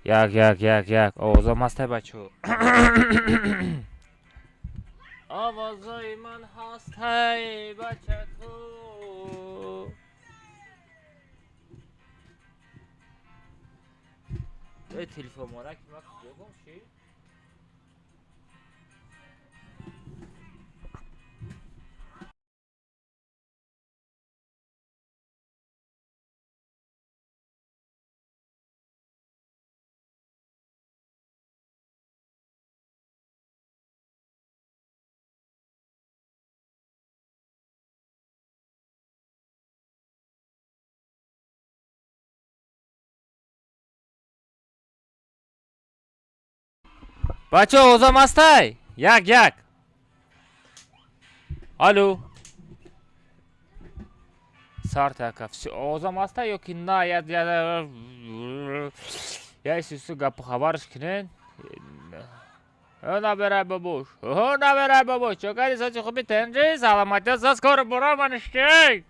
Як, як, як, як. Овозам ҳастай, бачо? Овозои ман ҳастай, бачаку? Э, телефон мораки ма куҷо гум шид? Бачо, овозам ҳастай? Як, як. Алло. Сарта ака, всё, овозам ҳастай ё ки на? Я я я исусу гапу хабарш кунен. Набирай, бабуш. О, набирай, бабуш. Чокари сочи хуби тенҷи, саламатия саз кор бура манишки.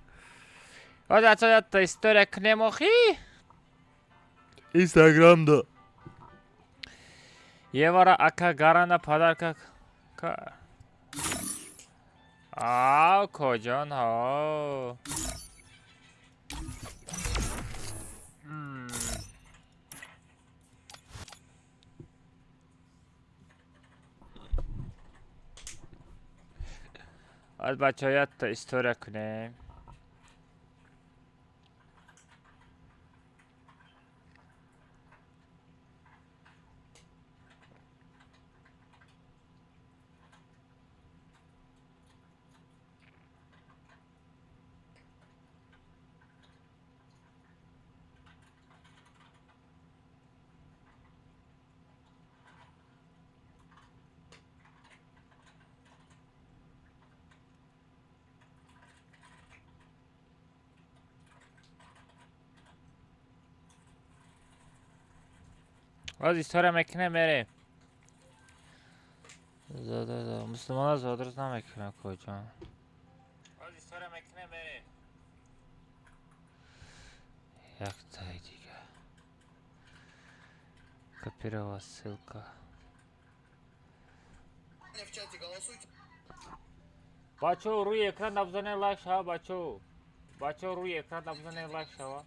Оз ачо ятта история кунем охи. Инстаграмда. Евара ака гарана подарка ка. Ав коҷон ҳо. Аз бачаҳо якта история кунем. Аз история мекунем, мерем. Мусулмона зодрӯз намекунам, коҷон. Аз история мекунем, мерем. Яктаи дига. Копировать ссылка. В чате голосуйте. Бачо, рӯи экран набзане, лайк шава, бачо. Бачо, рӯи экран набзане, лайк шава.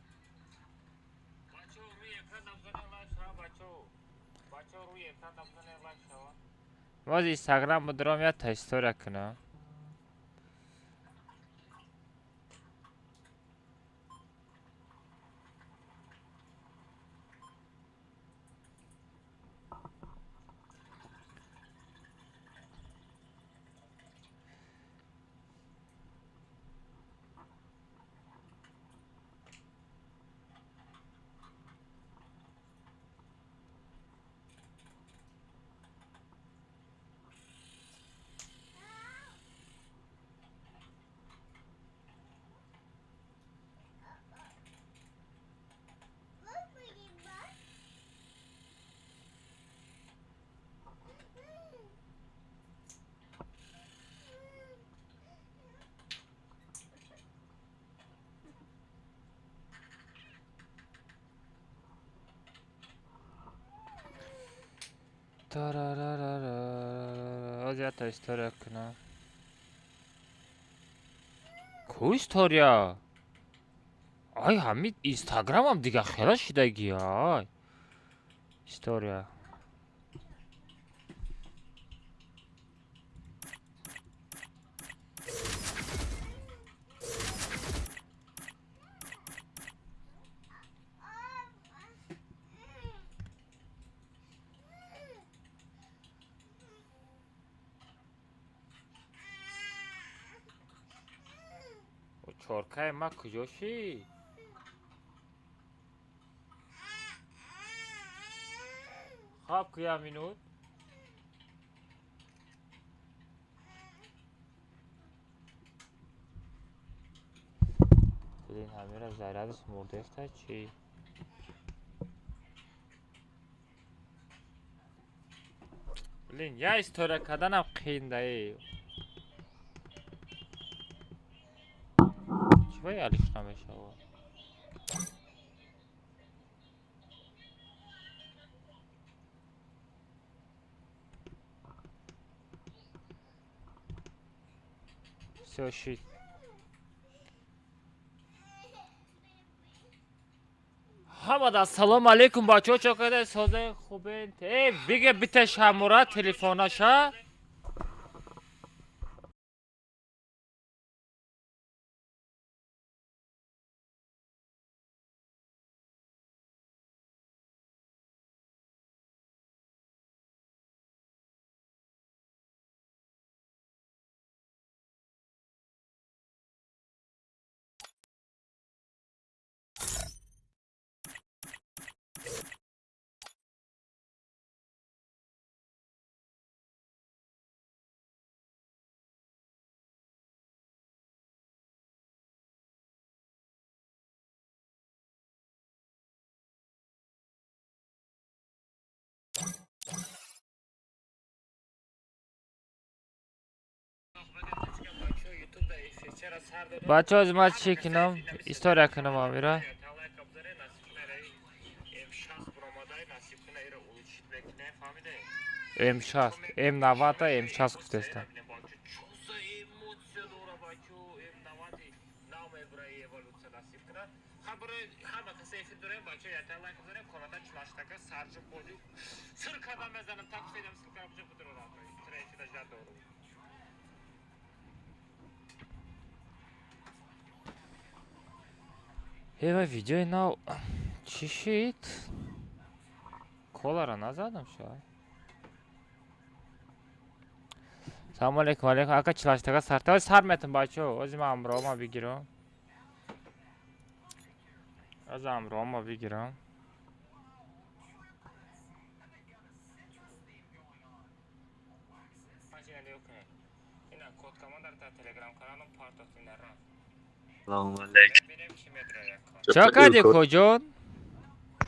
Бачо, рӯи экран набзане, лайк шава, бачо. Бачо, рӯи экран набзане, лайк шава. Боз Инстаграм будром якта история кунам. Тарарарара. Оз якта история кунам. Ку история? Ай, ҳамин Инстаграмам дига хела шидаги, ай. История. Чоркаи ма куҷо шид? Хаб ку як минут. Блин, ҳамира зарядаш мурдефта чӣ? Блин, я история карданам қииндаи. Чӣ алиш намешавад? Всё, шид. Ҳамада ассалому алайкум, бачаҳо, чо када, созаи хубен? Э, биге бита шамура телефонаша. Бачаҳо, аз ман чӣ кунам? История кунам амира. М6, М90, М6 гуфтестам. Эва, видеои нав чӣ шид? Колара назадам шояд. Салому алейкум, алейкум. Ака, чилаштага сарта. Сар метам, бачаҳо. Ози ман амрома бигирам. Ози амрома бигирам. Салому алейкум. Чо кардӣ, коҷон?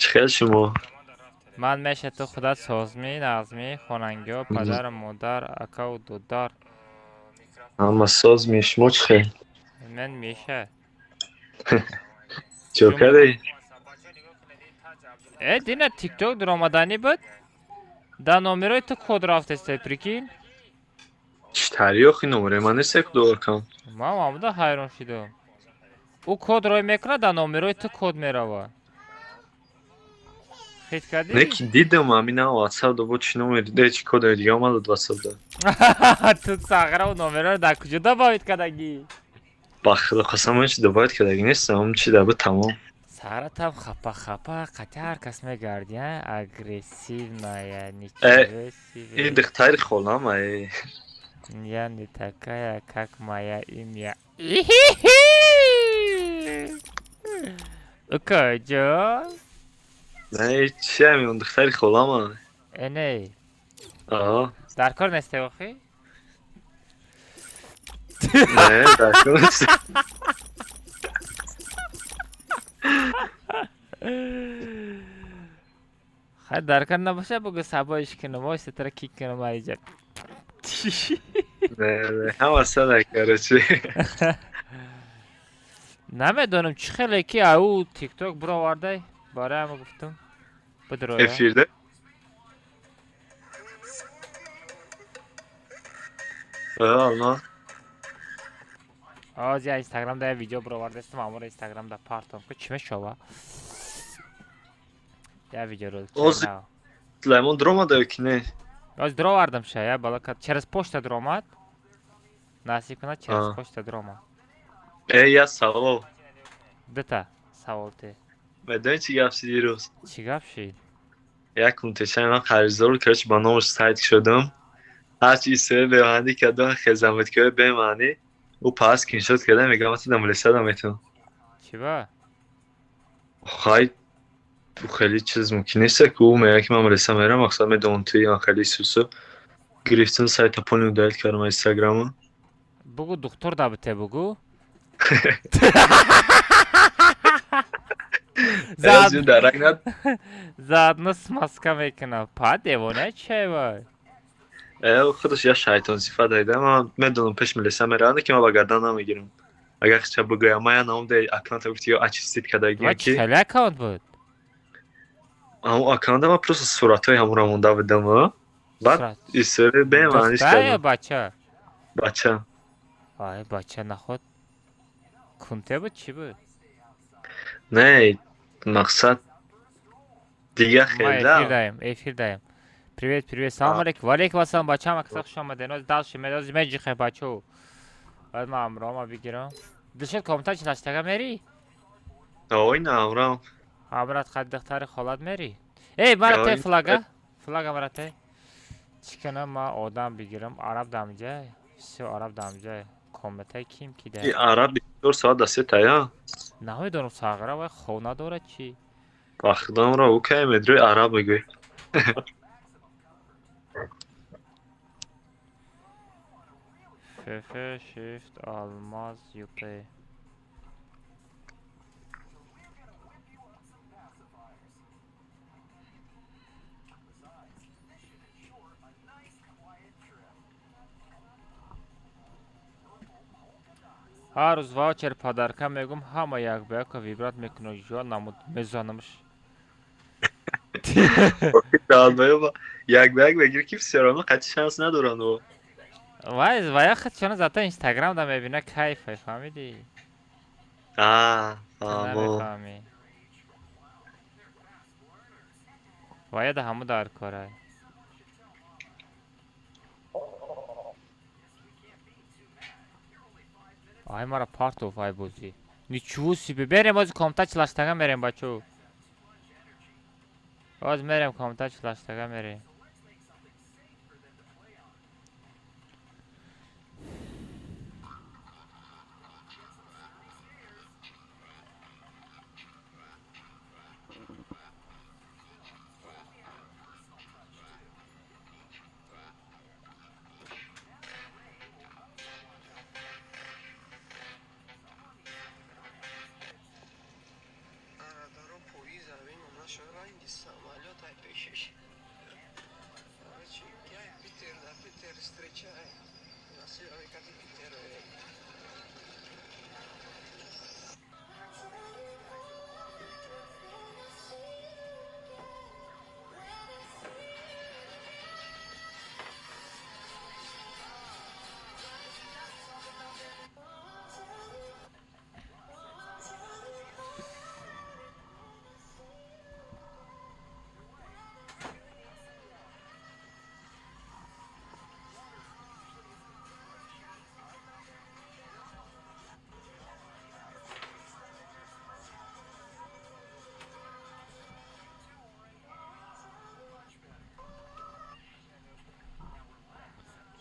Чӣ хел шумо? Ман меша, ту худат созмӣ, нағзмӣ, хонангиҳо, падару модар, акаву дудар? Ҳама созми, шумо чӣ хел? Ман меша. Чо кардӣ? Э, дина тикток дуромаданӣ буд? Да номерои ту код рафтеста, прикинь? Чӣ тари охи, номерои ман нест як дуоркам. Ман ҳамуда ҳайрон шудам. Ӯ код рой мекунад, дар номерои ту код меравад. Хит кардӣ? Не ки дидам ҳамина ватсап да, бо чӣ номер де, чӣ кодои дига омадад ватсап да. Ту сағра номероро дар куҷо добавить кардагӣ? Ба худо қасам, ман чи добавить кардагӣ нестам, чи да буд, тамом. Сағра там хапа хапа қати ҳар кас мегарди, а? Агрессивная, ничего себе. Ин духтари холам ай. Я не такая, как моя имя. Укаҷон? Не, чи ҳамин духтари холам ай. Э, не. Аҳа. Дар кор несте охи? Не, дар кор нест. Хай, дар кор набоша, бугӯ сабоиш кунам, ойса тара кик кунам аиҷа. Не, не, ҳама сада, короче. Намедонам чӣ хеле ки ау тикток буровардай, барои ҳама гуфтам бидроя. Эфирда? Алма. Оз я инстаграм да я видео буровардастам, амора инстаграм да партом ку, чӣ мешава? Я видеоролик. Оз Сулаймон дуромада ё ки не? Оз дуровардам ша, я балака через почта дуромад. Насиб кунад, через почта дуромад. Э, я савол. Бита савол те. Медонӣ чӣ гап шид дирӯз? Чӣ гап шид? Як кунтечаи ман қарздор, короче, ба номаш сайт шудам. Ҳарчи история бемаънӣ кардам, хезаметкиҳои бемаънӣ, ӯ пас скриншот карда мегӯяд, ман туда мулисада метавонам. Чӣ ба? Хай, хеле чиз мумкин нест, ки ӯ мегӯяд, ки ман мулиса мерам, мақсад медонам туи ман хеле сусу. Гирифтам сайта, полный удалить кардам аз инстаграма. Бугӯ, духтур да бите, бугӯ. Дарак над. Заодно смазка мекунам. Па девона чай вай. Э, худаш я шайтон сифат айда. Ман медонам, пеш милиса мераванд, ки ман ба гардан намегирам. Агар хича бигӯям, ман я намудаи аккаунта гуфти ё очистить кардагиам ки. Хеле аккаунт буд? Ҳамон аккаунта ман просто суратҳои ҳамонро монда будам. Баъд история бемаъниш Духтар ё кардам. бача? Бача. Ай бача наход кунте буд чӣ буд? Не, мақсад дига Ма эфир хелда. даем, эфир даем. Привет, привет, салом алейкум. Ва алейкум ассалом, бача, ҳама каса хуш омадед. Ноз дальше медози меҷихе бачо. Баъд ман амрома бигирам. Дилшод комта чи лаштага мери? Ой, наврам. Ҳамрат қад духтари холат мери? Эй, мара те Ой. флага? Флага мара те. Чӣ кунам ма одам бигирам? Араб дамҷа. Всё, араб дамҷа. Комнатаи ким кида? И араб 24 соат дасе тая. Намедонам сағра вай хона дорад чӣ? Вақтамро ӯ кай медрӯи араб мегӯй. ФФ Shift Алмаз ЮП. Ҳар рӯз ваучер подарка мегум, ҳама як ба яка вибрат мекунад, ҷо намуд мезанамш. Як ба як мегирӣ ки всё равно қатъи шанс надоранд о. Вай вая худшона зато Инстаграм да мебина кайфай, фаҳмидӣ? А, Ту фаҳмо. намефаҳмӣ. Вая да ҳаму дар корай. Ай мара партов ай бозӣ. Ничего себе. Берем ози комта чилаштага мерем бачо. Оз мерем комта чилаштага мерем. Бародаро, поиза вино наша ранги самолет ай пешиш. Короче, я Питер, да Питер встречай. Насилай, как и Питер.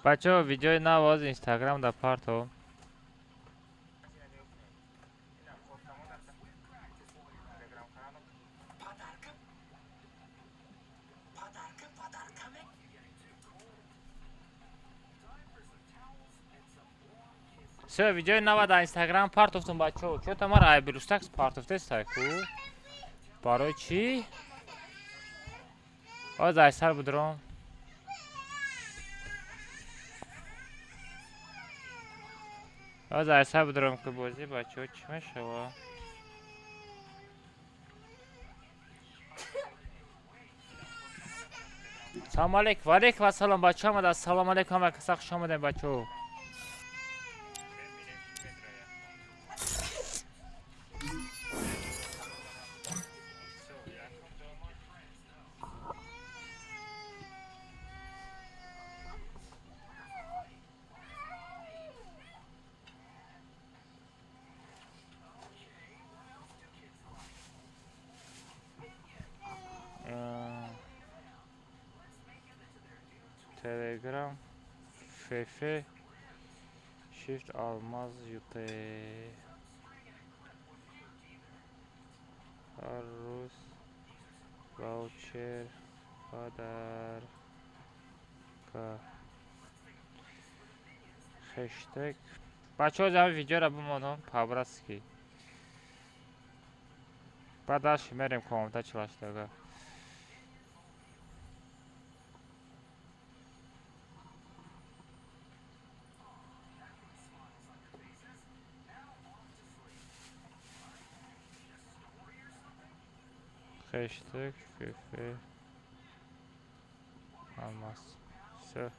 Бачо, видеои нав оз Инстаграм да партов. Всё, видеои нава дар Инстаграм партофтум бачо. Чё-то мара ай Брустакс партофтестай ку? Барои чӣ? Оз ай сар будром. Оз ай сар будром ки бозӣ бачо чӣ мешава? Салом алейкум. Ва алейкум ассалом бачо омада. Ассалому алейкум ҳама каса хуш омадем бачо. Telegram FF Shift Almaz UP. Ҳар рӯз ваучер подарка. Хештег. Бачаҳо ҷамъи видеоро бимонам по-братски. Баъд дальше мерем комната чилаштага. Хештег ФФ Алмаз. Всё.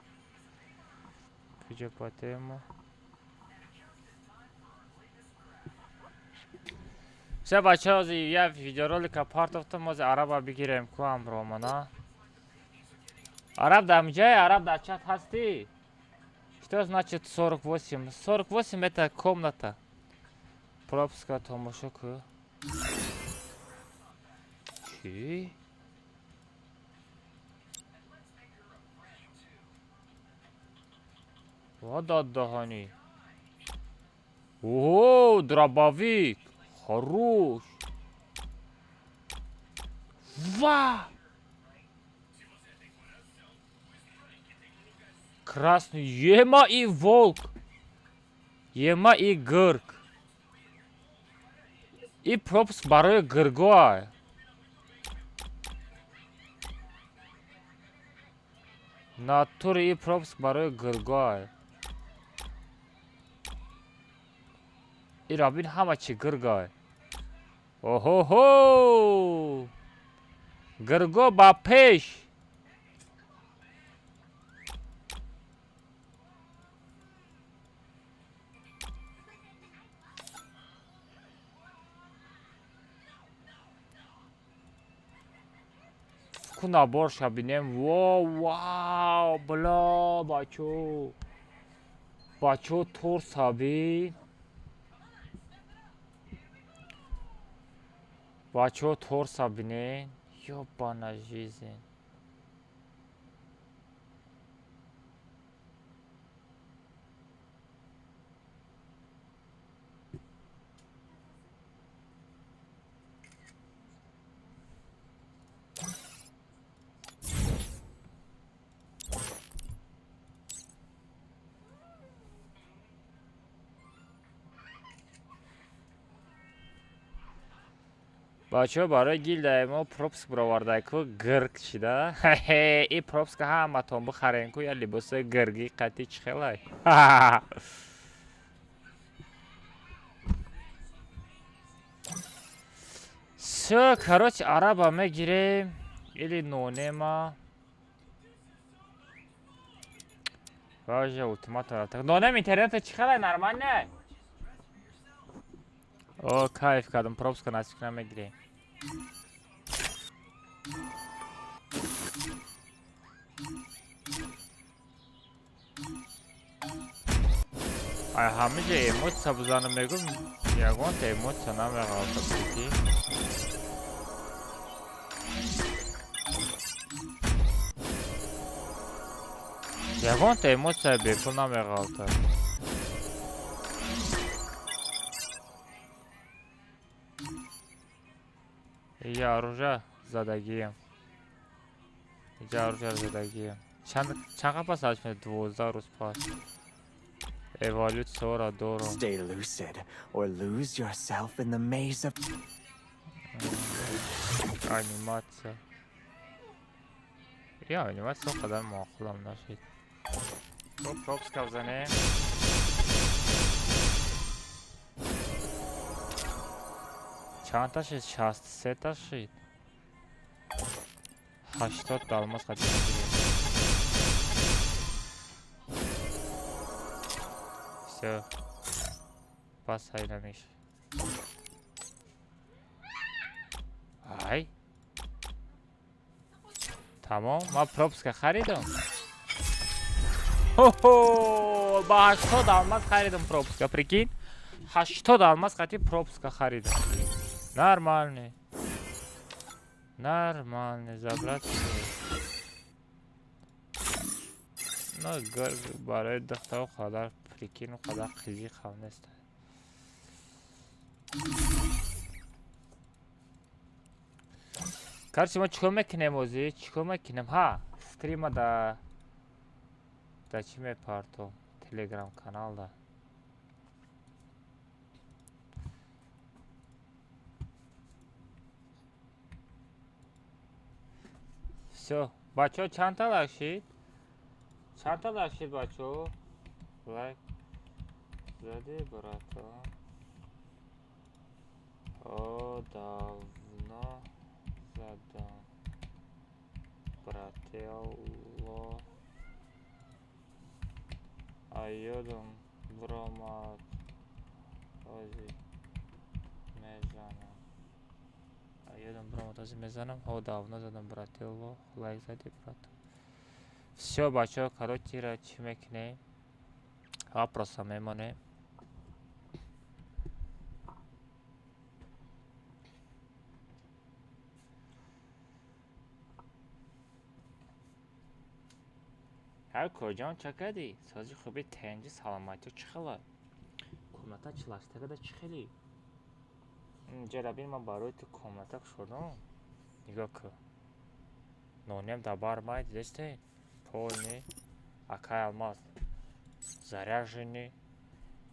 Видео по тему. Все, бачаҳо, ҳозир як видеоролика партофтам, ҳозир араба бигирем ку ҳамроҳмона. Араб дар ҷай, араб дар чат ҳастӣ? Что значит 48? 48 это комната. Пропуска тамошо ку. Чӣ? Ва дод даҳанӣ. Ого, дробовик. Хорош. Ва! Красный. Ема и волк. Ема и гырк. И пропуск барои гыргоа. Натури и пропуск барои гыргоа. И рабин ҳама чи гыргай. Оҳоҳо! Гырго ба пеш! Ку наборша бинем. Во, вау, бла, бачо. Бачо торса бин. Бачо торса бинен. Ёбана жизнь. Бачаҳо, барои гилдаи мо пропуск баровардай ку гирг шида. И пропуска ҳаматон бихарен ку, я либосои гирги қатӣ чӣ хелай. Всё, короче, араба мегирем или нонема. Бажа ултиматум. Нонем интернета чӣ хелай, нормально? О, кайф кардам, пропуска насиб кунам мегирем. Ай, ҳама ҷо эмоция бизанам мегӯм, ягонта эмоция намеғалта прики. Ягонта эмоция бепул намеғалта. Иҷа оружа задагием. Иҷа оружа задагием. Чанд қапас ҳаҷме? 12 рӯз пас. Эволюсияро дорам. Stay lucid or lose yourself in the maze of Анимация. Я анимация қадар маъқулам нашид. Хоб, пропуска бизанем. Чанд та шид? 63 та шид. 80 алмаз қатӣ мегирем. Всё. Пас ҳайрамиш. Ай. Тамом, ман пропуска харидам. Хо-хо! Ба 80 алмаз харидам пропуска, прикинь? 80 алмаз қатӣ пропуска харидам. Нормальный. Нормальный, забрать. Ну, барои духтару қадар прикину қадар қизиқ ҳам нест. Короче, мо чикор мекунем ҳозир? Чикор мекунем? Ҳа, стрима да чӣ мепартом? Телеграм каналда. Всё. Бачаҳо чандта лайк шид? Чандта лайк шид, бачаҳо? Лайк зади, братан. О, давно задам. Брателло. А ёдам бромад. Ҳозир мезанам. набуромад, ҳозир мезанам. Ҳо, давно задам, брателло, лайк зади, брат. Всё, бачаҳо, короче, ра чӣ мекунем? Вопроса мемонем. Ҳар коҷон ча кардӣ? Сози хуби, тенҷи, саломатиё чӣ хела? Комната чилаштагада чӣ хели? Инҷа бин, ман барои ту комната кушодам. Нигоҳ кун. Нонем дар бар май, дидесте? Полный. Акай Алмаз. Заряженный.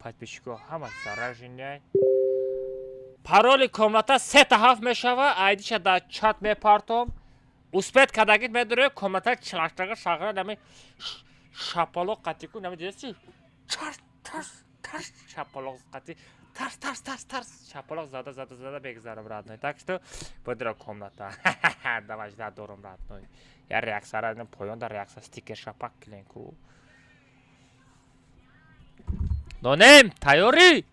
Подписчико ҳама заряженный. Пароли комната сета ҳафт мешава, айдиша дар чат мепартом. Успеть кардагит медорӣ, комната чилаштага шағра нами шапалоқ қатӣ ку, нами дидеси? Чарс, тарс, тарс, шапалоқ қатӣ, тарс, тарс, тарс, тарс, шапалоқ зада, зада, зада бегзарам, родной. Так что бодира комната. Давай, ждать дорум, родной. Я реаксияра поён дар реаксия стикер шапак килен ку. Нонем, тайёрӣ?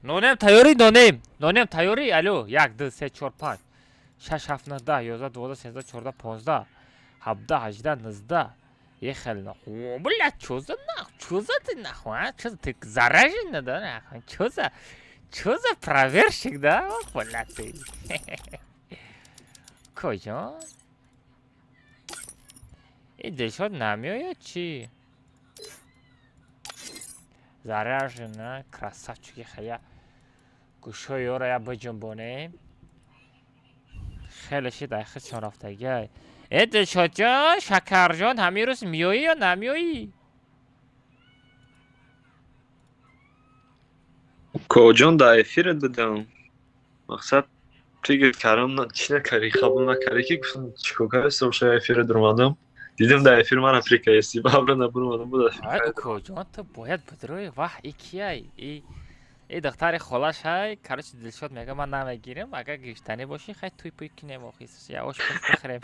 Нонем, тайёрӣ, нонем. Нонем, тайёрӣ? Алло, як, ду, се, чор, панҷ. Шаш, ҳафт, нӯҳ, 10, 11, 12, 13, 14, 15, 17, 18, 19. Ехали нахуй. Бля, чё за нахуй? Чё за ты нахуй, а? Чё за ты заражена, да, нахуй? Чё за проверщик, да? Ох, бля, ты. Куҷо? И Дилшод намеояд чӣ? Заряжена, красавчики хая. Гӯшҳои ёро я биҷунбонем. Хеле шид айхидшон рафтагиай. Э, Дилшодҷон, Шакарҷон, ҳамин рӯз меоӣ ё намеоӣ? Коҷон, дар эфират будам. Мақсад фикр кардам, чӣ накардӣ, қабул накардӣ, ки гуфтам чикор кардӣ, шояд эфира дуромадам. Дидам дар эфир мара прикаести, бабра набуромадам буд. Ай, укоҷон, ту бояд бидрои. Ваҳ, и кияй? И духтари холаш ҳай. Короче, Дилшод мега, ман намегирам, агар гирифтанӣ бошӣ, хай туй пуй кинем, охи, я ош пуш бихӯрем.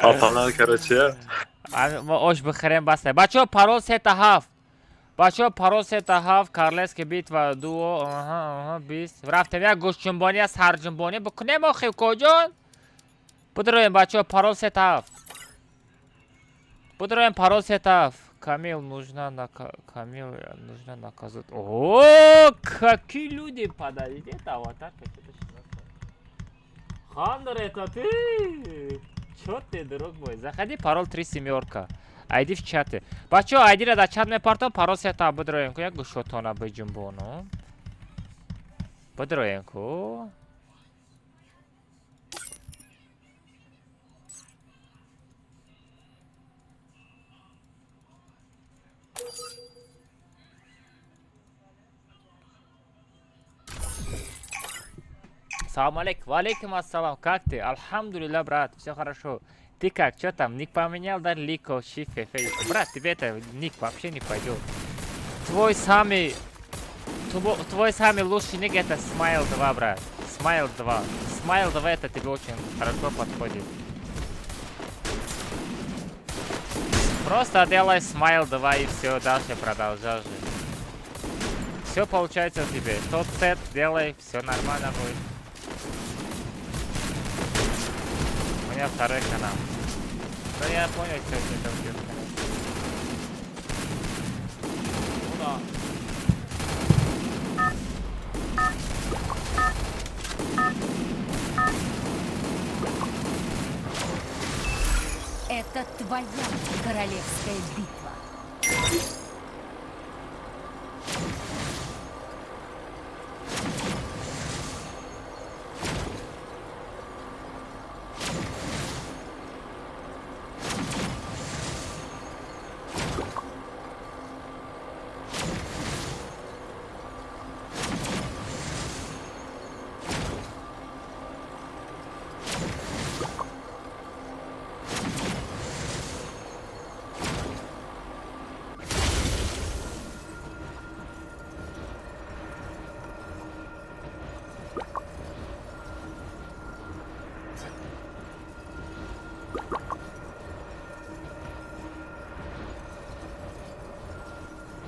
Папана, короче. Мо ош бихӯрем, баста. Бачаҳо, парол сета ҳафт. Бачаҳо, парол сета ҳафт, Королевский битва дуо, аҳа, аҳа, 20. Рафтем як гӯштҷунбонӣ, як сарҷунбонӣ бикунем, охи, укоҷон. Бидроем, бачаҳо, парол сета ҳафт. Бидроем, парол сета ҳафт. Камил нужно на Камил нужно наказать. О, какие люди, подожди, это аватарка, что-то. Хандер, это ты? Чё ты, друг мой? Заходи, парол три семерка. Айди в чате. Бачаҳо, айдира дар чат мепартом, парол сета, бидроем ку, як гӯшотона биҷунбону. Бидроем ку. Салам алейкум. Валейкум ассалам. Как ты? Альхамдулилля, брат. Все хорошо. Ты как? Что там? Ник поменял, да? Лико, шифе, фейс. Брат, тебе это ник вообще не пойдет. Твой самый лучший ник это Смайл 2, брат. Смайл 2. Смайл 2 это тебе очень хорошо подходит. Просто делай Смайл 2 и все, дальше продолжай жить. Все получается у тебя. Тот сет делай, все нормально будет. У меня второй канал. Ну я понял, что это у тебя. Ну да. Это твоя королевская битва.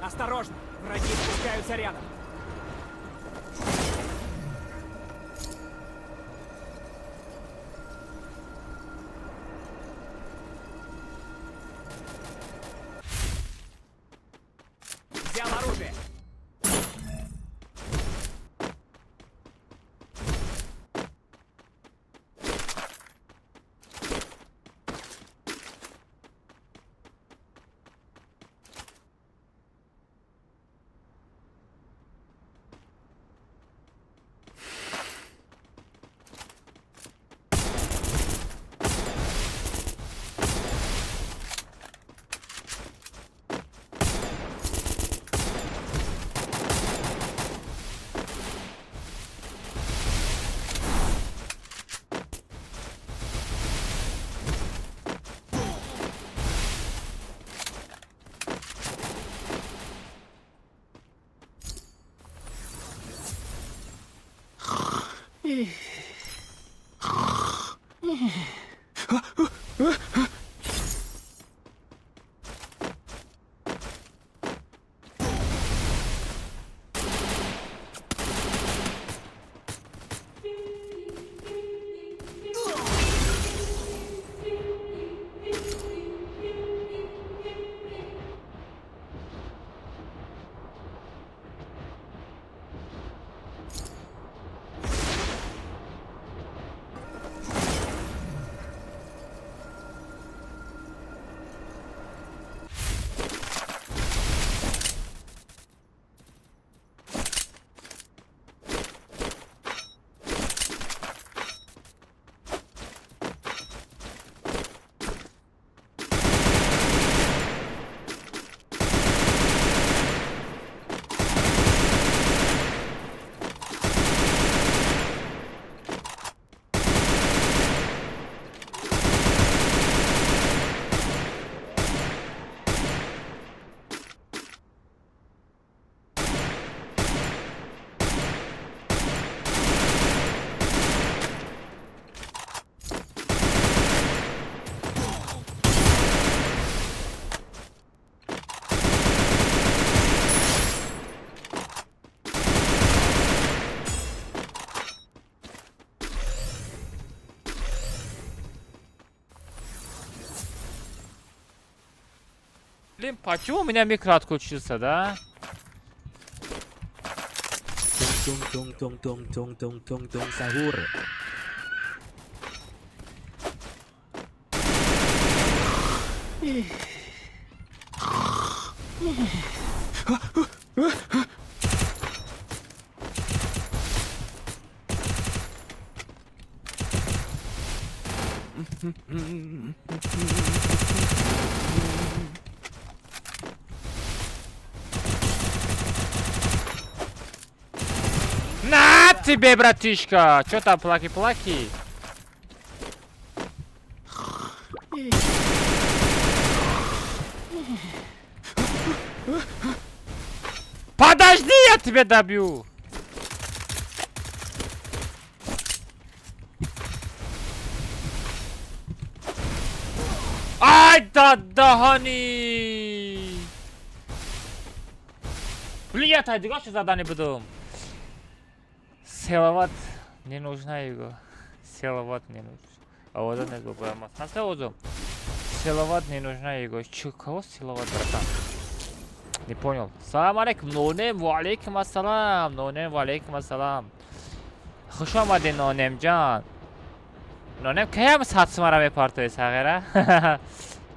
Осторожно! Враги спускаются рядом. Блин, почему у меня микро отключился, да? Tung-tung-tung-tung-tung-tung-tung sahur. На тебе, братишка! Чё там, плаки-плаки? Подожди, я тебя добью! Ай, да, дохани! Блин, я тогда что задание буду? Селават не нужна его. Селават не нужна. А вот это не глупая масса. Селават не нужна его. Чё, кого селават, братан? Не понял. Салам алейкум, нонем, ва алейкум ассалам. Нонем, ва алейкум ассалам. Хуш омадӣ, нонем ҷон. Нонем каям сатсмара мепартои сағира?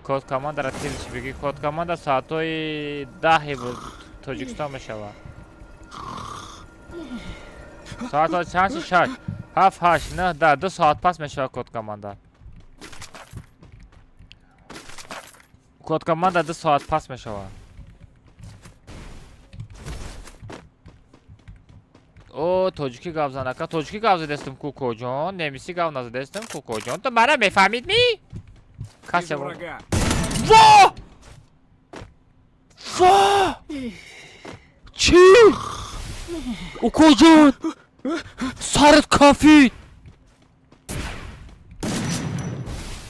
Код командара тил чӣ бигӣ? Код команда соатҳои 10 Тоҷикистон мешавад. Соатҳо чанд шуд? 6, 7, 8, 9, 10. 2 соат пас мешавад код команда. Код команда 2 соат пас мешавад. О, тоҷикӣ гап зан ака. Тоҷикӣ гап задестам кукоҷон, немисӣ гап назадестам кукоҷон. Ту мара мефаҳмид ми? Касе Вижу врага. Во! Во! Чӣ? Укоҷон! Сарат кафид!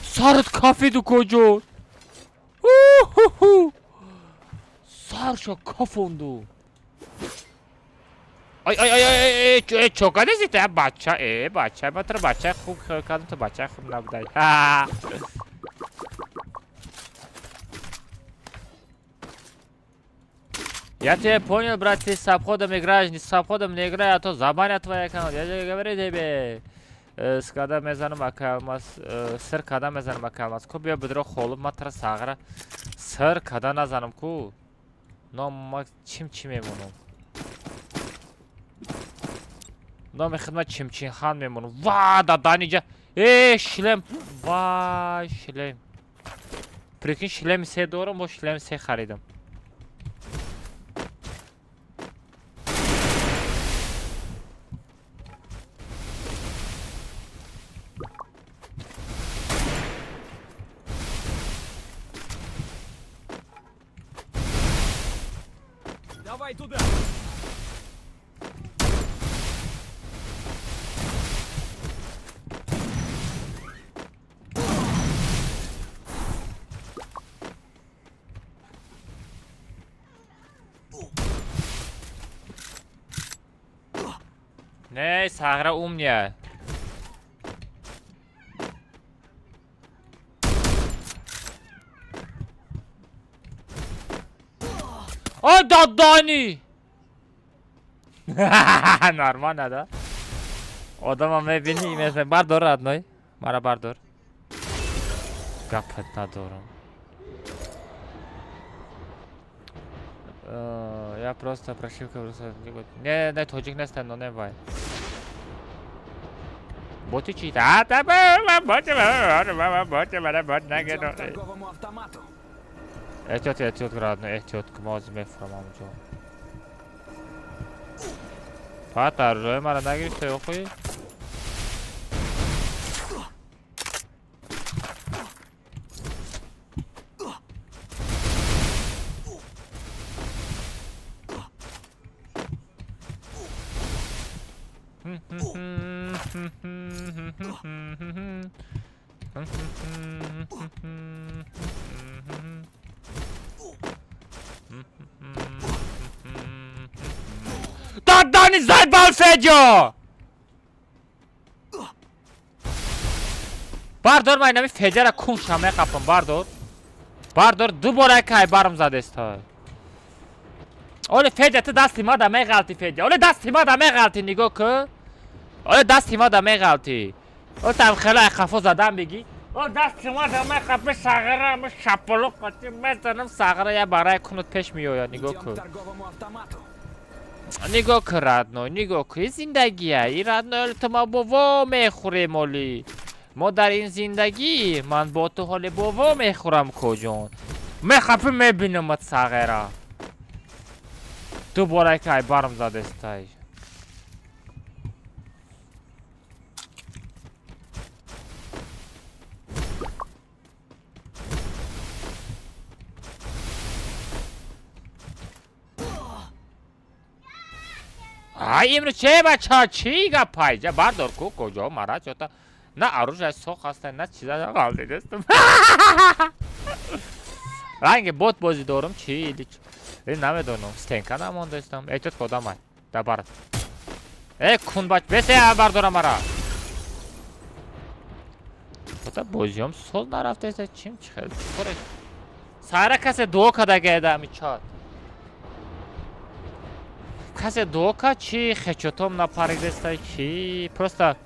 Сарат кафид, укоҷон! У-ху-ху! Саршо кафонду! Ай, ай, ай, ай, ай, чо кардези ту? Бача, бача, ман туро бачаи хуб хиёл кардам, ту бачаи хуб набудай. Ха! Я тебя понял, брат, ты с обходом играешь, не с обходом не играй, а то забанят твой аккаунт. Я же говорю тебе. Скада мезанам акалмас, сир када мезанам акалмас. Ку бия бидро холуб ма тра сағра. Сир када назанам ку. Но ма чим чим мемонам. Номи хидмат Чимчин хан мемонам. Ва, да даниҷа. Шлем. Вай, шлем. Прикинь, шлем се дорам, бо шлем се харидам. Давай туда! Не, Сагра умния. Ой, додони! Нормально, да? Одама мебини, мезна. Бардор, родной. Мара бардор. Гапат надорам. Я просто прошивка просто. Не, не, тоҷик нестам, но не вай. Боти чи? А, та боти, боти, боти, бот, Идем к торговому автомату. Эҳтиёт, эҳтиёт, родной, эҳтиёт, ки мо ҳозир мефурамам ҷо. Фақат дар ҷои мара нагирифта, охуй? Додани заебал Федя! Бардор, ман инами Федяра кунша меқапам, бардор. Бардор, ду бора кай барм задестай. Оле Федя, ту дасти ма да меғалти, Федя. Оле дасти ма да меғалти, нигоҳ кун. Оле дасти ма да меғалти. О там хела қафо задан бигӣ. О дасти ма да меқапи сағира, ма шаполоқ қати мезанам сағира я барай кунут пеш меояд, нигоҳ Идем к кун. торговому автомату. Нигоҳ кун, родной, нигоҳ кун. Ин зиндагия, ин родной, оли ту ма бо во мехӯрем оли. Мо дар ин зиндагӣ ман бо ту ҳоле бо во мехӯрам, коҷон. Мехапи мебинамат сағира. Ду бора ки ай барм задестай. Ай имрӯз че бача чӣ гапай? Ҷа бардор ку куҷо мара чота. На оружие соқ ҳаста, на чиза ғалтидестам. Ранги бот бозӣ дорум чӣ или чӣ? Намедонам, стенка намондаистам. Эҳтиёт ки одамай. Да бар. Э кун бач, бесе бардора мара. Ота бозиём сол нарафтеста чим чӣ хел чӣ коре? Сара касе дуо кадагаеда ами чат. Касе дуо кард чӣ хечотом напаридеста чӣ? Просто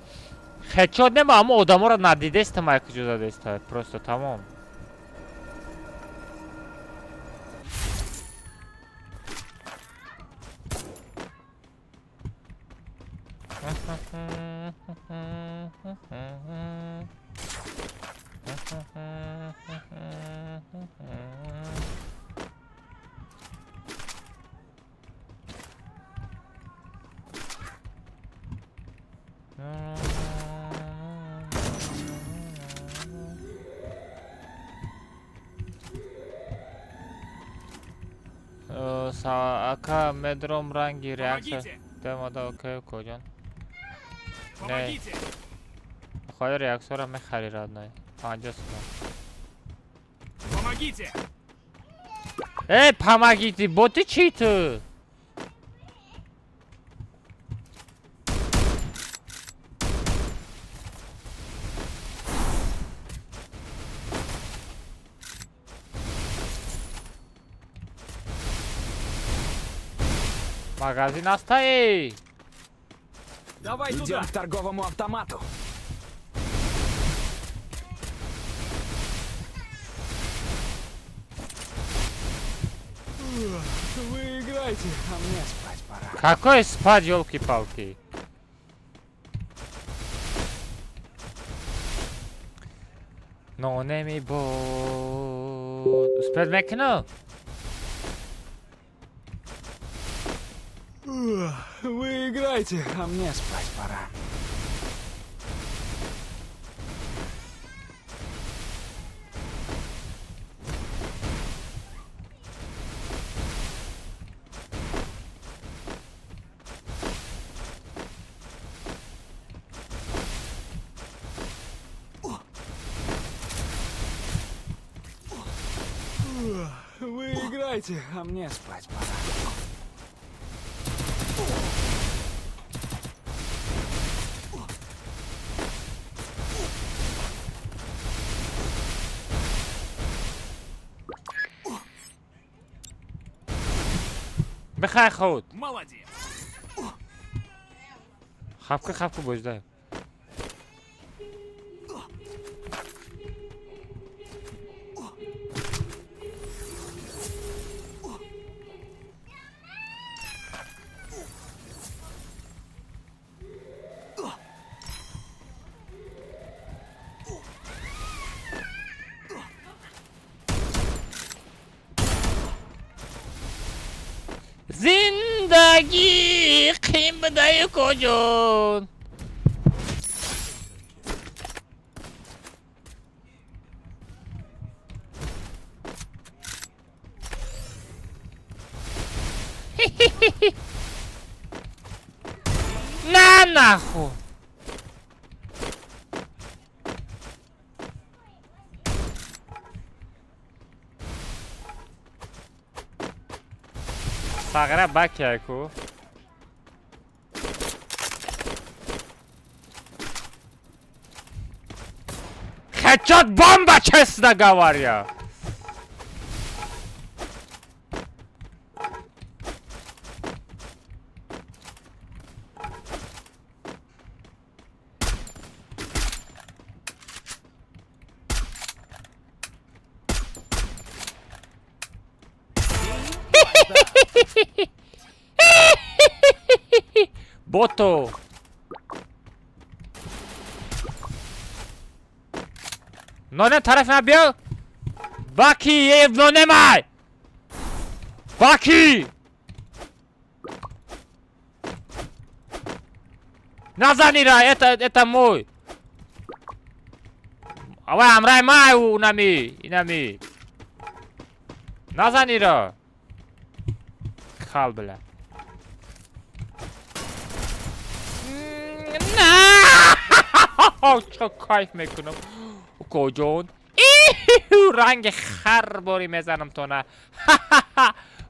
хечот нема, аммо одаморо надидестам ай куҷо задеста. Просто тамом. Ака медром ранги реаксия. Помогите! Демода окей, коҷон. Не, Помогите! хоҳи реаксияро мехари, родной. 50 сомон. Помогите! Эй, помогите, боти чӣ ту? Магазин астаи. Давай туда! Идем к торговому автомату. Вы играйте, а мне спать пора. Какой спать, ёлки-палки? Но неми бод. Успеть мекну? Вы играйте, а мне спать пора. Вы играйте, а мне спать пора. Бихай худ. Молодец. Хапка хапка бождай. Зиндагӣ қим бидаю коҷон. На нахуй. Сағира бакияку. Хедшот бомба, честно говоря. Бото. Ноне тараф ма биё. Баки е ноне май. Баки. Назанира, это мой. Авай амрай май унами, инами. Назанира. Хал бля. Чо кайф мекунам. Коҷон. Ранги хар бори мезанам тона.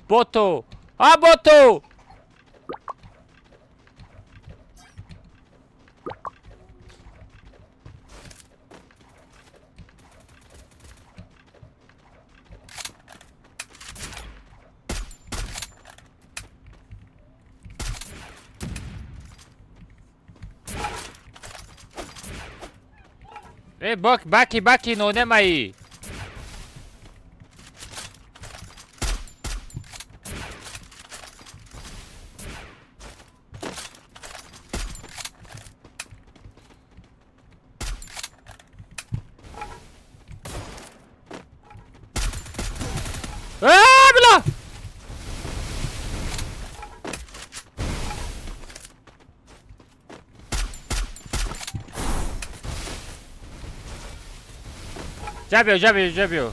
Боту. А боту. Э, бак, баки, баки, но немаи. Бля! Жабио, жабио, жабио.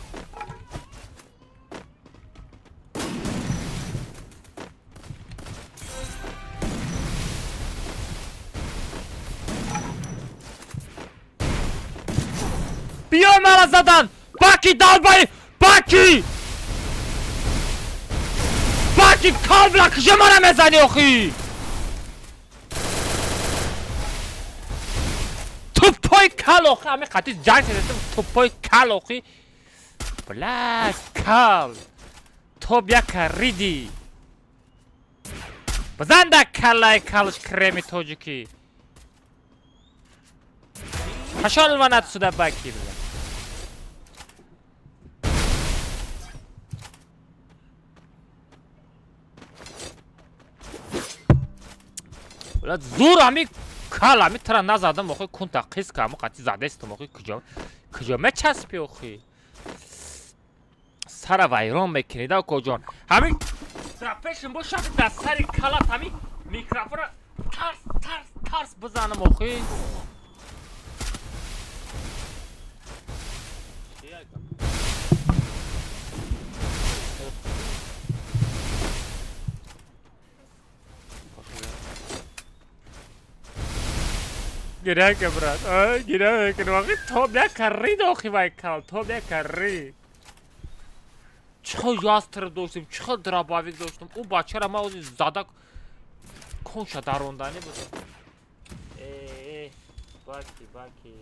Биё мара задан! Баки долбай! Баки! Баки калбла куҷо мара мезани охи? Тупой кал охи, ами қати ҷанг шудастам, тупой кал охи. Бла кал. Тоб яка риди. Бизан да каллаи калш креми тоҷикӣ. Пошёл вон отсюда, Баки, бля. Бля, зур ами кал ами тра назадам охи кунта қис ка ами қати задестам охи куҷо куҷо мечаспи охи. Сара вайрон мекунӣ да коҷон. Ҳамин дар пешим бошад дар сари калат ҳамин микрофонро тарс тарс тарс бизанам охи. Гиря ка брат, гиря мекунам охи тоб як рид охи вай кал, тоб як рид. Чӣ хел ястр доштем, чӣ хел дробовик доштем. Ӯ бачаро ман ози зада конша даронданӣ будам. Э, баки, баки.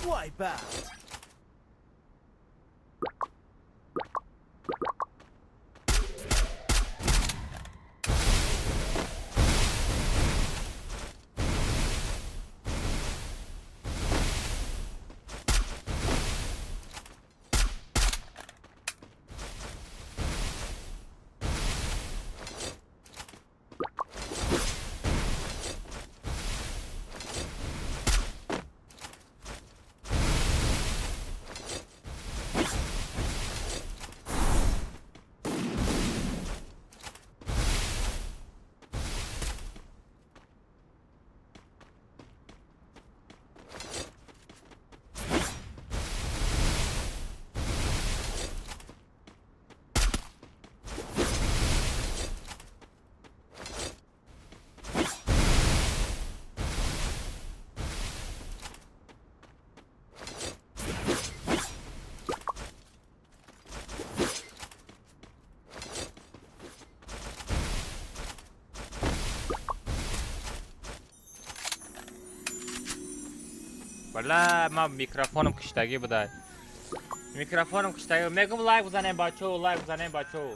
Wipe out. Валла, ман микрофоном киштагӣ будай. Микрофоном киштагӣ. Мегум лайк бизанем бачаҳо, лайк бизанем бачаҳо.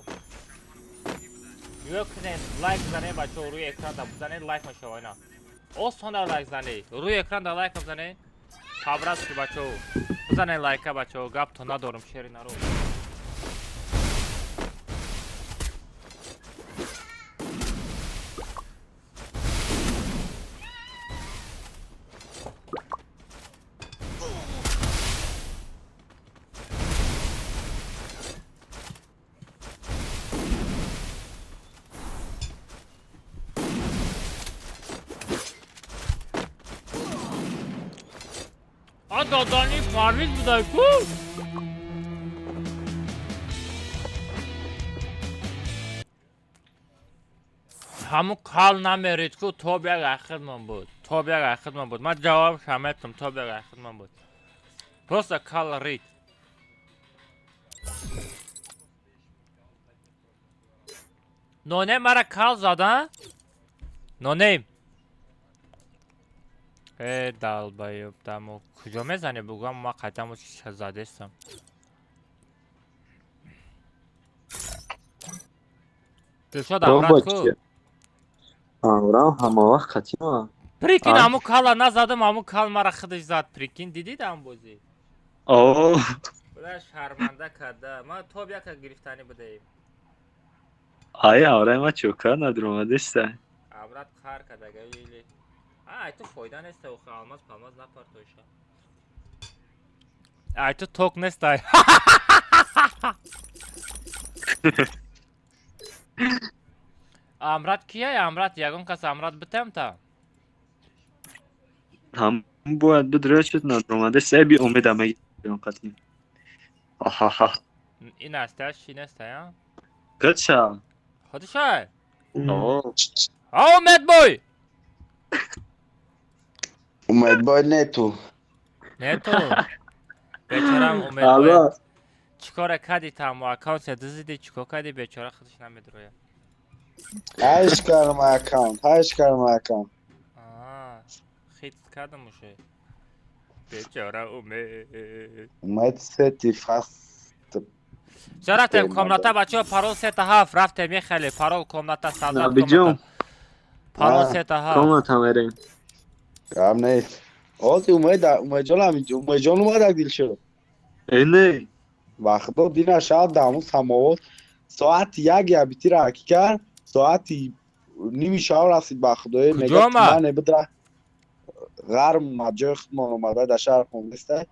Нигоҳ кунед, лайк бизанем бачаҳо, рӯи экран да бизанед лайк мешава ина. Осона лайк занӣ. Рӯи экран да лайк бизанед. Табрас ки бачаҳо. Бизанед лайка бачаҳо, гап то надорам шери наро. Додани Парвиз будай ку? Ҳамун кал намерид ку, тоб як ахирмон буд. Тоб як ахирмон буд. Ман ҷавоб шаметам, тоб як ахирмон буд. Просто кал рид. Нонейм мара кал зада? Нонейм. Э, долбоёб, дамо куҷо мезанӣ бугӯям, ман қайтамо задестам. Дилшод амрат ку? Амрам ҳама вақт қатима. Прикинь, аму кала назадам, аму кал мара худаш зад, прикинь, дидӣ ам бозӣ? О. Буда шарманда карда. Ман тоб яка гирифтанӣ будаем. Ай, аврай ма чӯка надромадеста. Амрат қар кардага или. Ай, ту фойда нест, охи алмаз палмаз напартоиша. Ай, ту ток нест, ай. Амрат кияй? Амрат, ягон кас Амрат битам та? Ҳам бояд бидроя шуд надромадест, ай би умедам мегирам қатъи. Ахаха. Ин аст, чи нест, а? Худша. Худша? О. А, Умед бой! Умедбой нету. Нету. Бечорам Умедбой. Чикора кади там, аккаунт дизиди, чико кади, бечора худаш намедроя. Ҳаш кардам аккаунт, ҳаш кардам аккаунт. Аа, хит кардам уже. Бечора Умед. Умед сети фаст. Всё, рафтем комната, бачаҳо, парол 3-7, рафтем мехали, парол комната, солдат комната. Парол 3-7. Комната мерем. Гап нест. Ози Умед, Умедҷон ҳам, Умедҷон омадак Дилшод. Э, не. Ба худо дина шаб даму самовот соати як ябитира ҳакӣ кард, соати ними шаб расид ба худое, мегӯяд мане бидра ғарм омад, ҷои худмон омада, дар шаҳр хондеста.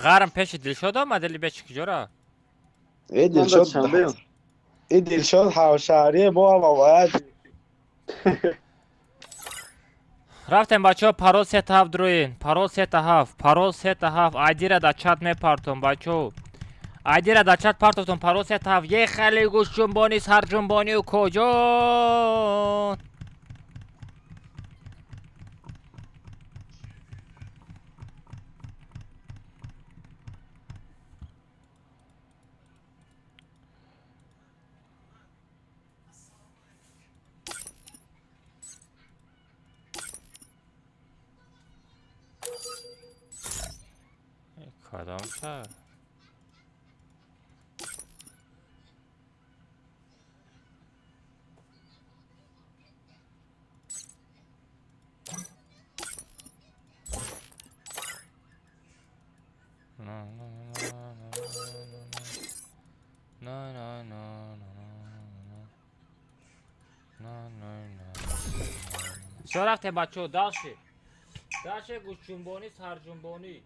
Ғарм пеши Дилшод омад или бечи куҷора? Э, Дилшод, э, Дилшод ҳамшаҳрии мо ҳам бояд. Рафтем бачаҳо, парол 3-7 дроин, парол 3-7, парол 3-7, айдира дар чат мепартом бачаҳо. Айдира дар чат партофтум, парол 3-7. Е хеле гӯшҷунбони сарҷунбонию куҷон? Кадом шаҳр? На на на на на на на. Всё, рафтем, бачаҳо, дальше. Дальше гӯшҷунбонӣ, сарҷунбонӣ.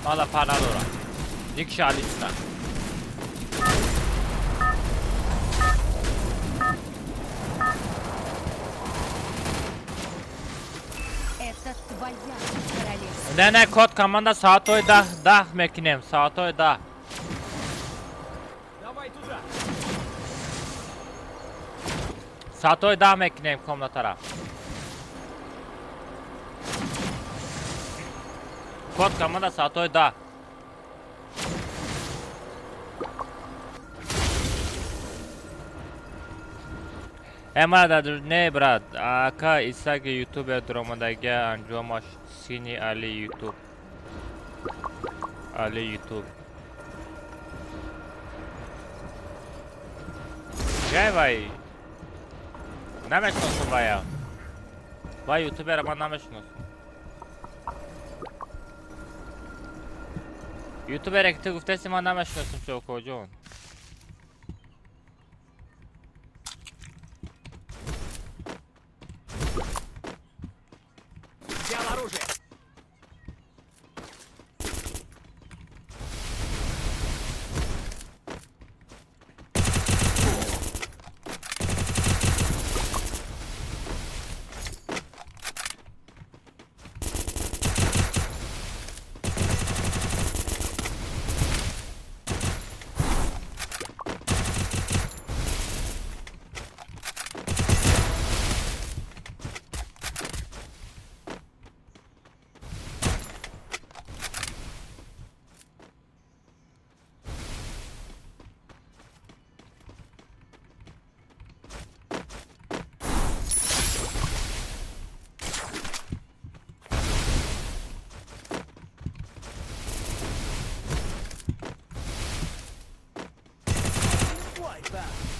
Мала фар надорам. Никша алишна. Это твоя королевская. Не, не, код команда соатҳои 10, 10 мекунем, соатҳои 10. Давай туда. Соатҳои 10 мекунем комнатара. Код команда соатҳои 10. Э, не, брат, ака Исаги ютубер дуромадагия анҷомаш сини Али Ютуб. Али Ютуб. Гай вай. Намешносум вая. Вай ютубера ман намешносум. Ютубере ки ту гуфтаси, ман намешносум, чокоҷон. Взял оружие.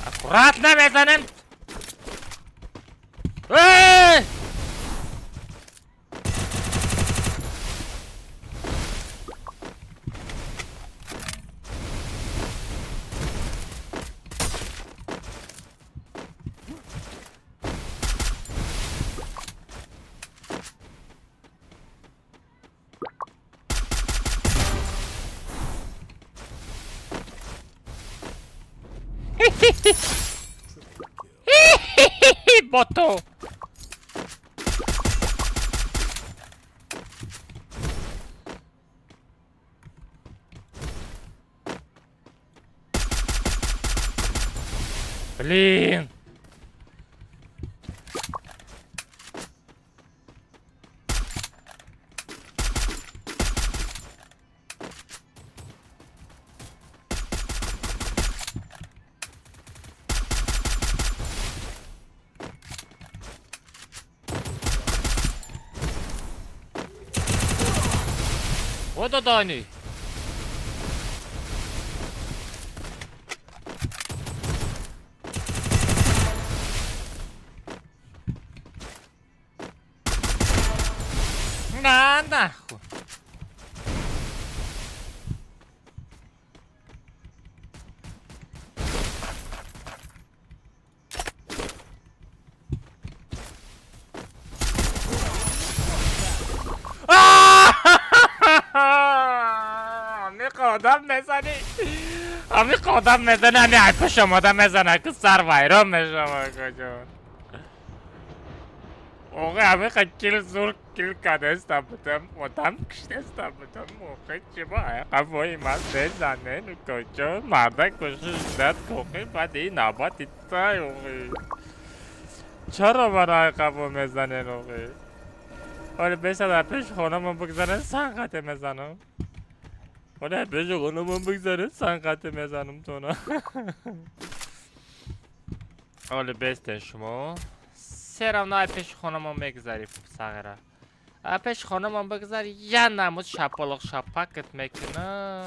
Аккуратно мезанем. Эй! Боту! Блин! Вот это они! На нахуй! Амиқ одам мезанӣ, амиқ одам мезанӣ, ами ай пушам одам мезана, ки сар вайрон мешава. Каҷон. Охи ҳамиқа кил зур кил кадеста будам, одам киштеста будам. Охи чиба қафои ман мезанен, кӯчо мардак кӯшиш дад, охи баъд ин навбати тай, охи. Чаро мара қафо мезанен, охи? Оли беша дар пеши хонамон бигзарен, санқате мезанам. Оли пеши хонамон бигзарен, санқате мезанам тона. Оли бестен шумо. Все равно ай пеши хонамон мегзари, сағира. Ай пеши хонамон бигзари, я намуд шапалоқ шапакат мекунам.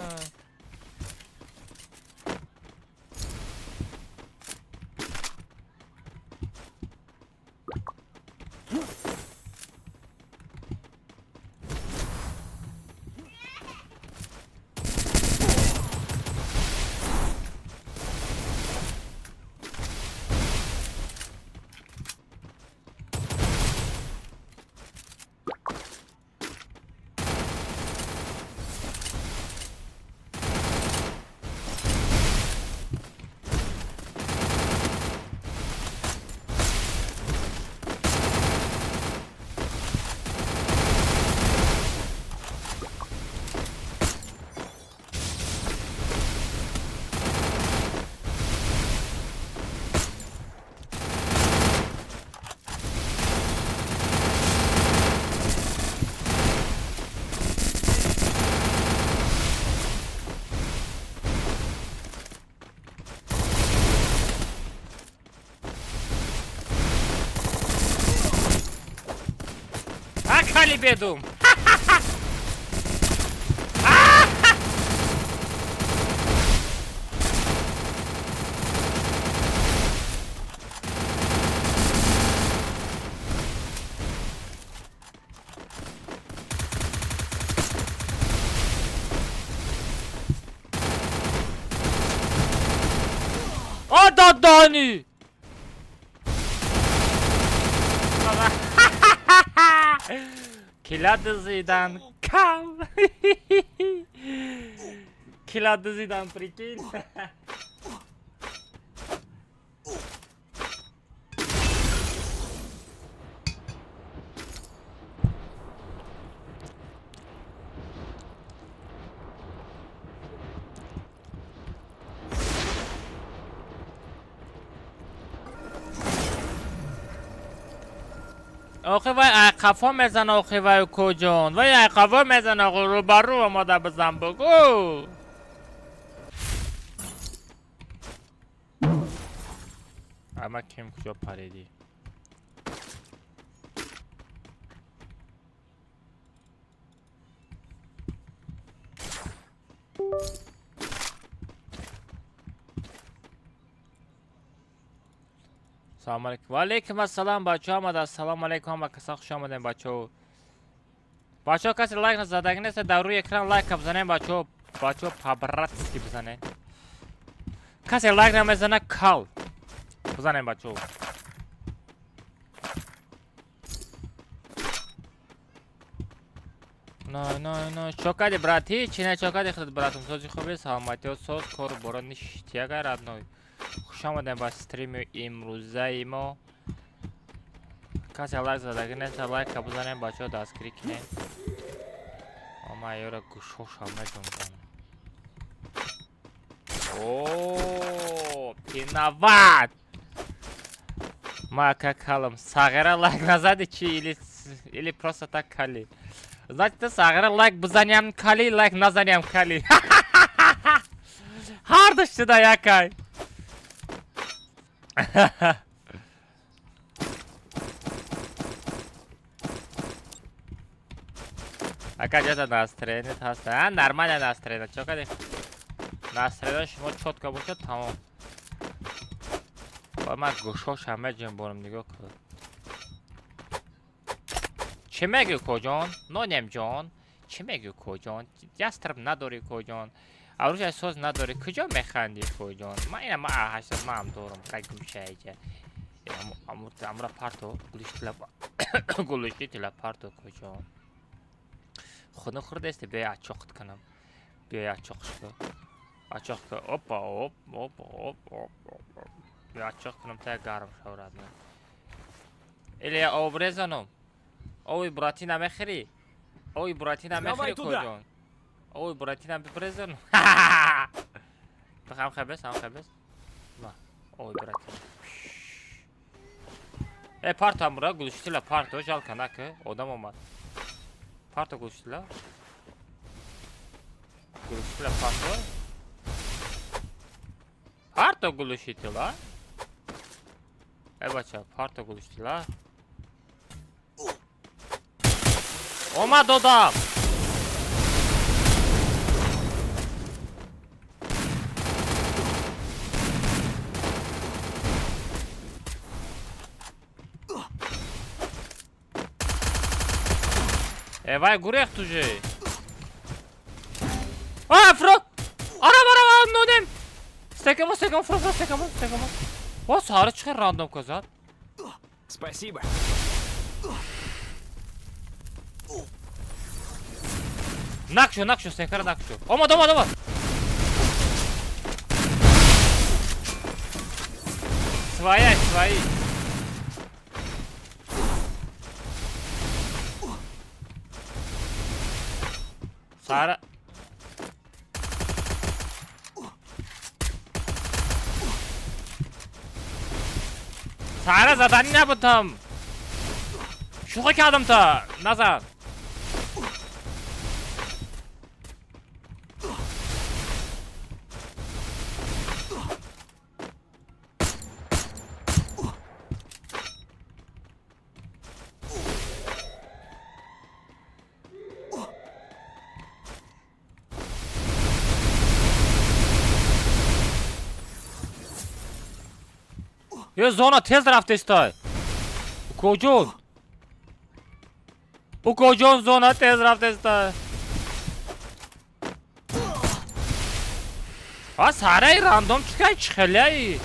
Кали бедум. О, додони! Кила дузидан кал. Кила дузидан, прикинь. Охи вай қафо мезана, охи вай куҷон? Вай қафо мезана, охи рӯбарӯ омода бизан бугу. Ама ким куҷо паридӣ? Салом алейкум. Ва алейкум ассалом, бачаҳо омада. Ассалому алейкум ҳама каса, хуш омадем, бачаҳо. Бачаҳо, касе лайк назадаги нест, дар рӯи экран лайка бизанем, бачаҳо. Бачаҳо, по-братски бизанем. Касе лайк намезана, кал. Бизанем, бачаҳо. На, на, на, чо кардӣ, брат? Ҳичи не, чо кардӣ худат, братум? Сози хуби, саломатиҳо соз, кору боро ништяга, родной. Хуш омадем ба стрими имрӯзаи мо. Касе лайк задаги нест, лайка бизанем, бачаҳо, дастгирӣ кунем. Ма ёра гӯшоша меҷонбам. О, пиноват! Ма как калам. Сағира лайк назади чи или просто так кали? Значит, ты сағира лайк бизаням кали, лайк назаням кали. Ҳардуш шуда якай. Ака, ҷата настроение ҳаст. А, нормально настроение. Чо кардӣ? Настроение шумо чётко бошад, тамом. Ман гӯшошам меҷунбонам, нигоҳ кун. Чӣ мегӯ, коҷон? Нонемҷон? Чӣ мегӯ, коҷон? Ястраб надорӣ, коҷон? Аврӯша соз надорӣ? Куҷо механдӣ, коҷон? Ман ина ма ҳашта маам дорам, кай гӯшаиҷа. Амра парто, гулишти тила парто, коҷон. Худо хӯрдаисти, биёй ачоқт кунам. Биёй ачоқш ку. Ачоқ ку. Опа, оп, оп, оп, оп, оп. Биё ачоқ кунам, та гарм шаврад. Или я об резанам. Ови Буратино мехӯрӣ? Ови Буратино Давай мехӯрӣ, туда. Коҷон? Ови Буратино бирезанам. Бихам хабес, ҳам хабес. Ма, ови Буратино. Э, парто амура, глушителя парто, жалко нака, одам омад. Парто глушителя. Глушителя парто. Парто глушителя. Э, бача, парто глушителя. Омад одам! Э, вай гурехт уже. А, фро! Арам, арам, арам, нонем! Стекамо, стекамо, фро, фро, стекамо, стекамо. О, сара чӣ рандом казад? Спасибо. Накшо, накшо, стекара накшо. Омад, омад, омад! Своя, свои. Сара. Сара заданӣ набудам. Шӯхӣ кардам та. Назар. Ё зона тез рафтестай. Укоҷон. Укоҷон зона тез рафтестай. А сараи рандом чикай чихеляи?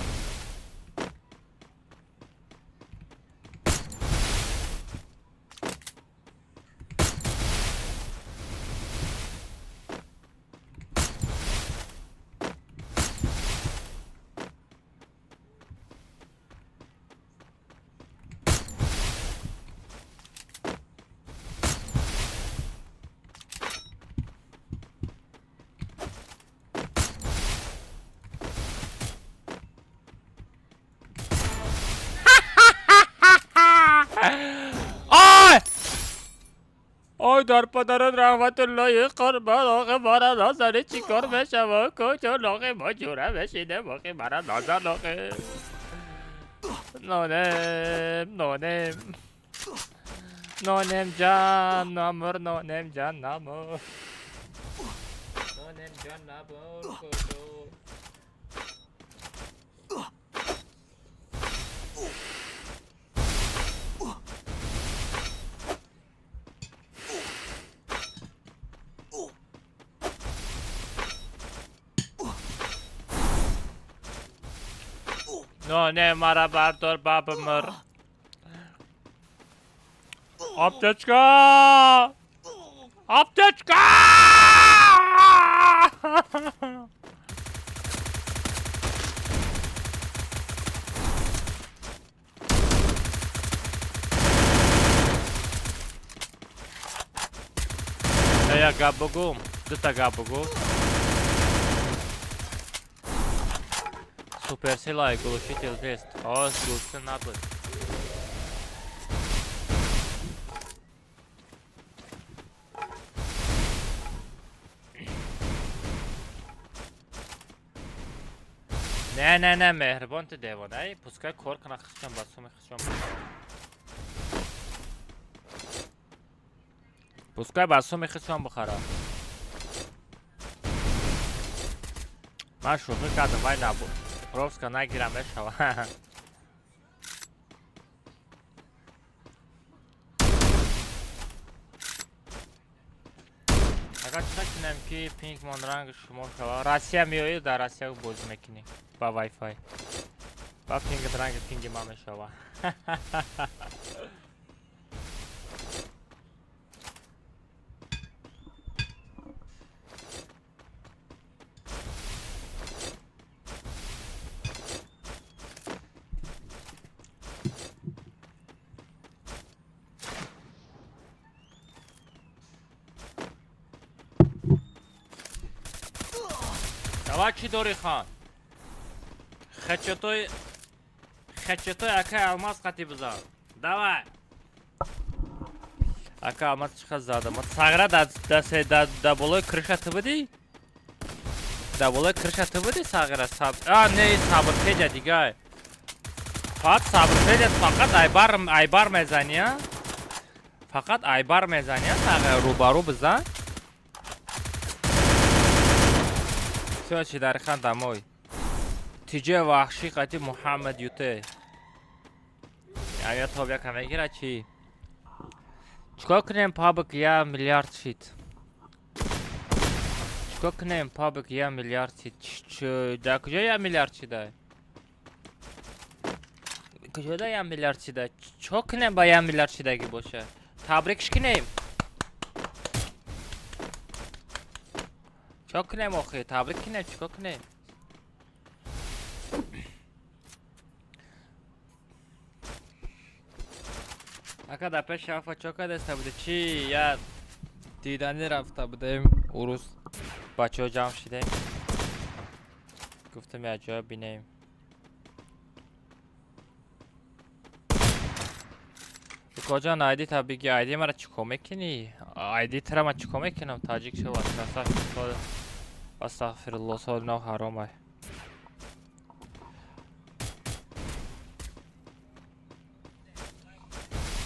Ай! Ой, дар падарат раҳматуллоҳи қурбон, охи мара назари чӣ кор мешава? Куҷо лохи мо ҷура мешинем, охи мара назар лохи. Нонем, нонем. Нонем ҷан, намур, нонем ҷан, намур. Нонем ҷан, намур, куҷо? Нонем мара бардор бабмр. Аптечка! Аптечка! Я гап бугум, дута гап бугум. Суперсилаи глушитель нест. Оз глушитель набуд. Не, не, не, меҳрибон ту девонаи. Пускай кор кана хишчон ба суми хишчон. Пускай ба суми хишчон бихара. Ман шӯхӣ кардам, вай набуд. Провска нагирам мешава. Агар чӣ кинем ки пинг мон ранг шумо шава. Россия меоӣ, дар Россия бозӣ мекунӣ ба Wi-Fi. Ба пингат ранги пинги ман мешава. Давай, чӣ дорӣ, хан? Хечотой, хечотой акай Алмаз қати бизан. Давай. Ака Алмаз чӣ зада? Ма сағра да болои крыша ту будӣ? Да болои крыша ту будӣ, сағира? Саб. А, не, сабр федя дигай. Фақат сабр федя, фақат айбар айбар мезанӣ, а? Фақат айбар мезанӣ, а? Сағира рӯбарӯ бизан. Всё, чи дарихан домой. Тиҷе ваҳшӣ қати Муҳаммад Юте. Ая тоб яка мегира чи? Чикор кунем, пабик я миллиард шид? Чикор кунем, пабик я миллиард шид? Дар куҷо я миллиард шида? Куҷода я миллиард шида? Чикор кунем ба я миллиард шидагӣ боша? Табрикш кунем? Чикор кунем охи? Табрик кунем, чикор кунем? Ака, дар пеши Алфа чо кардаста буде? Чи я диданӣ рафта будем урус, бачаҳо ҷамъ шидем. Гуфтем, як ҷоя бинем. Укоҷон, айди та биги, айди мара чӣ кор мекунӣ? Айди тара ман чӣ кор мекунам? Таҷик шо сол, астағфирулло, соли нав ҳаромай.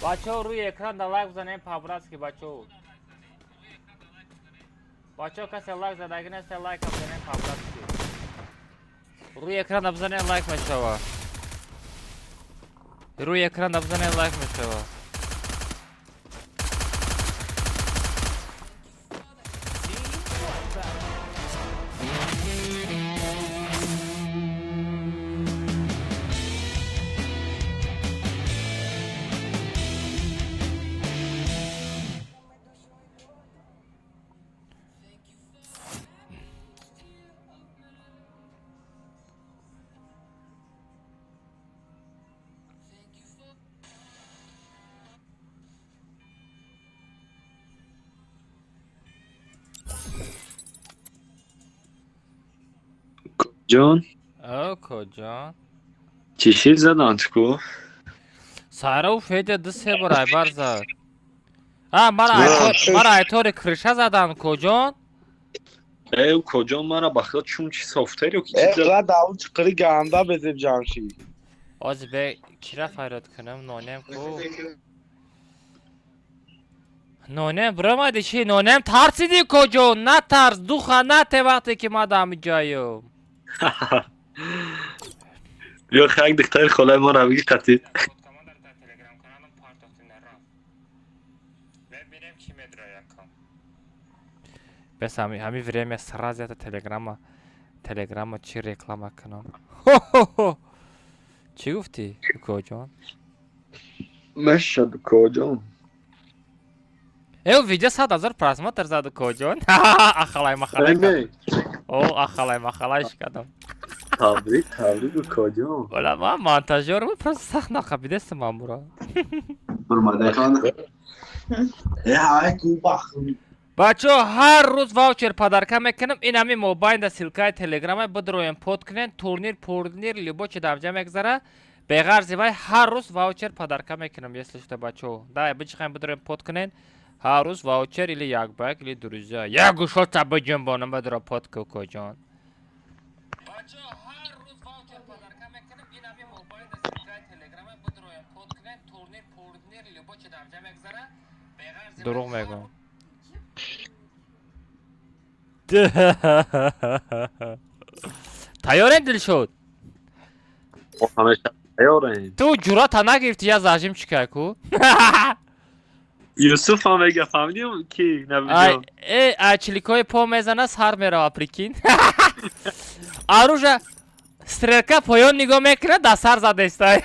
Бачаҳо, рӯи экран да лайк бизанем по-братски, бачаҳо. Бачаҳо, касе лайк задаги нест, лайка бизанем по-братски. Рӯи экран да бизанем, лайк мешава. Рӯи экран да бизанем, лайк мешава. Ҷон. О, коҷон. Чӣ шид заданд ку? Сарау Федя ду се бор айбар зад. А, мара мара айтори крыша задан, коҷон? Э, коҷон, мара ба худо чун чи софтери ки Э, хла даун чиқири ганда безеб ҷамшид. Ози бе кира фарёд кунам, нонем ку. Нонем биромади чи? Нонем тарсиди, коҷон? Натарс, духа нате вақте ки ма дар ҳамиҷоюм. Ё як духтари холаи мо биги қатӣ. Телеграм-каналам партохтина рафт. Мебинем, ки медра якам. Бес ҳами время сразу это телеграма чи реклама кунам. Хо-хо-хо. Чӣ гуфтӣ, укоҷон? Мешад, коҷон. Э, видео 100 000 просмотр зад, укоҷон. Ахалай махалай. О, ахалай махалай шикадам. Табрик, табрик, укоҷон. Вала ман монтажёр буд, просто сахт нақабидестам ман бура. Э, ҳай ку бахм. Бачаҳо, ҳар рӯз ваучер подарка мекунам. Ин ҳами мобайнда ссылкаи телеграма бидроем, под кунен, турнир пурнир любо чи дамҷа мегзара. Беғарзи вай ҳар рӯз ваучер подарка мекунам, если что, бачаҳо. Давай бичихаем, бидроем, под кунен. Ҳар рӯз ваучер или як ба як, или друзья. Як гӯшота биҷунбонам, бидро под ку, коҷон. Бачаҳо, ҳар рӯз ваучер подарка мекунам. Ин ҳами мобайнда ссылкаи телеграма бидроем, под кунен, турнир пурнир любо чи дамҷа мегзара. Беғарзи дурӯғ мегӯям. Тайёрем, Дилшод? Ҳамеша тайёрем. Ту ҷуръата нагирифтӣ, я зажим чикай ку? Юсуф ҳам мега, фаҳмидим ки набиҷон. Э, ай чиликои по мезана, сар мерава, прикинь. Оружие стрелка поён нигоҳ мекунад, да сар задестай.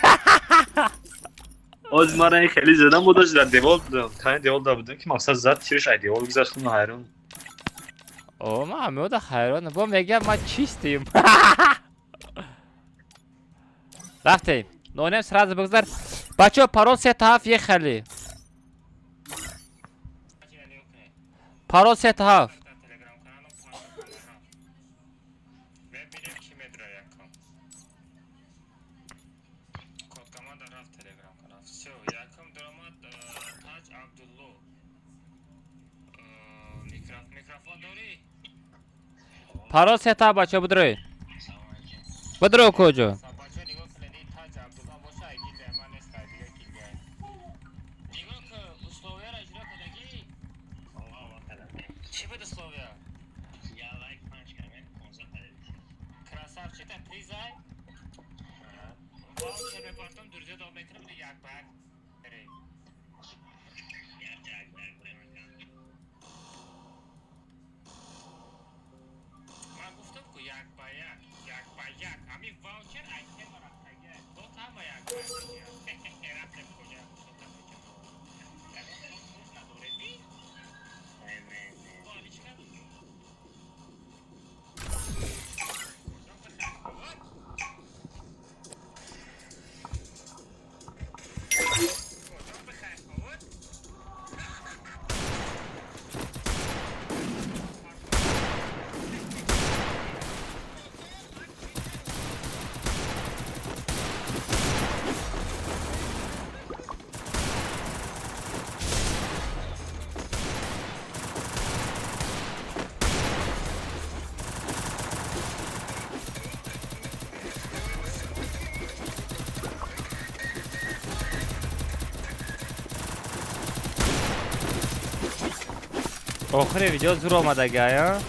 Оз мара ин хеле задам будаш, дар девол будам. Таи девол да будам ки мақсад зад, тирш ай девол гузашт, ман ҳайрон. О, ман ҳамеода ҳайрон. Бо мегӯям, ман чистим. Рафтем. Нонем сразу бигзар. Бачаҳо, парол 3 7 ехали. Парол 3 7. Парол сета бача будрой. Будрой куҷо? Охири видео зур омадагая.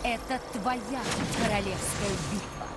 Это твоя королевская битва.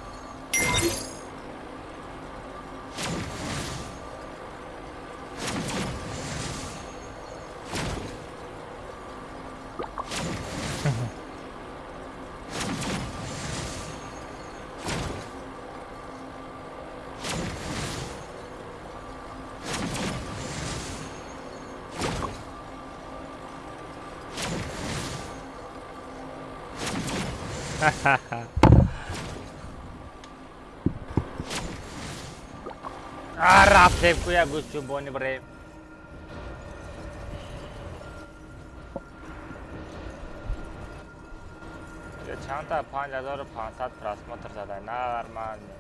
Рафтем куя гӯшчӯбони бирем. Чандта 5500 просмотр зада. Нормально.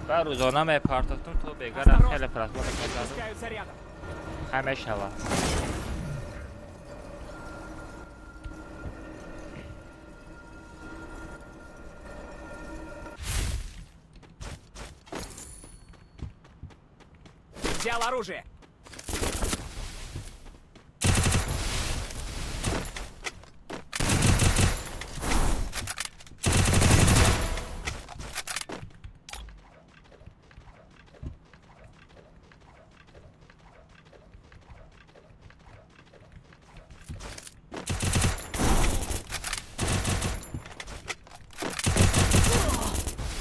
Ба рӯзона мепартофтум то бегара хеле просмотр кардам. Ҳамешава. Взял оружие.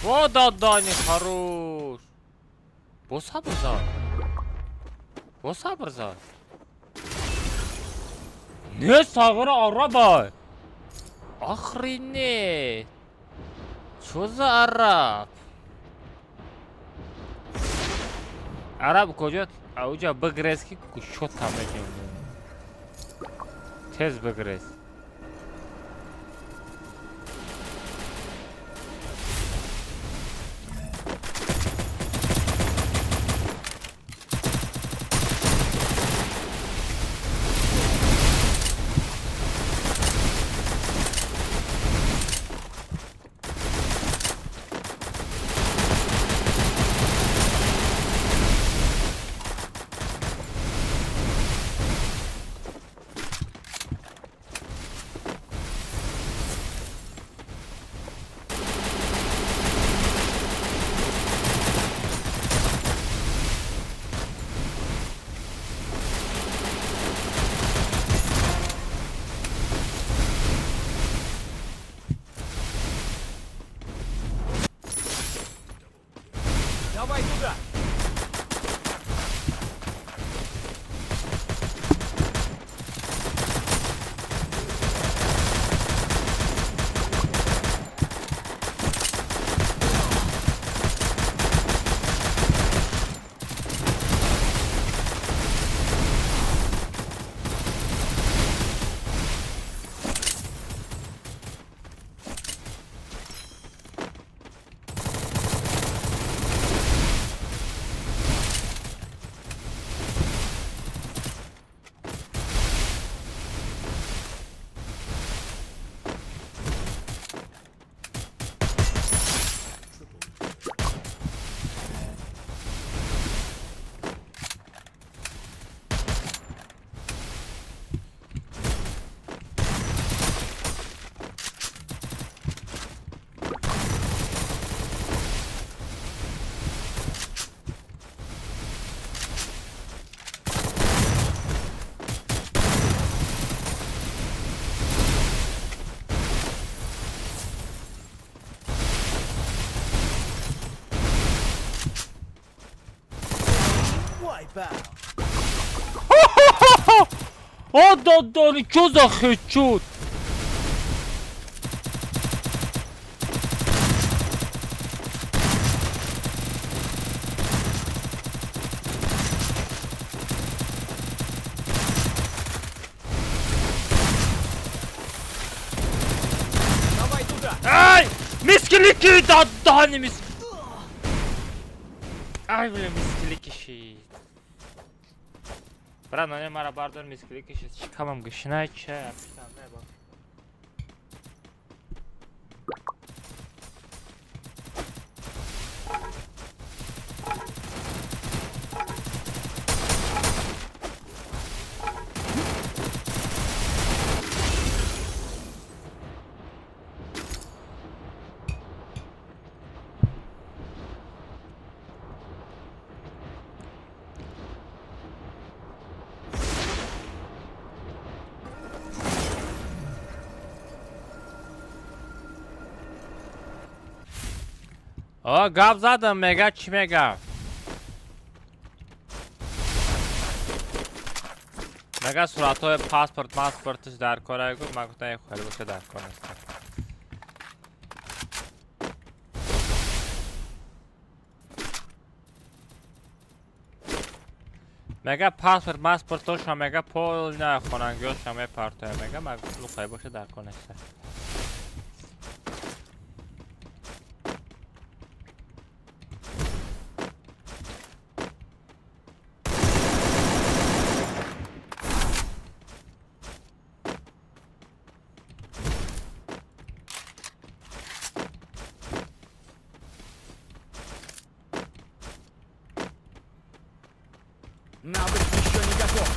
Вот да, не хорош. Бо сабр. Бо сабр зад. Не сағыра арабай. Охренеть. Чё за араб? Араб куҷо? Ауҷа бигрез ки кушота мекунем. Тез бигрез. Давай туда! О, додони, чё за хедшот? Давай туда. Ай! Мискилики додони мис. Ай, бля, мискилики шид. Брат, ноне мара бардор мискилики шид. Шикамам гишнай ча. О, гап задам, мега чӣ мега? Мега суратҳои паспорт, паспортиш дар кора гуфт, ман гуфтам хеле боша дар кор нест. Мега паспорт, паспортошо мега пол на хонангиёшо мепартоя мега, ман гуфтам хеле боша дар кор нест. Навык еще не готов.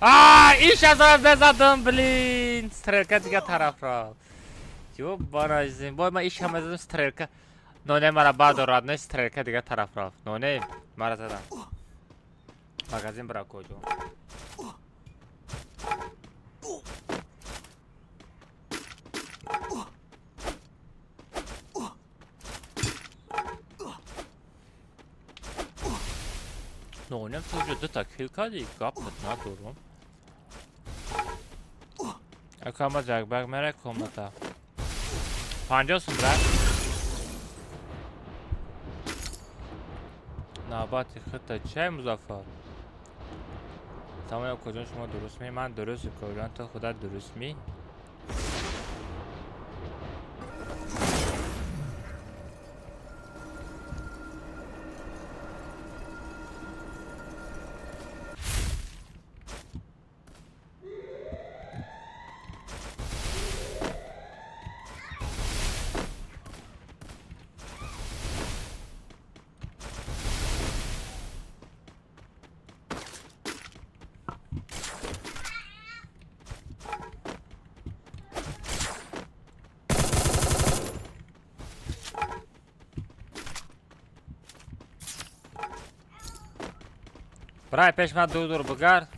А, иш аз безадам, блин. Стрелка дига тараф рафт. Ё баразим. Бой, ман иш ҳам задам стрелка. Ноне мара баъд не стрелка дига тараф рафт. Ноне мара задам. Магазин бира куҷо? Нонем ту уже дута кил кардӣ? Гапат надорум. Акама ҷагбаг мера комната. 50 сум брат. Навбати худта чай Музаффар? Тамоми куҷо шумо дуруст ми? Ман дуруст куҷо ту худат дуруст ми? Брай пеш ман дур бугард.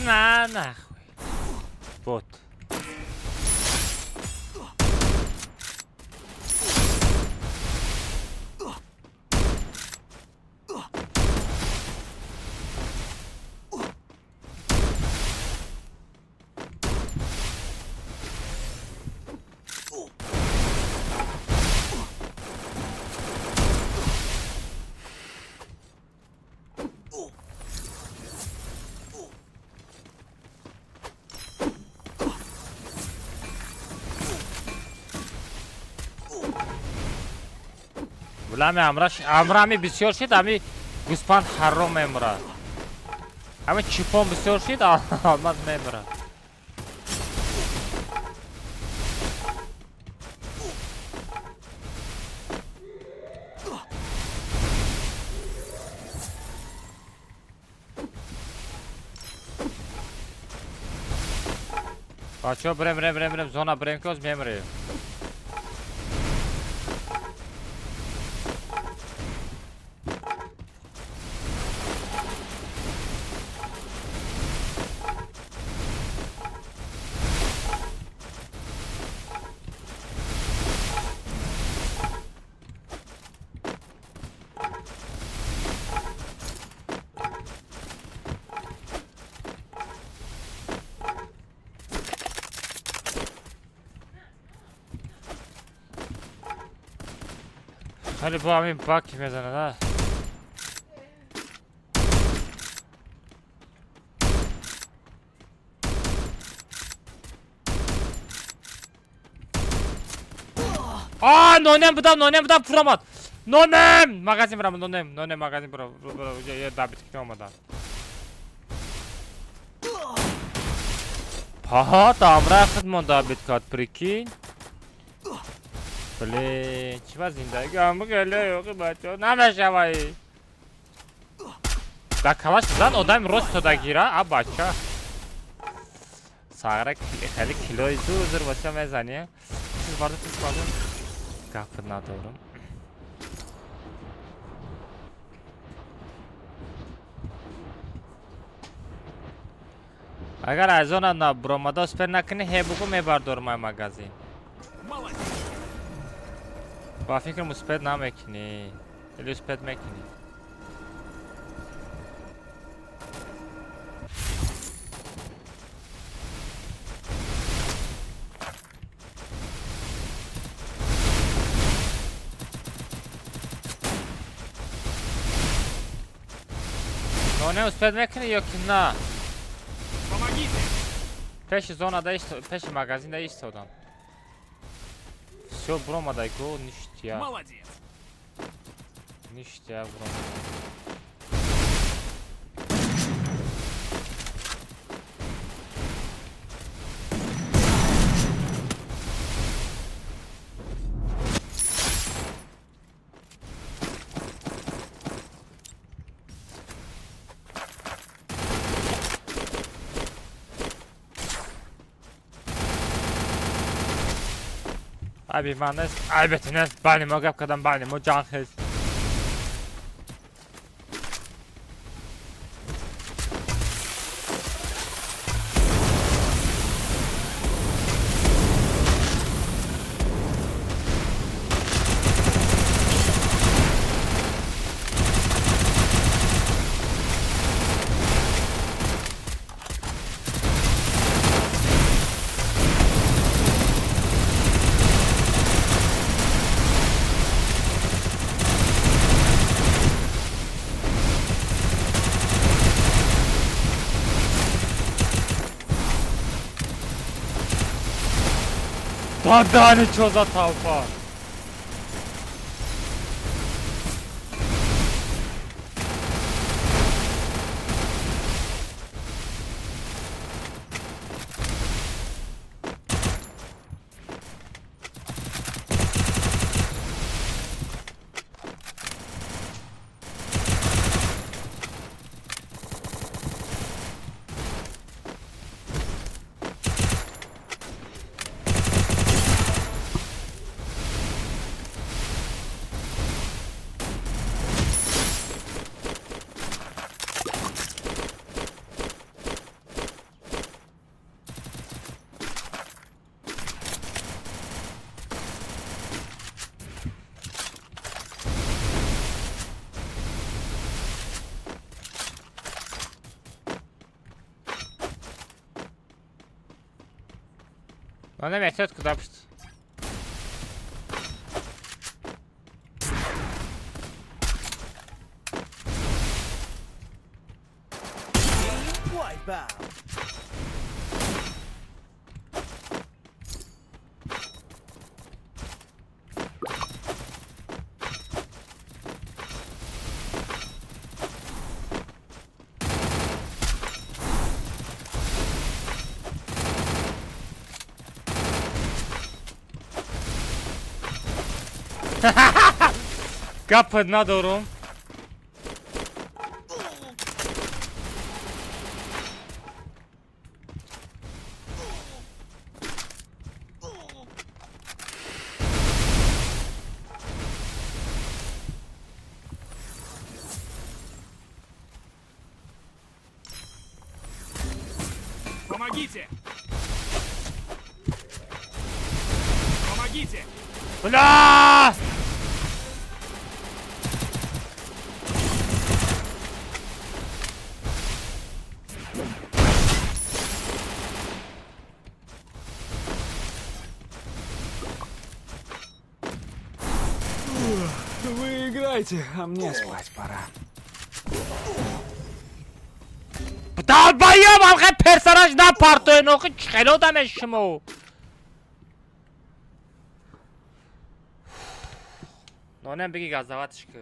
На нахуй. Вот. Ами амрами бисёр шид, ами гӯспанд ҳаром мемурад. Ами чипон бисёр шид, алмаз мемурад. Бачаҳо, бирем, бирем, бирем, бирем, зона бирем, ки ҳоз мемирем. Хеле бо ҳамин бак мезанад, а? А, нонем будам, нонем будам, пур омад. Нонем! Магазин бирам, нонем, нонем магазин бирам. Я добить ки омадам. Паҳа, тамра хидмон добить кард, прикинь. Блин, чӣ ба зиндагӣ ам геле ёқи бачо намешавай. Да калаш зан одам рост тода гира, а бача. Сағра хеле килои зур бача мезани. Чиз барду, чиз барду. Гап надорам. Агар аз она набромада успел накунӣ, ҳе бугу мебардорам ай магазин. Ба фикрам успел намекунӣ. Или успел мекунӣ? Не успел мекунӣ ё ки на? Помогите! Пеши зона да пеши магазин да истодам. Всё, бромадай го, ништяк. Молодец! Ништяк, бромадай. Айби ман нест, айби ту нест, байни мо гап кардам, байни мо ҷанг хест. Бадани чо за толпа? Манам эҳтиёт куда пушт. Гап надорум. Помогите! Помогите! Бля! Вы играйте, а мне спать пора. Долбоёб, алхай персонаж напартоен, охи чӣ хеле одаме шумо. Нонем биги газаватш ки.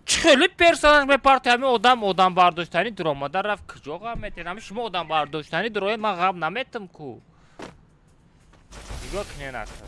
Чӣ хеле персонаж мепартои, ҳами одам одам бардоштани дуромада рафт, куҷо ғам метен? Ҳами шумо одам бардоштани дуроед, ман ғам наметам ку. Нигоҳ кунен ака.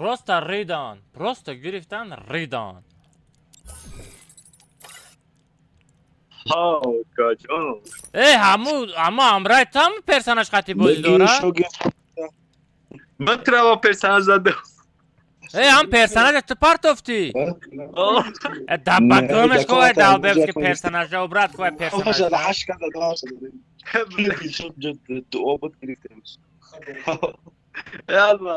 Просто ридан, просто гирифтан ридан. Ҳа, укаҷон. Э, ҳаму ҳаму ҳамраи там персонаж қати бозӣ дора? Ман трава персонаж задам. Э, ҳам персонажа ту партофтӣ? Э, даббакомеш ковай долбебски персонажа, обрат ковай персонажа. Ялла.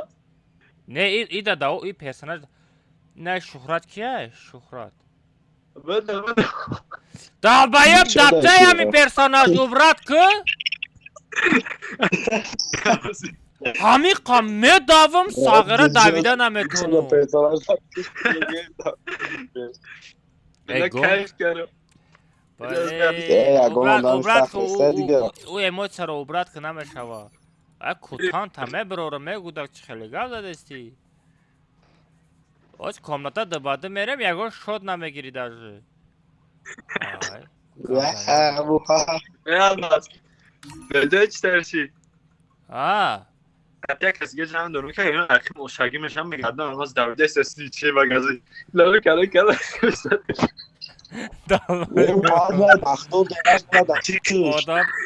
Не, и да, и персонаж. Не, Шуҳрат кия? Шуҳрат. Бада, бада. Долбоеб, дабтай ҳами персонаж, обрат ку? Ҳамиқа медавам, сағира давида наметонам. Кайф кардам. Обрат ку, ӯ эмоцияро обрат ку намешава. А кутанта мебирора мегудак, чӣ хеле гап задестӣ? Оз комната дабада мерем, ягон шот намегирӣ даже. Ай. Ялла. Беда чӣ тарши? А. Як кас дига ҷамъ дорум, ки ино архи мошагӣ мешам мегардам, алмаз давида эсаси чи магази. Лавы кала кала.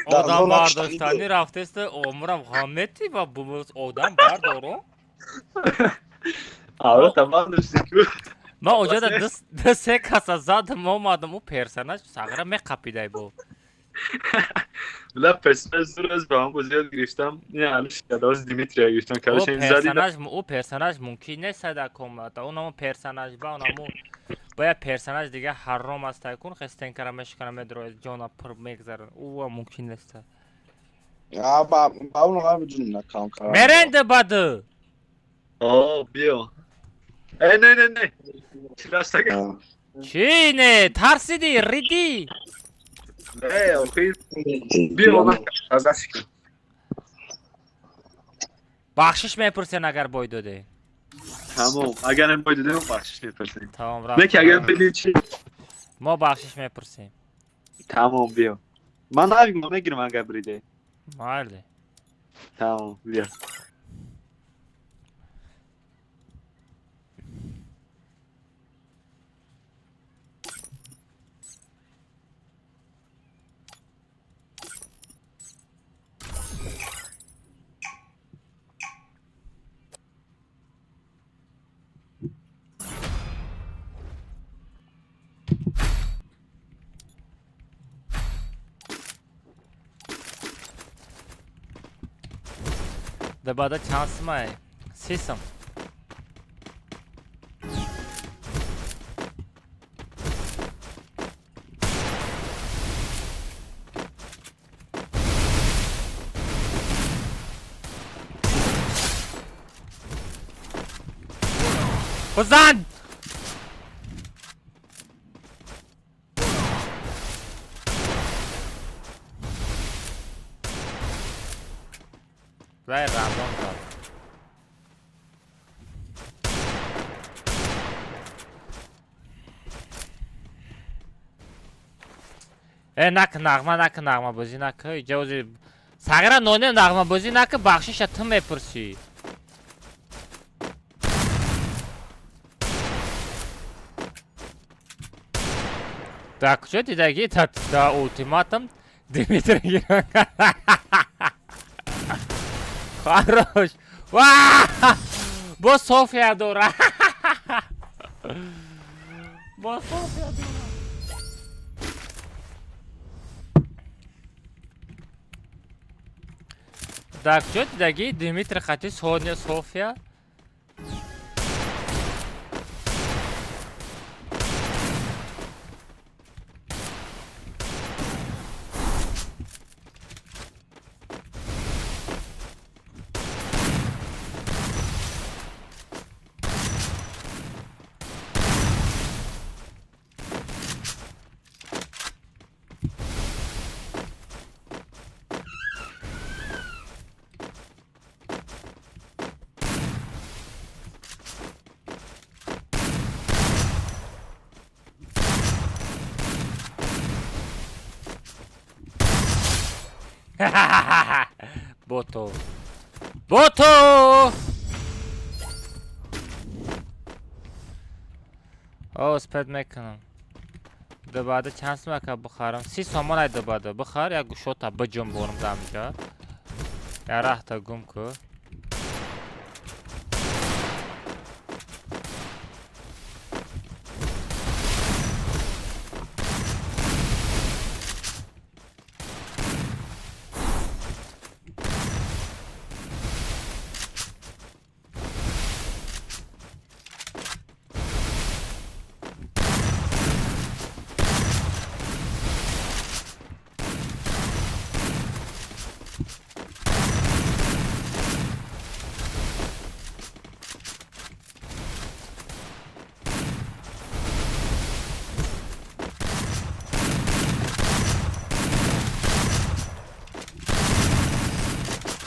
Одам бардоштани рафтеста, омрам ғаммети ва бумус одам бардорум. Авра тамам дошти ку. Ман оҷода ду се каса задам, омадам, ӯ персонаж сағира меқапидай бо. Бла, персонаж зур аст, ба ман бозӣ ёд гирифтам. Не, алиш кадоз Димитрия гирифтам. Ӯ Короче, ин зади. персонаж, ӯ персонаж мумкин нест дар комната. Онамо персонаж ба онамо бояд персонаж дига ҳарром аст, кун хестенкара мешикана, медрояд, ҷона пур мегзарад. Ӯ мумкин нест. Меренде баду. О, биё. Э, не, не, не. Чилаштага. Чӣ не? Тарсидӣ, ридӣ? Не, охи. Биё, на. Аз ки. Бахшиш мепурсен, агар бой доде. Тамом. Агар ин бой додем, бахшиш мепурсем. Тамом, Не ки агар бидӣ чи? Мо бахшиш мепурсем. Тамом, биё. Ман навик мегирам, агар бриде. Майли. Тамом, биё. Дабада чанд сумай? 30 сум. Бизан! Рай рандом зад. Э, нак нағма, нак нағмабозӣ нак. Иҷози сағира ноне нағмабозӣ нак, бахшиша ту мепурсӣ. Дар куҷо дидагӣ да ултиматум Дмитрий гирон? Хорош. Ва! Бо София дора. Бо София дора. Дар куҷо дидагӣ Дмитрий қати Соня София? Бото. Бото! О, спед мекунам. Дабада чанд сум ака бихарам? 30 сомон ай дабада. Бихар, як гушота биҷунбонам дамҷа. Я раҳта гум ку.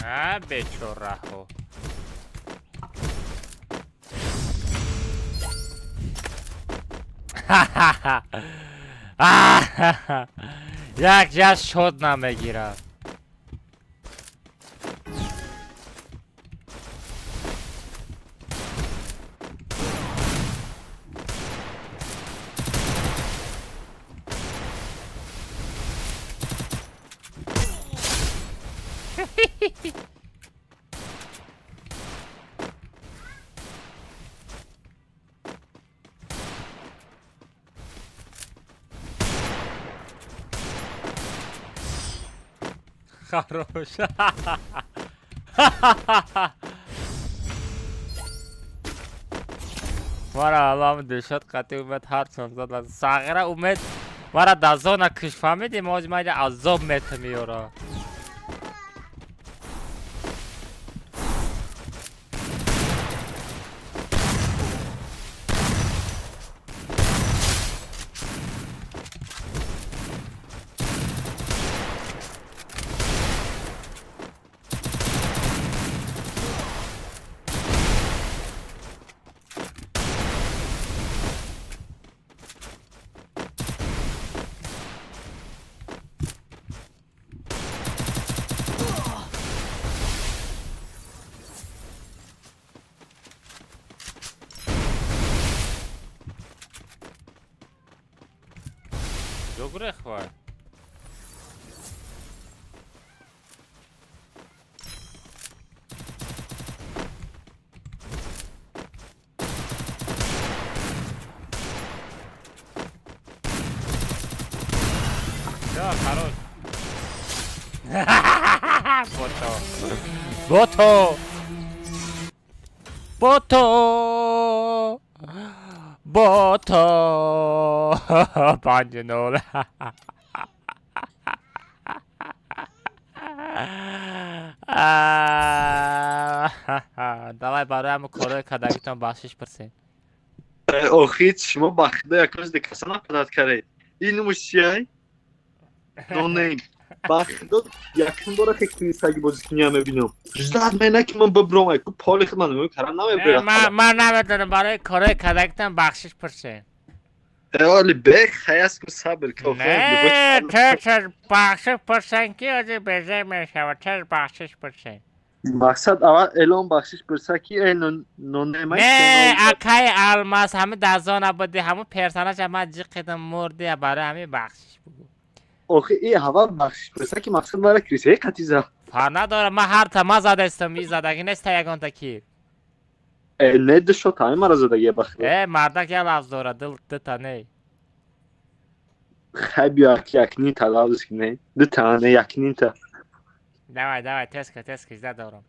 А, бечораҳо. Як ҷаз шод намегирад. Хорош. Мара аллам Дилшод қати умед ҳар чон зад. Сағира умед мара дар зона киш, фаҳмидӣ? Мози майда азоб метамиёра. Куҷо гурехт вай? Всё, хорош. Бото. Бото! Бо то, бо то 5-0. Давай барои ҳама корҳои кардагитон бахшиш пурсем. Охи шумо ба худо якош дикаса нападад каред. Ин нумуш чиай? Нонейм. Ба худо якум бора ки крисаги бозикуния мебинам. Ждат мена ки ман бибром, ай ку поли худ ман карам намебирам. Ман намедонам, барои корҳои кардагитон бахшиш пурсем. Оли бех хаяс ку сабр ку. Не, тез бахшиш пурсем ки ози безе мешавад. Тез бахшиш пурсем. Мақсад аввал эълон бахшиш пурса ки э нонейм. Не, акай Алмаз ҳами дазона буди, ҳамун персонажа ман ҷиқидам мурди, барои ҳамин бахшиш бугу. Охи и ҳава бахшиш пурса ки мақсад бара крисаи қатиза. Фар надорам, ман ҳар та ман задаистам, и задаги неста ягонта ки. Э не душо та мара задаги бахшиш. Э мардак я лафз дора, дил дута не. Хай биё якнин та лафз ки не. Дута не якнин та. Давай, давай, теска, теска, жда дорам.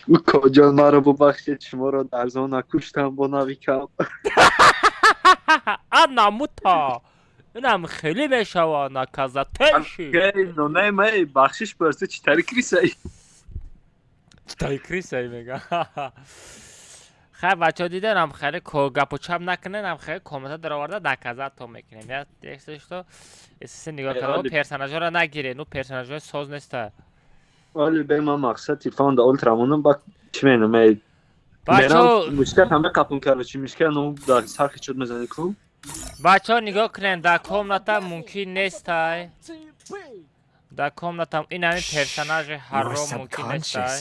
Укоҷон маро бубахшед, шуморо дар зона куштам бо навикам. Ана мута. Инам хеле мешава наказатеши. Нонай май бахшиш пурса чӣ тари крисаи. Чӣ тари крисаи мега. Хай бачаҳо диданам хеле гапу чап накуненам, хеле коммента дароварда наказато мекунем. Я если что, если нигоҳ карда, персонажҳоро нагиред, ну персонажҳои соз неста. Оли бе ман мақсад телефон да ултра монам ба чӣ менам эй. Бачаҳо мушкал ҳама қапун карда, чӣ мушкал ну дар сархи чуд мезани ку. Бачаҳо нигоҳ кунед, дар комната мумкин нестай. Дар комната ин ҳамин персонажи ҳаром мумкин нестай.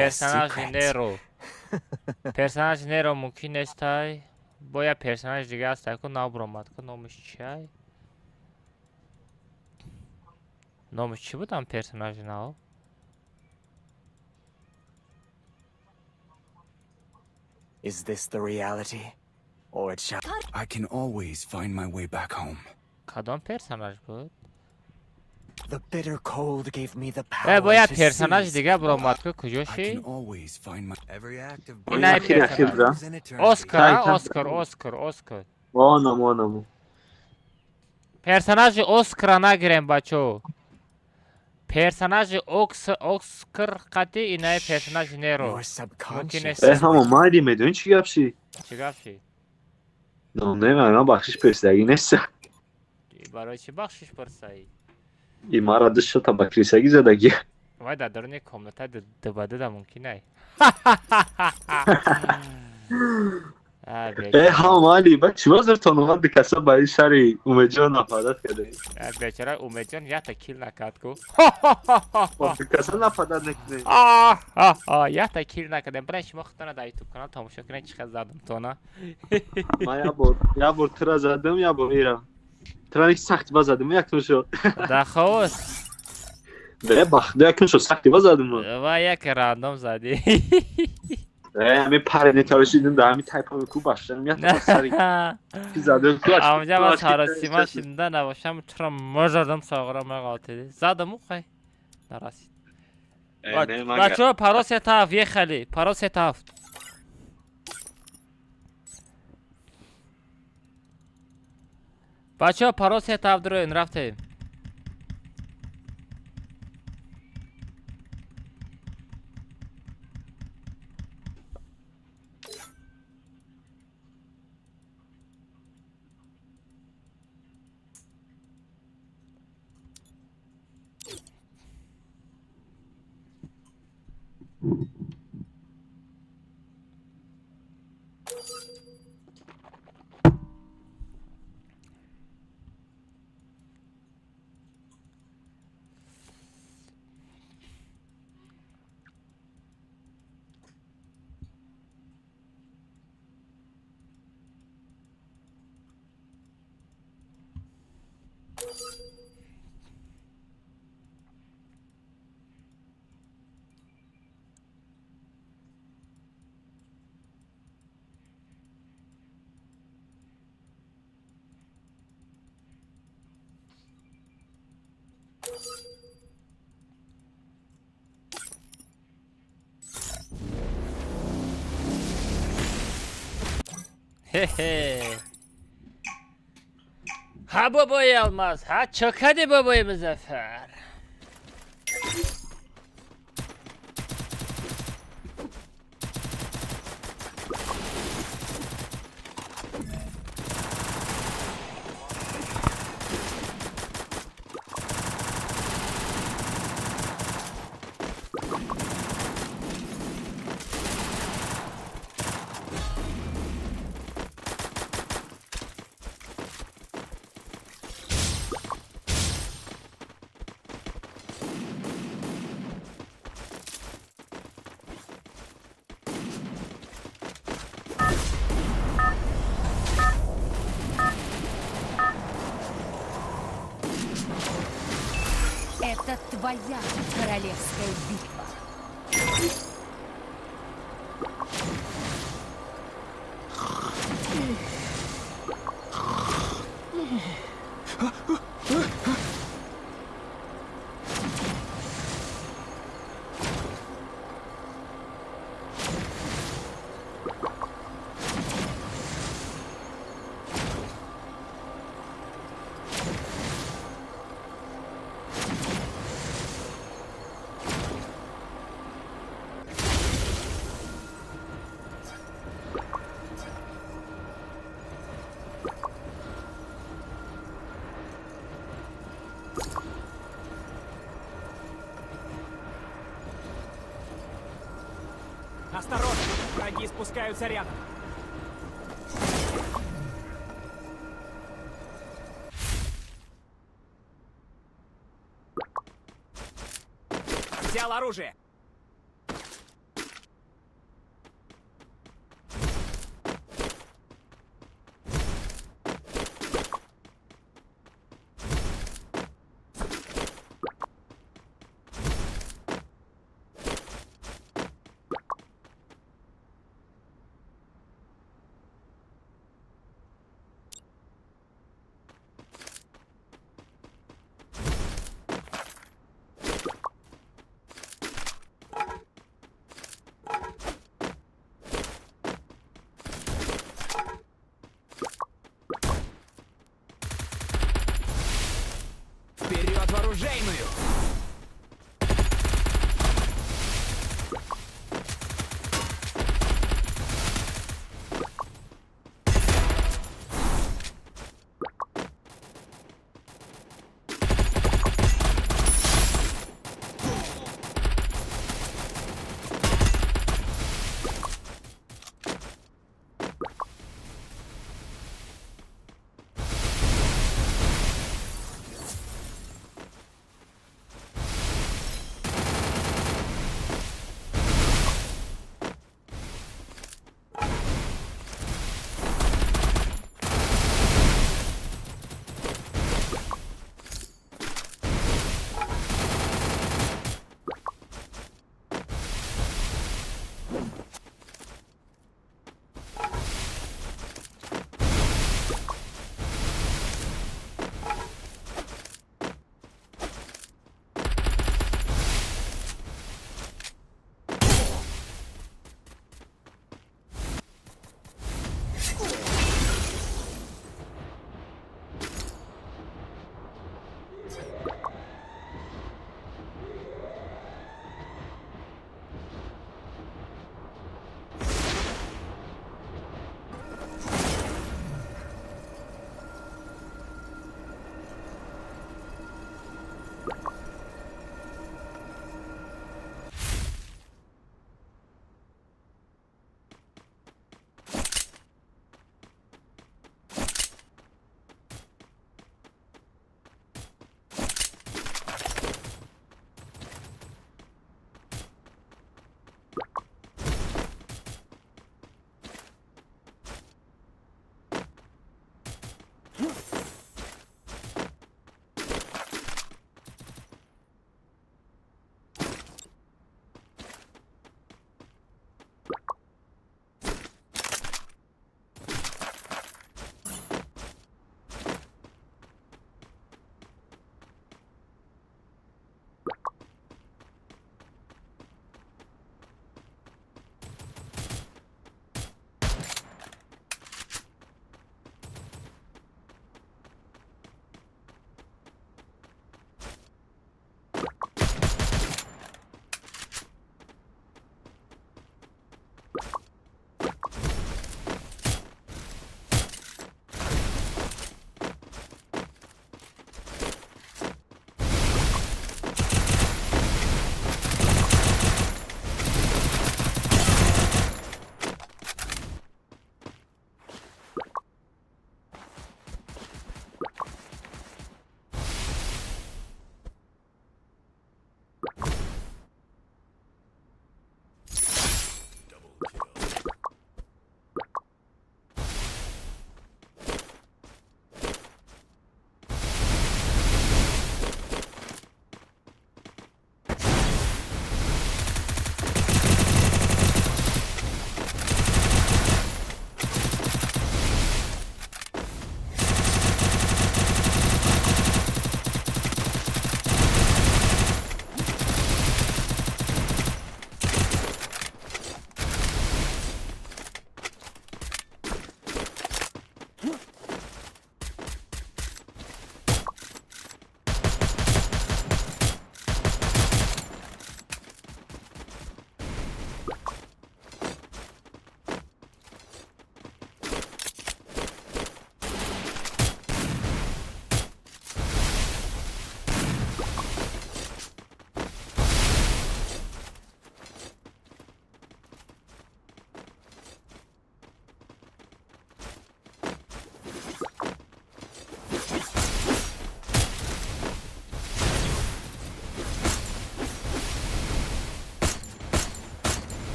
Персонажи Неро. Персонажи Неро мумкин нестай. Бо як персонаж дига ҳастай ку набуромад ку номаш чиай? Номаш чӣ буд ам персонажи нав? Is this the reality? Or it shall... I can always find my way back home. Кадом персонаж буд? The bitter cold gave me the power. Бо як персонаж дига буромад ку куҷо ши? Ин персонаж. Оскар, Оскар, Оскар, Оскар. Онам, онам. Персонажи Оскара нагирем бачо. Персонажи Оскар қати инаи персонажи Неро. Мумкин нест. Э ҳамо майди медонӣ чӣ гап ши? Чӣ гап ши? Не, ман бахшиш пурсидагӣ нест. Барои чӣ бахшиш пурсаӣ? И мара душота ба крисагӣ задагӣ. Вай дар даруни комната дубадуда мумкин ай. Э ҳамо али ба чӣ вазртон омад дикаса ба ин шаҳри Умедҷон нафадат кардем? Бечора Умедҷон якта кил накард ку. Дикаса нафадат накунем. Якта кил накардем. Бирен шумо худтона дар ютуб канал тамошо кунед чӣ қадр задам тона. Ман як бор тира задам, як бор ира. Тира сахт базадам, якум шуд. Да ховос. Бе бахда якум шуд, сахт базадам. Ва як рандом задӣ. Ҳами парени тарошидим да ҳами тайпами ку баштам як сари задам ку. Амҷа ма саросима шида набошам, чаро мазадам сағра меғалтиди. Задам хай. Нарасид. Бачаҳо паро 3-7 ехали, паро 3-7. Бачаҳо паро 3-7 дуроен рафтем. Хе-хе. Ҳа, бобои Алмаз, ҳа, чо кади, бобои Музаффар? Это твоя королевская битва. Осторожно! Враги спускаются рядом. Взял оружие. Вперед в оружейную!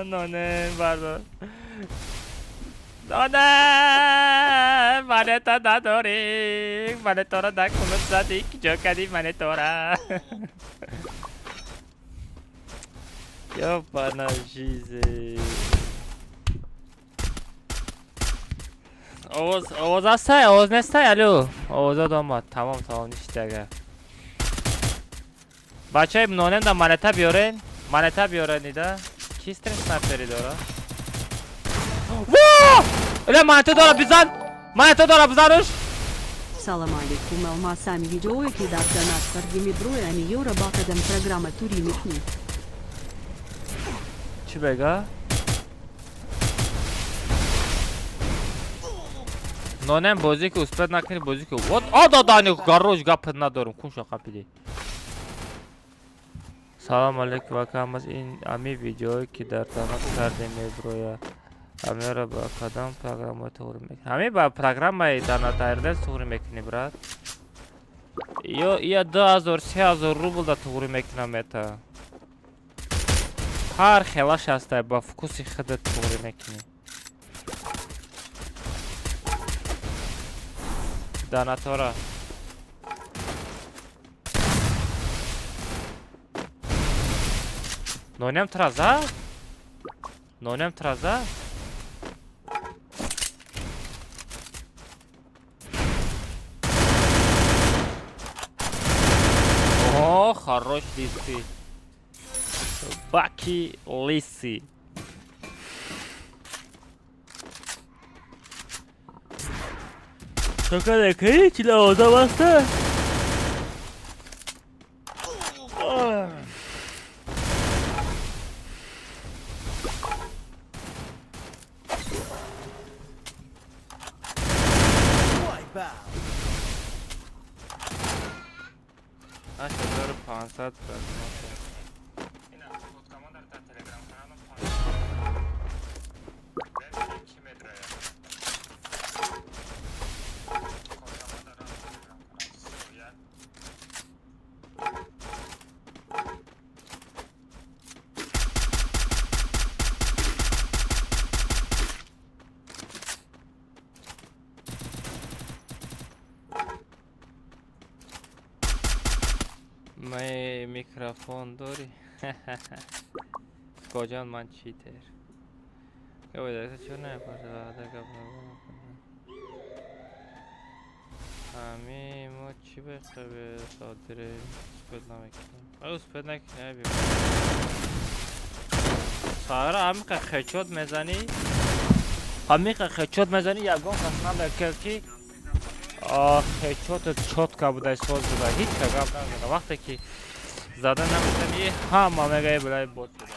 Нонем бардор. Нонем монета надорӣ. Монетора да кунут задӣ. Киҷо кардӣ монетора? Ёбана жизнь. Овоз, овоз ҳастай, овоз нестай, алло. Овозот омад. Тамом, тамом, ништи агар. Бачаи нонем да монета биёрен. Монета биёрен ида. Ки стрим снайпери дора? Во! Ила монета дора бизан. Монета дора бизануш. Салам алейкум, алмасами видео ки дар донат кардими брои ами ёра ба кадам программа тури мекни. Чӣ бега? Нонем бозӣ ки успед накунӣ бозӣ ки. Вот ододани гароҷ гап надорум, куншо қапиди. Салом алейкум ака, аз ин ами видеое ки дар донат кардем меброя. Амеро ба кадом программа туғри мекунӣ? Ҳами ба программаи донат айрдес туғри мекунӣ, брат? Ё ия 2000, 3000 рубл да туғри мекунам это. Ҳар хелаш ҳастай, ба вкуси худат туғри мекунӣ. Донатора. Нонем траза? Нонем траза? Ох, Хорош, лиси. Баки лиси. Шакадаки чила баста. 8500. Микрофон дорӣ, коҷон? Ман читер. Ҳами мо чӣ бехабе содире успед намекунем, успед накунем. Сара, ҳамиқа хечот мезанӣ, ҳамиқа хечот мезанӣ, ягон кас намекард, ки хечотат чётко будай, соз буда, ҳеҷ ка гап назада. Вақте ки зада наметавонӣ, ҳама мегӯяд, билай, бот буда.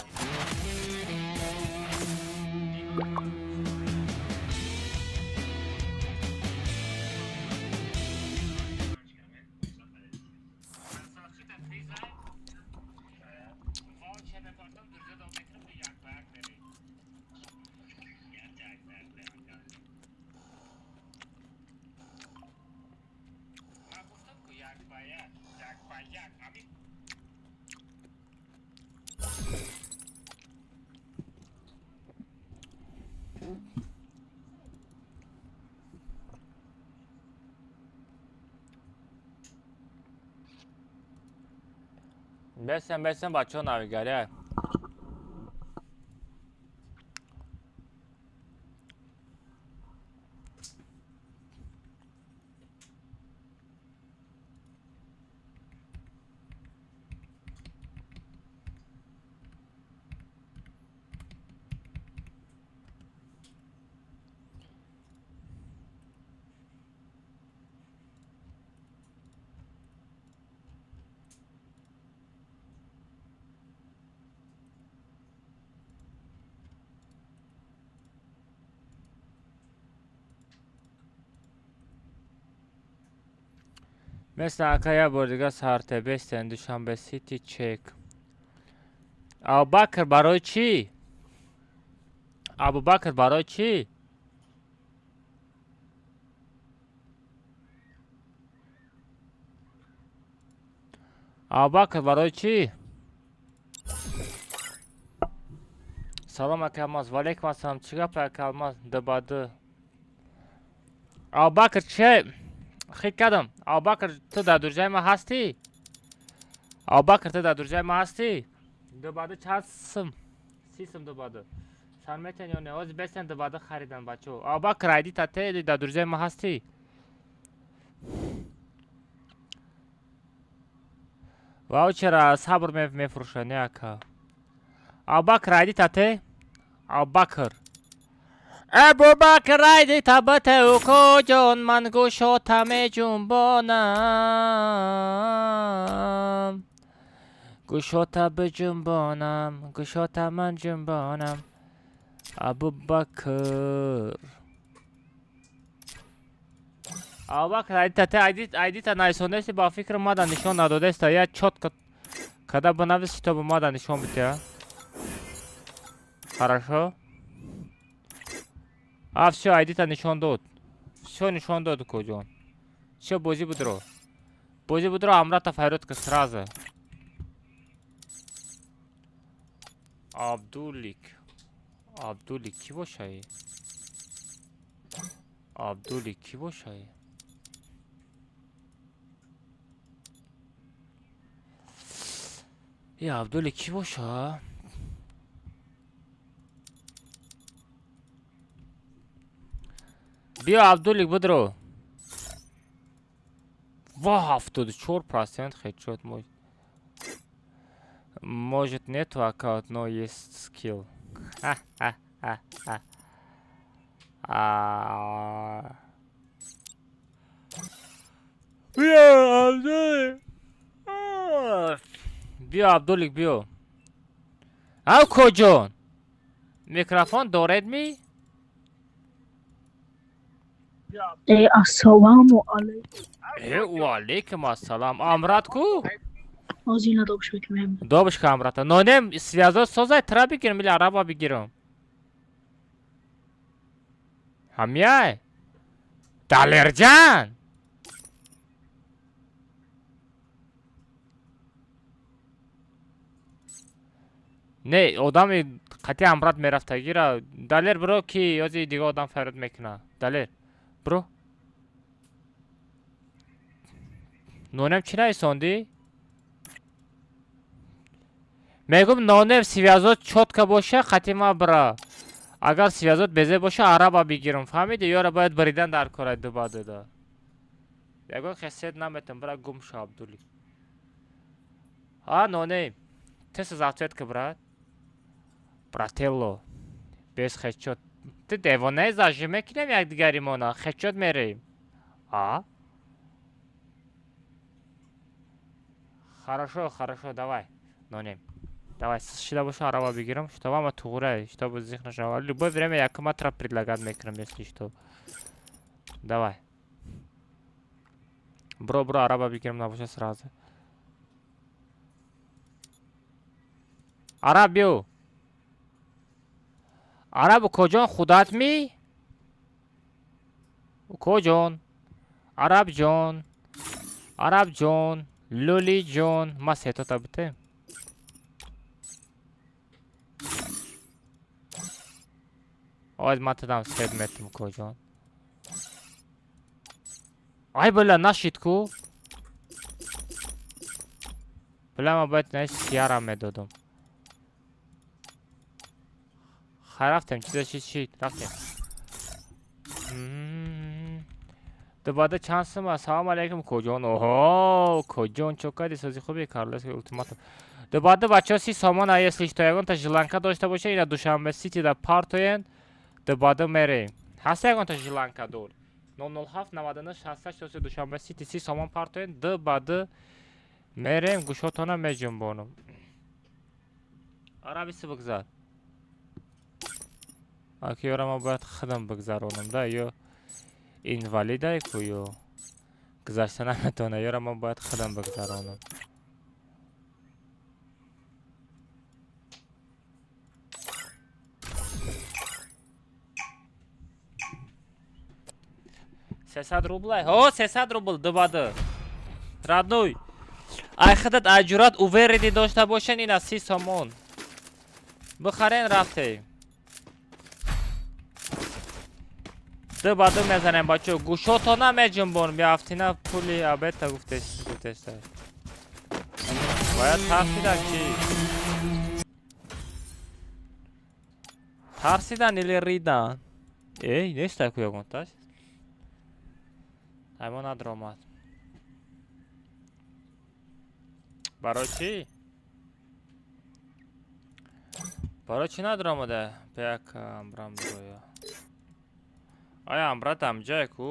Бесен, бесен, бачаҳо, навигария. Мисли ака, як бор дига сартеб бестен, Душанбе Сити чек. Абубакр, барои чӣ? Абубакр, барои чӣ? Абубакр, барои чӣ? Салом, ака Алмаз. Валейкум ассалом. Чӣ гап, ака Алмаз? Д ба д. Абубакр, че хит кардам? Абубакр, ту дар дурҷаи ман ҳастӣ? Абубакр, ту дар дурҷаи ман ҳастӣ? Д ба д чанд сум? 30 сум д ба д. Сан метен ё не? Ҳозир бесен, д ба д харидан, бачаҳо. Абубакр, айди та те дар дурҷаи ман ҳастӣ? Ваучера сабр мефурӯшад, не, ака? Абубакр, айди та те? Абубакр. Абубакр, айди та бате, укоҷон, ман гӯшота меҷунбонам. Гӯшота биҷунбонам, гӯшота ман ҷунбонам. Абубакр. Абубакр, айди та те, айди та найсондаси, ба фикр мада нишон надодаста. Я чётко када бинависи, то мада нишон битя. Хорошо? А, всё, айдита нишон дод. Всё, нишон дод, укоҷон. Всё, бозӣ будро. Бозӣ будро, амрата файрод ка сразу. Абдулик. Абдулик кӣ бошай? Абдулик кӣ бошай? Е, Абдулик кӣ боша? Биё, Абдулик, будро. Ва, 74% хедшот мо. Может, нету аккаунт, но есть скилл. Ха-ха-ха-ха. А. Биё, Абдулик. Биё, Абдулик, биё. Ав коҷон? Микрофон доред ми? Э, ассаламу алайкум. Э, ва алейкум ассалам. Амрат ку? Ҳозир добш мекунем. Добш ка Амрата. Нонем связот созай, тра бигирам или араба бигирам? Ҳамяй? Далерҷан! Не, одами қатъи Амрат мерафтагира. Далер, биро, ки ёзи дига одам фарёд мекуна. Далер, биро. Нонем чӣ нависондӣ? Мегум, нонем связот чётко боша, қатъи ма бира. Агар связот безе боша, араба бигирам. Фаҳмидӣ? Ёра бояд биридан дар кора дуба дуда. Ягон хесет наметам, бира гум шо, Абдули. А, нонем. Ты завтра, брат. Брателло. Без хедшот. Ты девонаи зажим мекунем якдигаримона. Хедшот мерем. А? Хорошо, хорошо, давай. Нонем. Давай, шида боша, араба бигирам, чтобы ама туғура, чтобы зих нашава. Любое время якума тра предлагать мекунам, если что. Давай. Бро, бро, араба бигирам набоша сразу. Араб биё. Араб коҷон худат ми? Коҷон? Арабҷон. Арабҷон. Лӯлиҷон. Ма сетота бите. Оз ма тадам сет метум коҷон. Ай била нашид ку? Била ма бояд на сияра медодум. Хай рафтем, чиза чиз шид, рафтем. Дубада чанд сум аст? Салом алейкум коҷон. Оҳо, коҷон чо кардӣ? Сози хуби Карлес ултиматум. Дубада бачаҳо 30 сомон, а если что ягонта желанка дошта боша, ина Душанбе Сити да партоен, дубада мерем. Ҳаст ягонта желанка дор? 007 99 68 Душанбе Сити 30 сомон партоен, д ба д мерем, гӯшотона меҷунбонам. Арабиси бигзар. Аки ёра ма бояд худам бигзаронам да, ё инвалидай ку ё гузашта наметавона, ёра ма бояд худам бигзаронам. 300 рублай? Ҳо, 300 рубл дубады. Родной. Ай худат аҷурат уверенный дошта бошен, ина 30 сомон. Бихарен рафтем. Ду ба ду мезанем бачо. Гӯшотона меҷунбон. Биафтина пули абета гуфтес гуфтеста. Бояд тарсидан чӣ? Тарсидан или ридан? Эй, неста ку ягонташ? Аймон надромад. Барои чӣ? Барои чӣ надромада? Бяк амбрам бироя. Ая амбрат амҷае ку?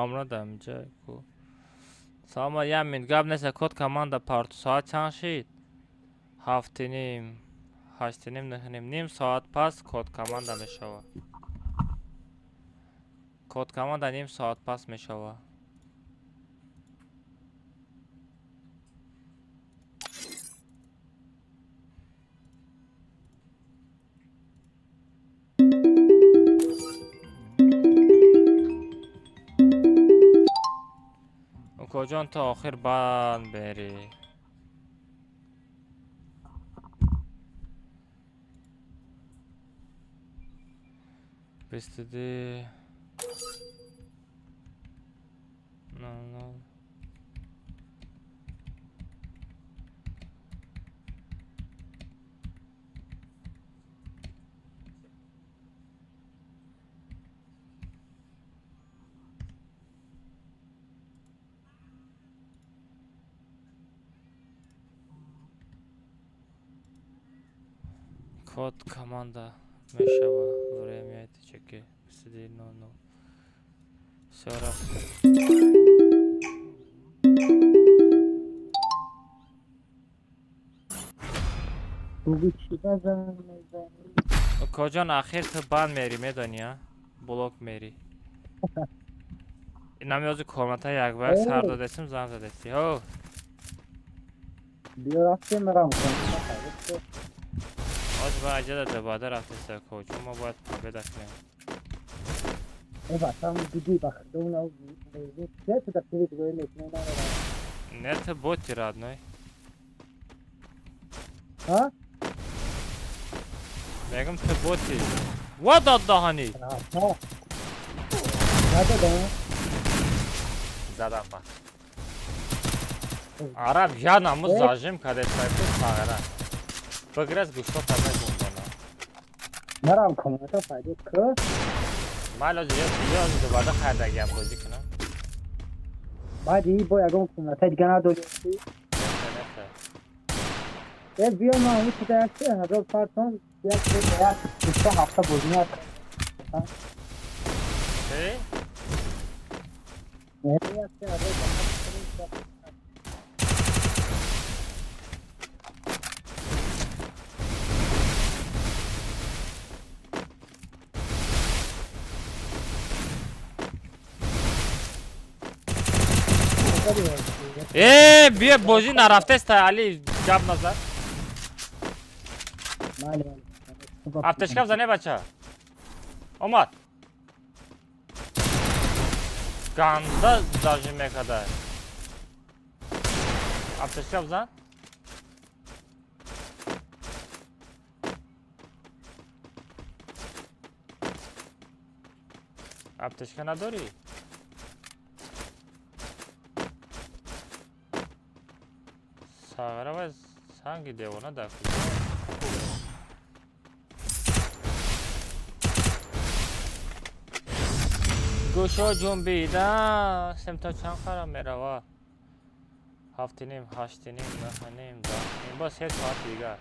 Амрат амҷае ку? Салом, як минут гап нест, код команда парту. Соат чанд шид? 7:30, 8:30, 9:30. Ним соат пас код команда мешавад. Код команда ним соат пас мешавад. Укоҷон, то охир банд бери. 22 00. Код команда мешава. Время чеки 21:00. Всё рафт. Коҷон, ахир ту банд мери, медонӣ, а? Блок мери. Инам ёзи комната як ба як сар додесим, занг задеси. Ҳо. Биё рафтем, мерам. Оз ба аҷада дабада рафтеса коҷон, мо бояд победа кунем. Э бачам диди ба худо на се та привет гои мекунем. Не, ту боти, родной. Ҳа? Мегам ту боти. Ва дод даҳани. Надодам. Задам ба. Араб я намуз зажим кадестай ку сағара. Биграз гӯшто карда ҷунбона. Марам комната пайдо ку. Ман ози ё дубада хайрдагиам бозӣ кунам. Баъди и бо ягон комната дига надорӣ? Не, Э биё ман ҳамин чиза як 3000 партон як як ду ҳафта бозӣ накардам. Чӣ? Як 3000. Э, биё бозӣ нарафтеста, Али, гап назад. Аптечка бзане, бача. Омад. Ганда зажим мекарда. Аптечка бзан. Аптечка надорӣ? Сағара ва санги девона дар куҷо? Гӯшо ҷунбида, симто чанд қара мерава? 7:30, 8:30, 9:30, 10:30, боз 3 соати дигар.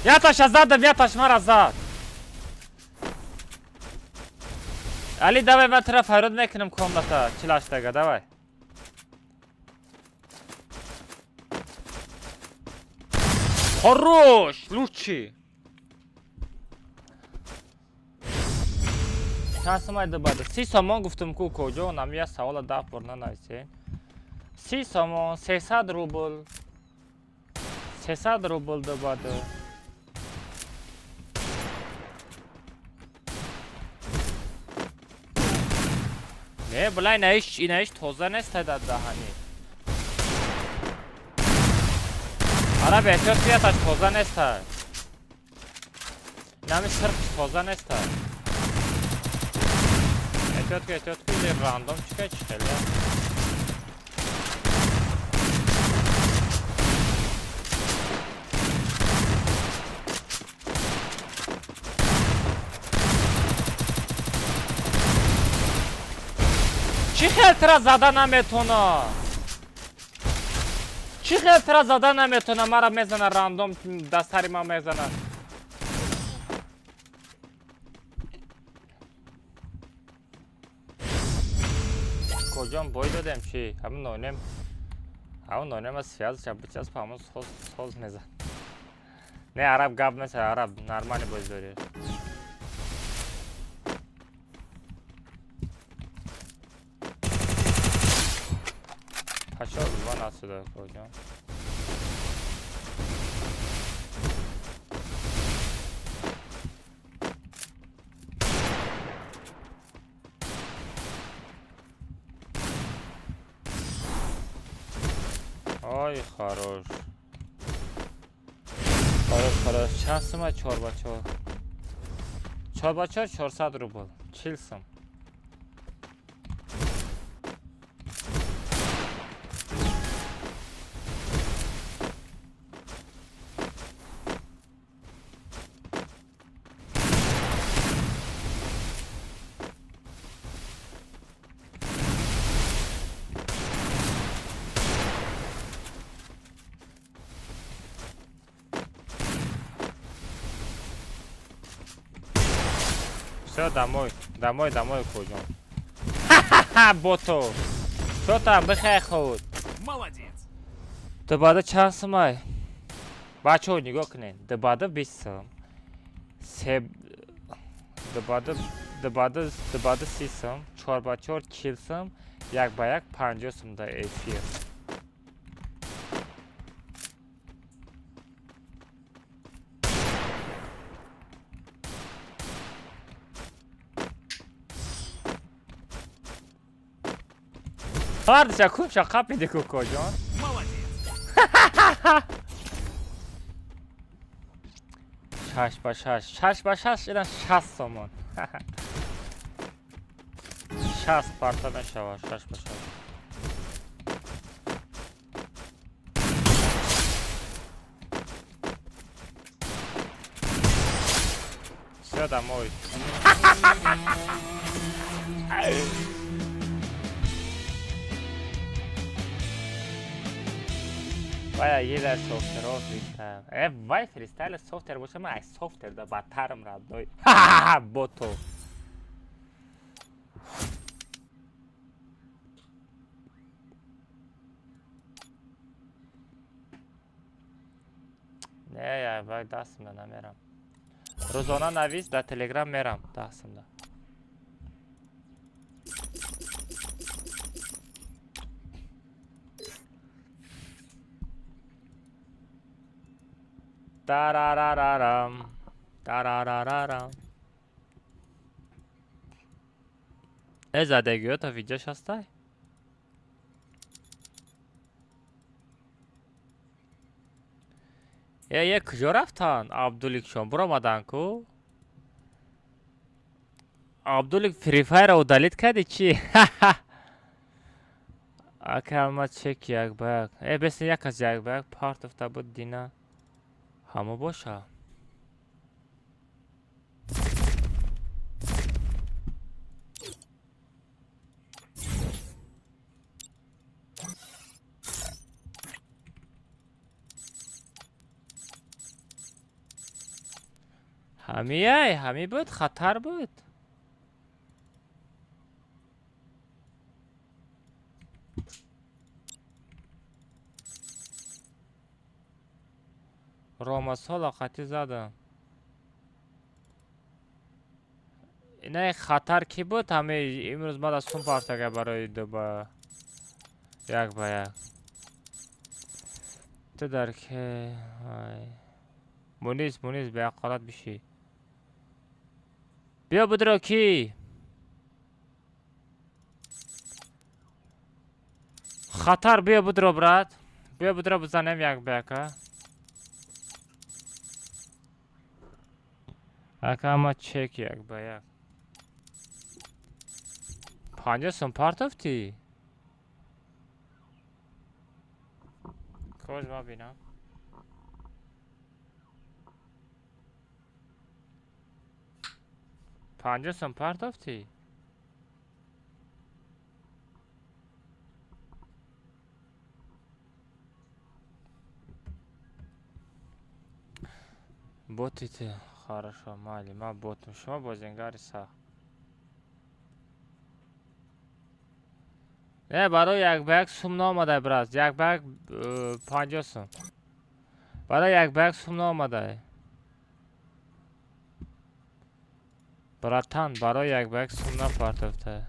Яташа задам, яташ мара зад. Али, давай ман тура фарёд мекунам комната 48-тага, давай. Хорош, лучший. Чанд сум айда бада? 30 сомон гуфтум ку коҷо, нам я савола 10 бор нанависен. 30 сомон, 300 рубл. 300 рубл дабада. Не, бла, инаиш, инаиш тоза нест дар даҳанӣ. Араб эҳтиёт бияташ тоза нест. Инами сирф тоза нест. Эҳтиёт ку, эҳтиёт ку, рандом чика чӣ хеле. Чӣ хел тира зада наметона? Чӣ хел тира зада наметона? Мара мезана рандом, дар сари ман мезана. Коҷон бой додем чӣ? Ҳамин нонем, ҳамин нонем аз связь бичасп, ҳамон соз соз мезан. Не, араб гап нест, араб нормальный бозӣ дорӣ. Пошел вон отсюда, коҷон. Ой, хорош. Хорош, хорош. Чанд сума чор ба чор? Чор ба чор 400 рубл. 40 сум. Всё, домой, домой, домой, куҷон. Бото. Чё там, бихай худ. Молодец. Дубада чанд сумай? Бачаҳо, нигоҳ кунед. Дубада 20 сум. Се дубада, дубада, дубада 30 сум, чор ба чор 40 сум, як ба як 50 сум дар эфир. Ҳардиша кумша қапиди, кукоҷон. Молодец. Шаш ба шаш, шаш ба шаш, ина 60 сомон. 60 парта мешавад, шаш ба шаш. Всё, домой. Вая ела софтеро фристайл. Э, вай фристайл софтер боша, ман ай софтер да бадтарам, родной. Бото. Не, я вай дастамда намерам. Рӯзона навис дар Телеграм, мерам дастамда. Тарарарарам. Тарарарарам. Э, задегиёта видеош ҳастай? Э, е, куҷо рафтанд? Абдуликшон буромаданд ку? Абдулик, Free Fire удалить кардӣ чӣ? Ака, алма чек як ба як. Э, бесин, як аз як ба як партофта буд дина. Ҳамо боша. Ҳамияй, ҳами буд, хатар буд. Ромасола қатӣ задам. Инаи хатар кӣ буд? Ҳами имрӯз мада сум партага барои ду ба як ба як. Ту дар ке? Мунис, Мунис, беақолат бишӣ. Биё будро кӣ? Хатар, биё будро, брат. Биё будро, бизанем як ба яка. Ака, ама чек як ба як. 50 сум партофтӣ? Коз ма бинам. 50 сум партофтӣ? Ботите, хорошо, майли, ман ботум, шумо бозингари сахт. Не, барои як ба як сум наомадай, брат. Як ба як 50 сум. Барои як ба як сум наомадай. Братан, барои як ба як сум напартофта.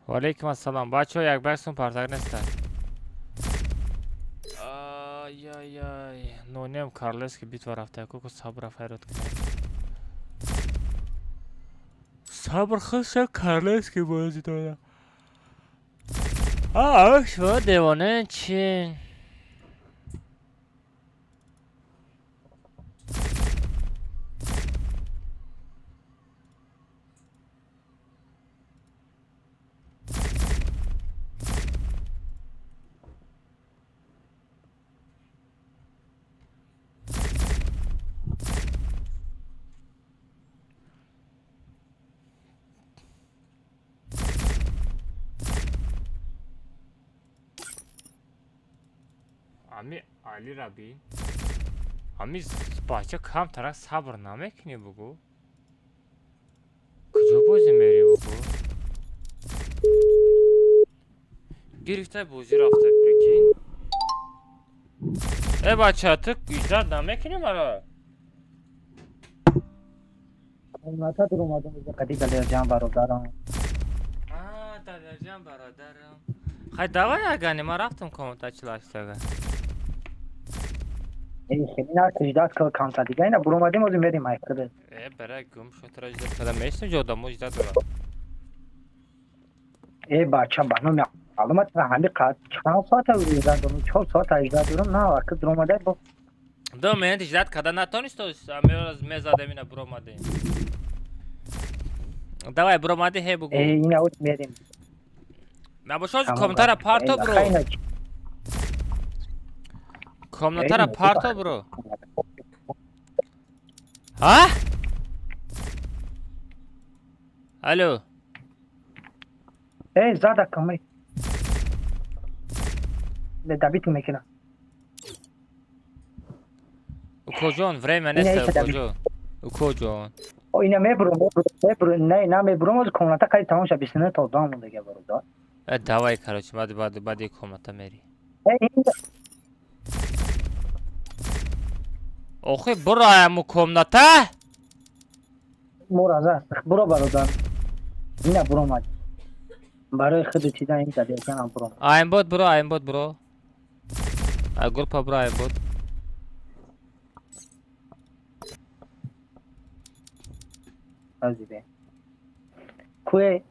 Валейкум ассалом. Бачаҳо, як ба як сум партак нестанд. Ай-ай-ай. Нонем королевский битва рафта. Коко сабра файрод кунед. Сабр хаса, королевский бозӣ дода. А, шумо девона чи? Ами Али Раби. Ами бача камтарак сабр намекунӣ, бугӯ? Куҷо бозӣ мерӣ, бугӯ? Гирифта бозӣ рафта, прикинь. Э, бача, ту иждат намекунӣ мара? Комната дуромадам қади Далерҷан бародарам. А, Далерҷан бародарам. Хай, давай, агани, ман рафтам комната чилаштага. Эй, хеле на ждать кар камта дига ина буромадим, озим мерим айқида. Э, бара гум шо, тара ждать када местам, ҷо одамо ждать дорад. Э, бача, ба номи маълумот ҳами қад чанд соата ждать дорам? 4 соата ждать дорам, на вақт дуромада бо. 2 минут ждать када натонист, амираз мезадем, ина буромадем. Давай, буромади, ҳе, бугӯ. Э, ина оз мерим. Набошоз, комнатара парто, бро. Комнатара парто, бро. А? Алло. Э, зада камай. Дабиту мекунам. Укоҷон, время нест, укоҷон. Укоҷон. О, ина мебурум, мебурум, не, на мебурум, оз комната қайд тамом ша, 29 то дам мондага, бародар. Э, давай, короче, баъди баъди баъди комната мери. Э, Охи, буро аму комната? Мураза, буро, бародар. Ина буромад. Барои худи чида ин задияканам буром. Аймбот буро, аймбот буро. А группа буро, аймбот. Азибе. Куе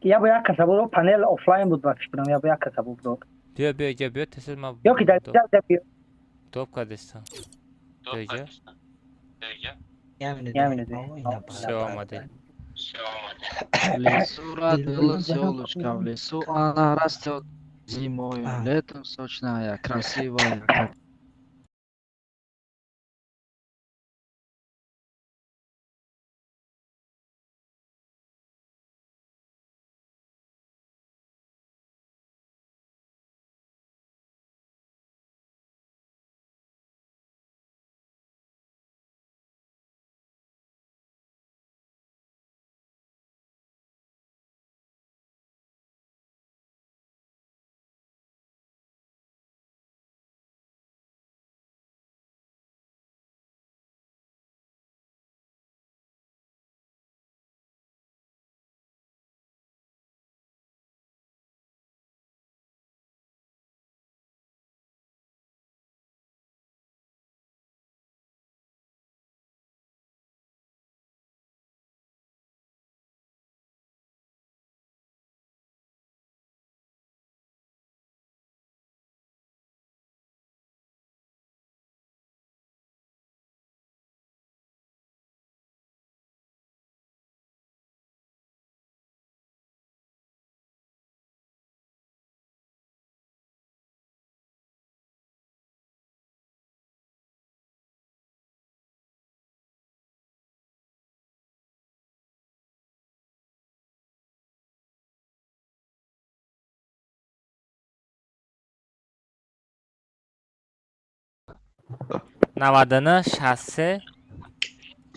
я бо як каса буро, панел офлайн буд ба фикрам, я бо як каса буро. Биё, биё, иҷа биё, тесел ма. Ё ки дар биё. Топ кардестам. Биё иҷа. Всё, омадем. В лесу родилась елочка, в лесу она растет зимою, летом сочная, красивая, как 99 63.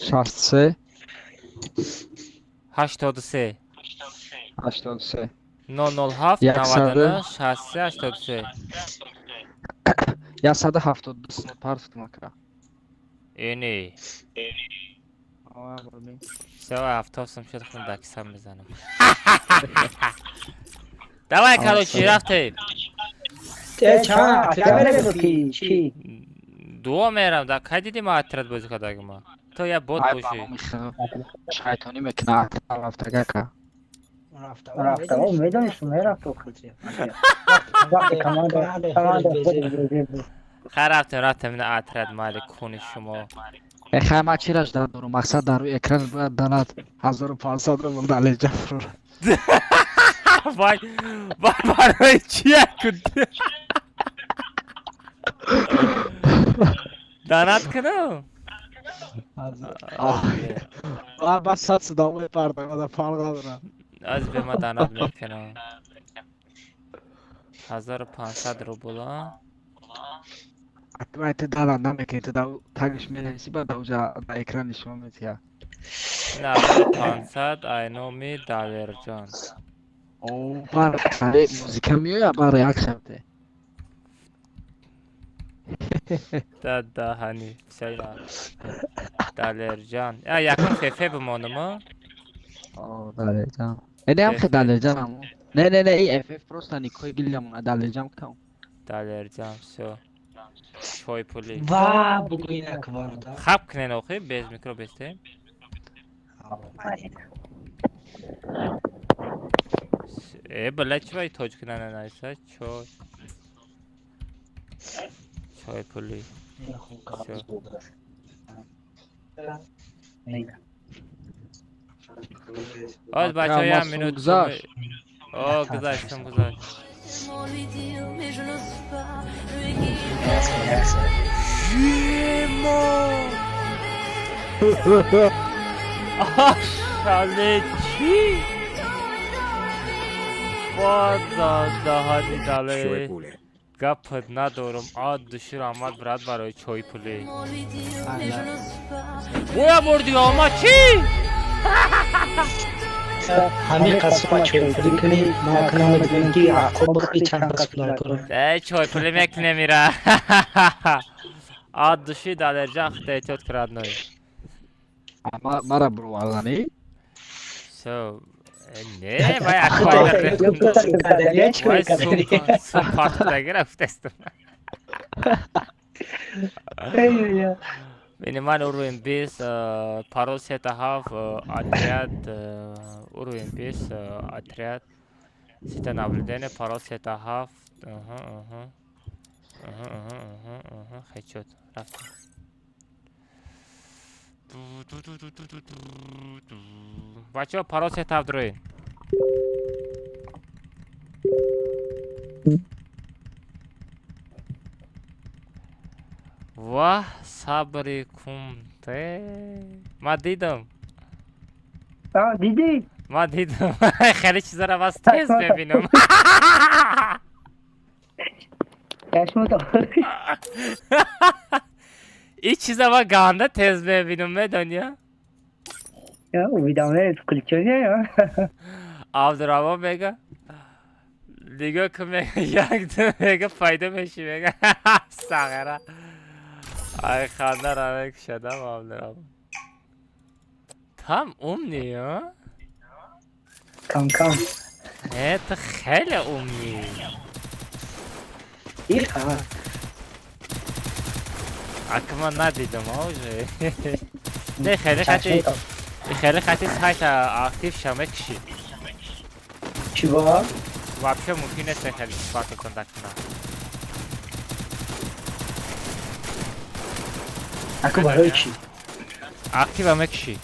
63. 83. 83. 007 99 63 83. 172 партум ака. Ини. Сева автобусам шуд, хун даксам мезанам. Давай, короче, рафтем. Э, ча, ча мерем ки чи? Дуо мерам, да кай диди ма отряд бозӣ кардагима? То я бот Ай, бошӣ. ба номи Худо. Шайтонӣ мекунад, рафтагака. Рафта, о, медонистам, мерафт охир. Вақте команда худаш безеб буд. Хай, рафтем, рафтем, ина отряд майли куни шумо. Э, хай, ман чираш дар дорум, мақсад дар рӯи экран бояд донат 1500 рубл далеҷа фурӯра. Вай, вай, барои чи якун? Донат кунам? Ба сад садо мепардам, ада фарқ надорад. Аз бе ма донат мекунам. 1500 рубл, а? Акмай, ту донат намекунӣ, ту тагиш менависӣ, баъд уҷа дар экран нишон медиҳад. Ин 1500 ай номи Далерҷон. О, бар музика меояд, бар реаксия мете. Да даҳани всё, Далерҷон. А якум фефе бимонам, а? О, Далерҷон. Э, не, ҳам Далерҷон ам. Не, не, не, и ФФ просто никои гилямона Далерҷон кутам. Далерҷон, всё. Чой пули. Ва, бугӯи накварда. Хаб кунен охи, без микро бестем. Э, бля, чӣ вай тоҷик нанависа? Чой. Чой пули. Всё. Оз, бачаҳо, як минут. Гузашт. О, гузашт, сум гузашт. Lui dire, mais je n'ose pas. Емо! Ашале чӣ? Даҳани дале. Гапат надорам. От души раҳмат, брат, барои чой пулӣ. Боя бурди омад чӣ? Ҳамин қасма чойпулӣ кунӣ, ма акнун медонем, ки Яъқуб бихи чанд қас пулар дорад. Э, чойпулӣ мекунем ира. От души, Далерҷан, худо эҳтиёт кунад ной. Мара бироварданӣ? Всё. Не, вай аквай вай сум партофтаги рафтестум. Минимальный уровень 20, пароль сета ҳафт, отряд, уровень 20, отряд, сета наблюдение, пароль сета ҳафт, аҳа, хечот, рафтем. Бачаҳо, пароль сета ҳафт дроин. Ваҳ, сабри кунте. Ма дидам. Дидӣ? Ма дидам. Хеле чизаро бас тез мебинам. Чашмото. Ин чиза ма ганда тез мебинам, медони? Уведомление включённое. Абдураҳмон мега, нигоҳ кун, мега, якду мега пайдо мешӣ, мега, сағира. Ай, ханда намекушадам, Абдураҳмон. Там умный, а? Кам кам. Э, ту хеле умный. Иха. Ака, ман надидам, а уже. Не, хеле хати хеле хати сайта актив ша мекушӣ. Чӣ бо? Вообще мумкин нест хеле сифататон дакунам. Аку, барои чӣ? Актива мекушӣ.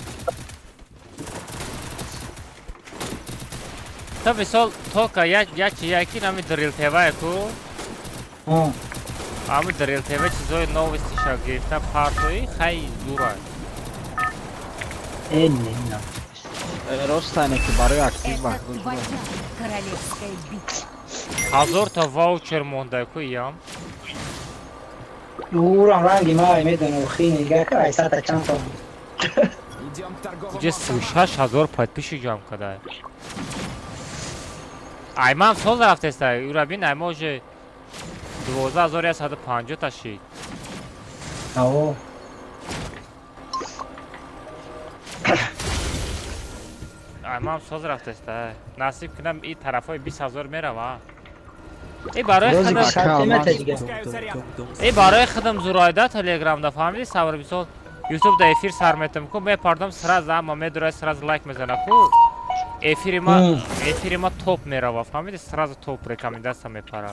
То мисол тока як як чи яки нами Дрил ТВ ку. Ами Дрил ТВ чизои новости ша гирифта партои хай зура. Э, не, не. Ростане ки барои актив Это вақт твоя королевская битва. 1000 та ваучер монда ку иям. Урам ранги ма медонам, хи нигаҳ ка, айсата чанд сом. Идем к торговому Уҷа 36 000 подписчик ҷамъ када. Аймам сол рафтеста. Ура бин, айма уже 12 150 та шид. Ао. Аймам соз рафтеста. Насиб кунам, и тарафҳои 20 000 мерава. И барои Рози худам шарти мета дига. И барои худам зурайда телеграмда фаҳмиди, сабр, мисол. Ютуб да эфир сар метам ку, мепардам сразу, ама медурай сразу лайк мезана ку. Эфири ма топ мерава, фаҳмиди? Сразу топ рекомендация мепара.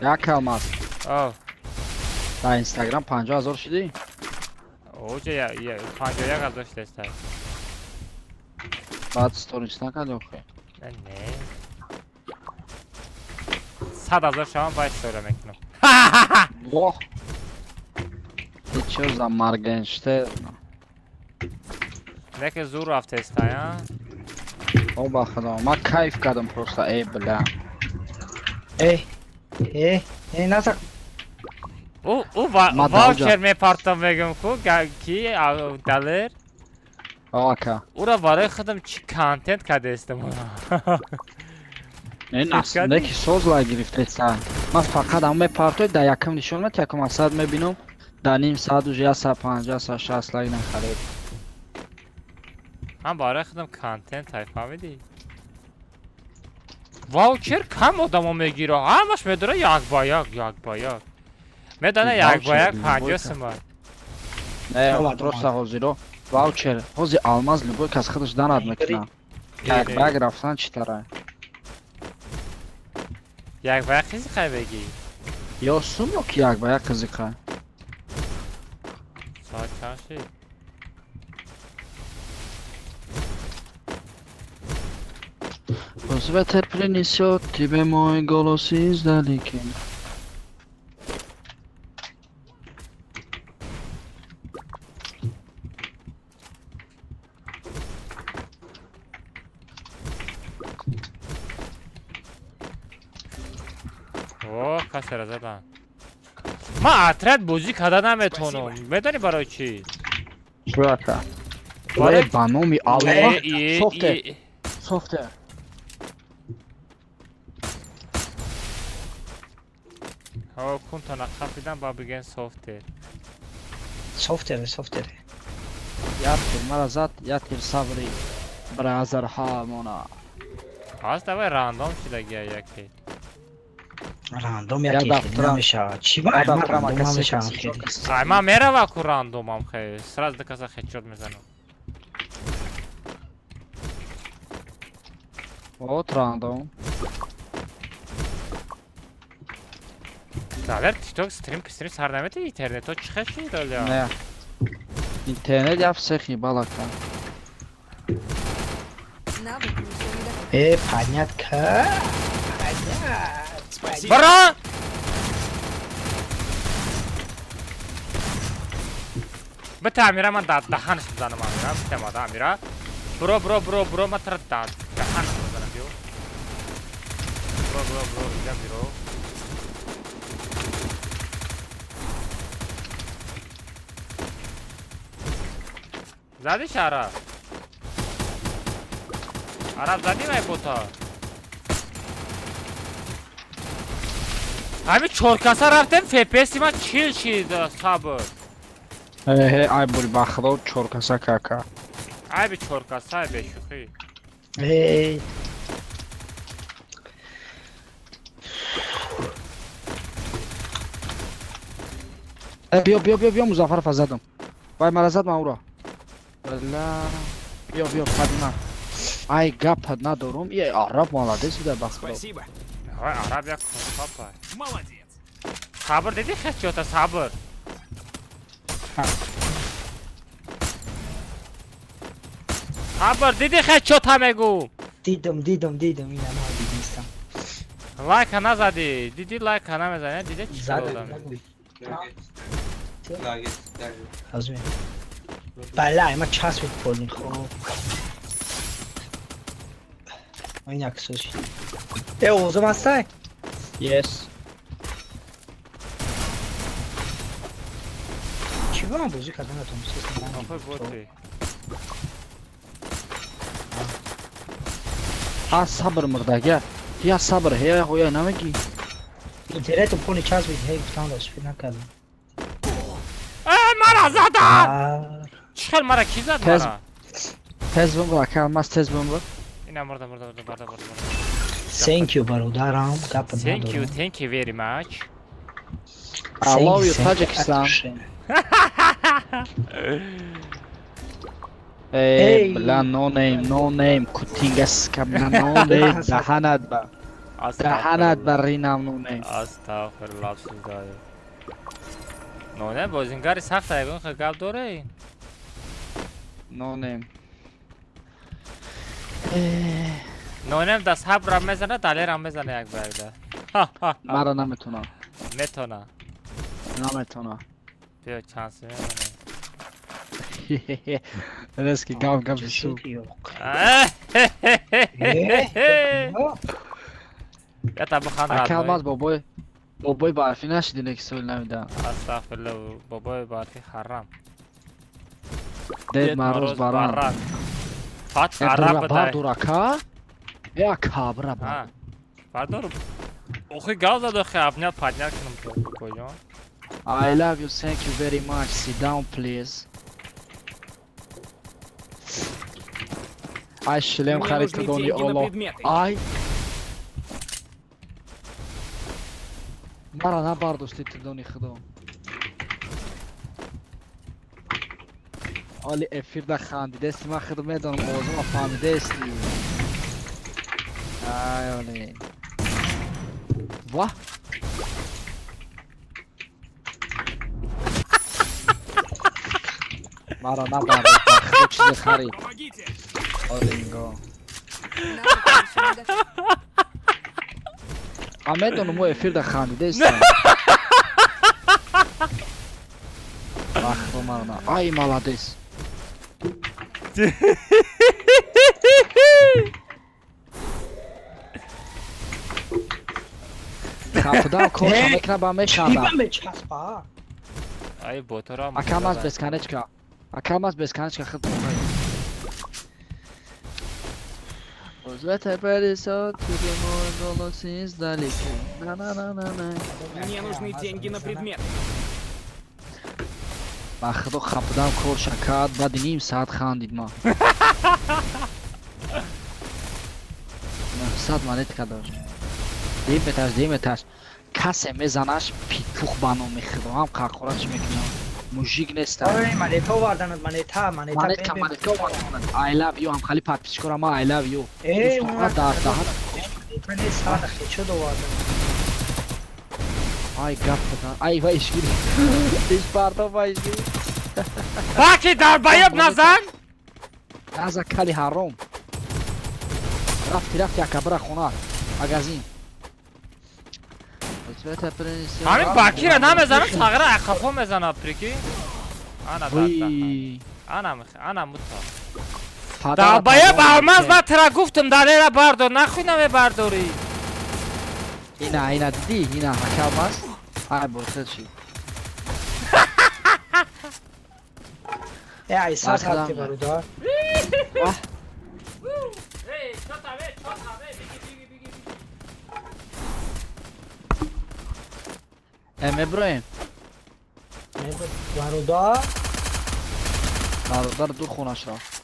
Як алмаз. О. Дар Инстаграм 50 000 шудӣ? Оҷа я 51 000 шудааст. Баъд сторис накарди охе? Не. 100 000 шавам баъд стора мекунам. Воҳ. Ты чё за Моргенштерн? Неке зур рафтеста, О, ба худо, ман кайф кардам просто, эй, бля. Эй, эй, эй, назар. У ваучер мепартам мегум ку, ки далер. Ака. Ура барои худам чӣ контент кардестам. Не, не ки соз лай гирифтеста. Ман фақат ҳам мепартой, дар якум нишон мет, якум асад мебинам, дар ним саат уже 150, 160 лайк нахарид. Ман барои худам контент ай, фаҳмидӣ? Ваучер кам одамо мегира, ҳамаш медора як ба як, як ба як. Медона як ба як 50 сомон. Не, просто ҳозиро ваучер, ҳозир алмаз любой кас худаш данад мекунад. Як ба як рафтан чӣ тара? Як ба як қизиқай бегӣ? Ё сум ё ки як ба як қизиқай? Соат чанд шид? Пусть ветер принесет тебе мой голос издалека. О, касера задан. Ман отряд бозӣ карда наметавонам. Медонӣ барои чӣ? Чурака. Барои ба номи Аллоҳ. Софтер. Софтер. Ҳо, кунтона қапидан ба биген софтер. Софтер, софтер. Я тир мара зад, я тир сабри. Бразарҳа мона. Ҳаст давай рандом шидагия яке. Рандом яке намешавад. Чӣ ба рандом намешавад хеле? Ай, ман мерава ку рандомам хе. Сразу доказа хедшот мезанам. Вот рандом. Далер TikTok стрим стрим сар намети интернето чӣ хеши даля? Не. Интернет я всех ебала-ка. Понятка. Понятно. Бро! Бите Амира ман даҳанаш бизанам Амира, бите мада Амира. Бро бро бро бро ман тара даҳанаш бизанам биё. Бро бро бро иҷа биро. Задиш араб? Араб задӣ вай бота? Ҳамин чоркаса рафтем FPS-и ман 40 шид сабр. Э, ай бури ба худо чоркаса кака. Ай би чоркаса, ай бешӯхӣ. Эй. Э, биё биё биё биё Музаффаров задам. Вай мара зад ман уро. Ла биё биё Фадима. Ай гап надорум. Е араб молодец буда ба худо. Спасибо. Ой, араб як папа. Молодец. Сабр диди хечота сабр. Сабр диди хечота мегу. Дидам, дидам, дидам, ина ман дидистам. Лайка назади. Диди лайка намезани, диди чӣ додам. Азми. Бала, ма часбид полин хоб. Ин аксош. Э, овозам ҳастай? Yes. Чӣ ба ман бозӣ кардан натонистам? Охой боти. А сабр мурдага. Я сабр, ҳе ҳоя намегӣ. Интернету пони часбид, ҳей гуфтам даст фикр накардам. Э, мара зада! Чӣ хел мара ки зад мара? Тез бумбр, ака алмаз тез бумбр. Ина мурда мурда мурда мурда мурда. Thank you бародарам, гап надорам. Thank you, thank you very much. I love you Tajikistan. Эй, бля, no name, no name, кутингас кабна no name, даҳанат ба. Даҳанат ба ринам no name. Астағфируллоҳ, сузай. No name бозингари сахт ягон хел гап дорӣ? No name. No name да сабрам мезана, далерам мезана як ба якда. Мара наметона. Метона. Наметона. Биё чанс мемонем. Резки гап гап су. Я бухан Ака алмаз бобой. Бобой барфи нашиди леки сол намида. Астағфируллоҳ, бобой барфи ҳарам. Дед Мороз баран. Фат араб дай. Бардор ака. Я кабра бар. Бардор. Охи гав зад охи обнял поднял кунам то коҷон. I love you, thank you very much. Sit down, please. Ай, шлем харид кардони Аллоҳ. Ай. Мара набардошти тудони худо. Оли эфир да хандидести, ман худ медонам овозума фаҳмидести. Ай, оли. Ва? Мара набардошт, худ чизе харид. Олинго. Ман медонам ӯ эфир да хандидестам. Вахто мара на. Ай, молодец. Хафтадам корша мекунам ба мешандам. Ай, ботора. Акам аз бесконечка. Акам аз бесконечка худ. Мне нужны деньги на предмет. Ба худо хапдам корша кард, баъди ним саат хандид ма. 900 монетка дошт. Диметаш, диметаш. Касе мезанаш питух ба номи худо, ҳам қаққора чӣ мекунам. Мужик неста. Ой, монета оварданад, монета, монета. Монетка, монетка оварданад. I love you, ҳам хали подписчикора ма I love you. Эй, дар даҳан. Монета нест, сада хечо довардан. Ай, гап дан. Ай, вай ишгири. Иш парто вай ишгири. Баки дарбаёб назан. Наза кали ҳаром. Рафти, рафти акабра хона. Магазин. Ҳамин бакира намезанам, сағира ақафо мезанам, прики. Ана дар. Ана ана мута. Дарбаёб алмаз ма тира гуфтам, далера бардор, нахуй намебардорӣ. Ина, ина дидӣ, ина ака алмаз. Ай, бохел шид. Э, ай, сад ҳатти бародар. Э, меброем. Бародар. Бародар дур хонаш рафт.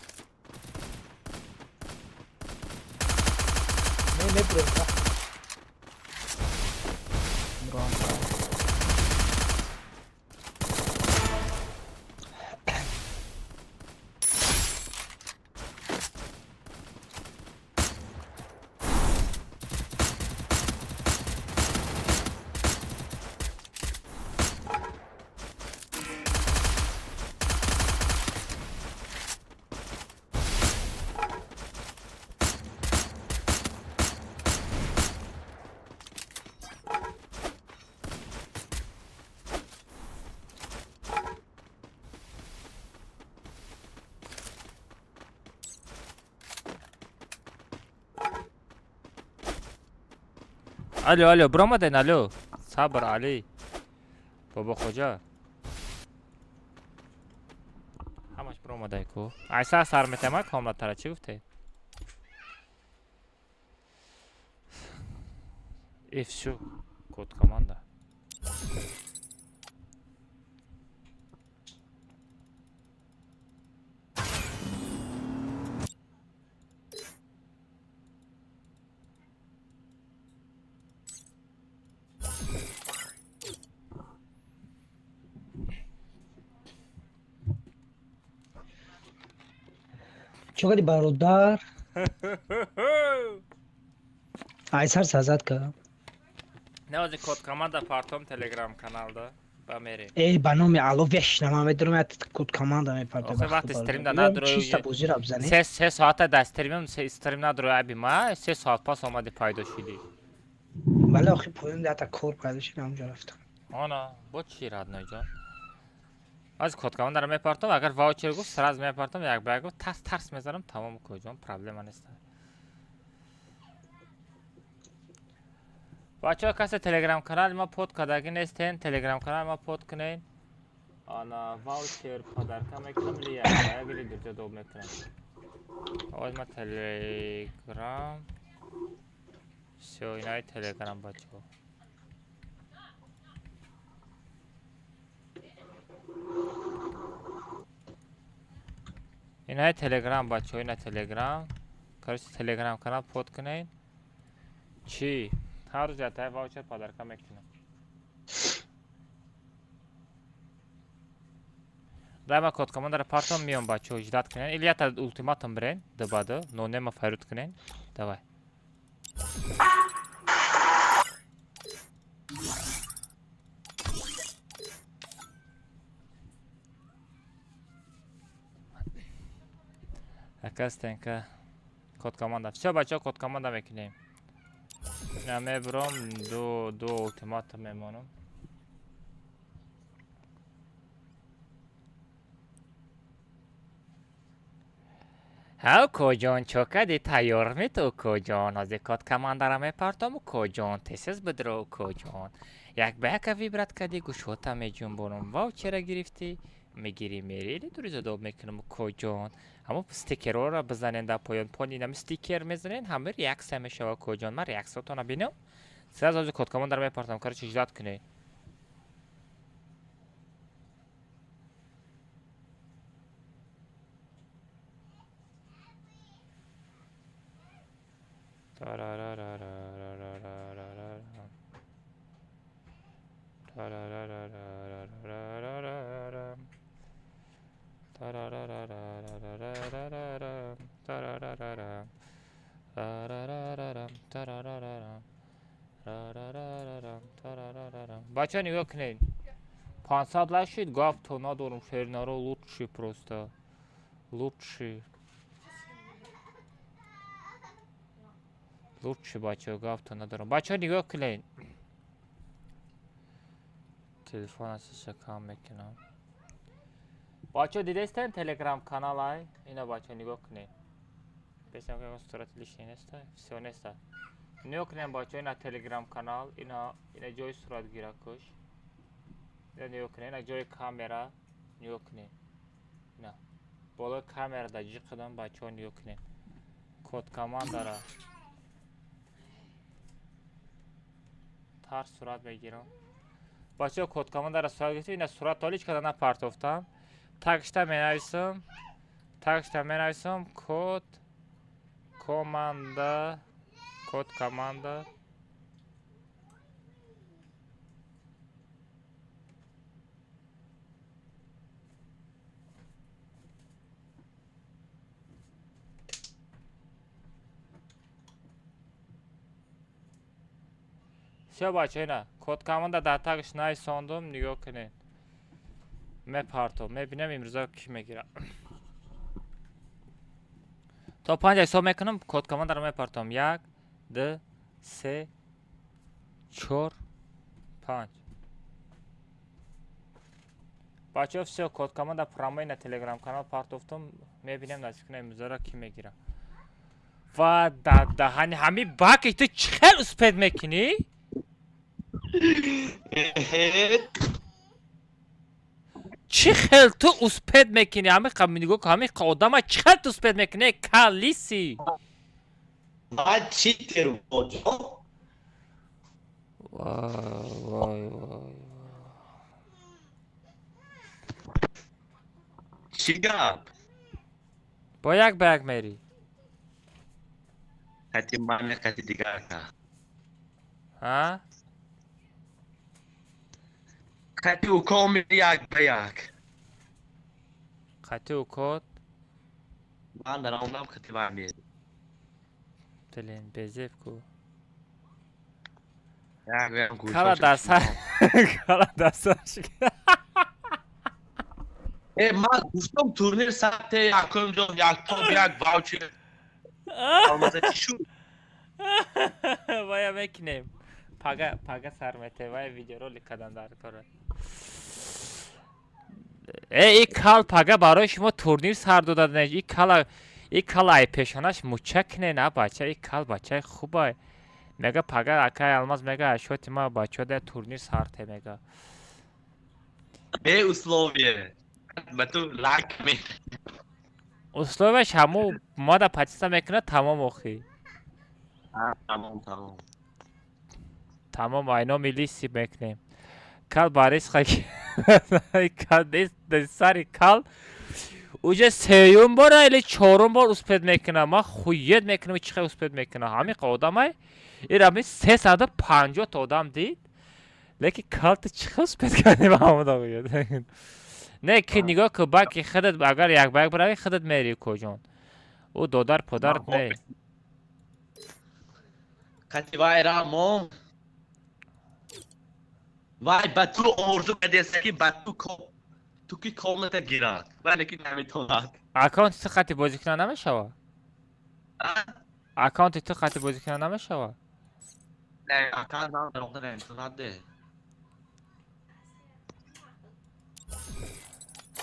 Не, меброем. Алло, алло, биромаден, алло. Сабр, Али. Бобо хоҷа. Ҳамаш биромадай ку. Айса сар метама комнатара чӣ гуфте? И всё. Код команда. Чӣ кардӣ бародар? Айсар сазад кардам. Не, ози код команда партом телеграм каналда. Ба мерем. Эй, ба номи Алло вешна, ман медонам як код команда мепартои. Охе вақти стрим да надрои. Чиста бозиро бизанӣ? Се соата да стримам, се стрим надрои аби ма, 3 соат пас омади пайдо шидӣ. Вале охи поён ята кор пайдо шид, ҳамҷо рафтам. Ана, бо чӣ родной ҷон? Аз код командаро мепартом, агар ваучер гуфт, сразу мепартом, як ба як гуфт, тарс тарс мезанам, тамом коҷон, проблема нест. Бачаҳо, касе телеграм канали ма под кардагӣ нестен, телеграм канали ма под кунен. Ана ваучер подарка мекунам, или як ба як, или дурҷо доб мекунам. Оз ма телеграм. Всё, инаи телеграм бачаҳо. Инаи телеграм бачаҳо, ина телеграм. Короче, телеграм канал под кунен. Чӣ? Ҳар рӯз ятаи ваучер подарка мекунам. Дай ма код командаро партом миём бачаҳо, ждать кунен. Или ята ултиматум бирен, дубаду, нонема файрут кунен. Давай. Ака стенка код команда. Всё бачаҳо, код команда мекунем. Ина мебурам, ду ултиматум мемонам. Ҳа, укоҷон, чо кардӣ, тайёр ми ту, укоҷон? Ҳозир код командаро мепартом, укоҷон, тез бидро, укоҷон. Як ба яка выбрать кардӣ, гӯшота меҷунбонам. Ваучера гирифтӣ, мегирӣ мери, или дуризо доб мекунам, укоҷон. Ҳамо стикерҳоро бизанен дар поён, пони инами стикер мезанен, ҳама реаксия мешава, укоҷон. Ман реаксиятонро бинам. Сразу ҳозир код командаро мепартам, короче, ждать кунед. Тарарарарарарарарарарам. Тарарарарарарарарарам. Тарарарарарарарарарам. Тарарарарам. Тарарарарам. Тарарарарам. Тарарарарам. Тарарарарам. Бачаҳо, нигоҳ кунед. 500 лайк шид, гап то надорам, шернаро лучший просто. Лучший. Лучший бачаҳо, гап то надорам. Бачаҳо, нигоҳ кунед. Телефон асиша кам мекунам. Бачаҳо, дидестен телеграм каналай? Ина бачаҳо, нигоҳ кунед. Бесам ки сурати лишний неста? Всё неста. Нигоҳ кунед бачаҳо, ина телеграм канал, ина ҷои суратгиракуш. Ина нигоҳ кунед, ина ҷои камера, нигоҳ кунед. Ина болои камера да ҷиқидам бачаҳо, нигоҳ кунед. Код командара тар сурат мегирам. Бачаҳо, код командара сурат гирифтем, ина сурат то ҳеҷ када напартофтам. Тагшта менависам код команда, код команда. Всё бачаҳо, ина код команда дар тагш нависондум, нигоҳ кунед. Мепартом, мебинам имрӯза кӣ мегирад. То панҷ ҳисоб мекунам, код командаро мепартом. Як, ду, се, чор, панҷ. Бачаҳо, всё, код команда прямой на телеграм канал партофтум, мебинем насиб кунем имрӯзаро кӣ мегирад. Ва даҳани ҳами баки ту чӣ хел успеть мекунӣ? Чӣ хел ту успеть мекунӣ? Ҳами нигоҳ кун, ҳами одама чӣ хел ту успеть мекунӣ? Калиси. Ман читер будам. Вай, вай, вай. Чӣ гап? Бо як ба як мерӣ. Қати ман қати дигар ка. Ҳа? Қати уком як ба як. Қати укот? Ман даромадам хати вай мери. Блин, безеб ку. Кала даса, кала даса. Э, ман гуфтам турнир сате якум ҷон як топ як ваучер. Алмаза чӣ шуд? Вая мекунем. Пага, пага сар мете, вая видеоролик кадан дар кора. Э, и кал пага барои шумо турнир сар дода не, и кала, и кала ай пешонаш муча кне на бача, и кал бачаи хубай. Мега пага акай Алмаз мега ашоти ма бачо да турнир сар те мега. Бе условие. Ба ту лайк ме. Условияш ҳаму мада патиса мекунад тамом охи. Тамом, тамом. Тамом айно милиси мекунем. Кал барис хаки. Кал сари кал. Уже сеюм бора или чорум бор успед мекунам. Ман хует мекунам чӣ хел успед мекунам. Ҳамин одамай ира ми 350 та одам дид. Лекин кал ту чӣ хел успед кардӣ ба ҳамон хует. Не ки нигоҳ ку баки худат агар як ба як баравӣ худат мери коҷон. Ӯ додар подарт не. Хати вай рамо. Вай ба ту орзу кардеста ки ба ту ту ки комната гирад. Вай лекин наметонад. Аккаунти ту хати бозӣ кунан намешавад? Аккаунти ту хати бозӣ кунан намешавад? Не, аккаунт ман даромада наметонад де.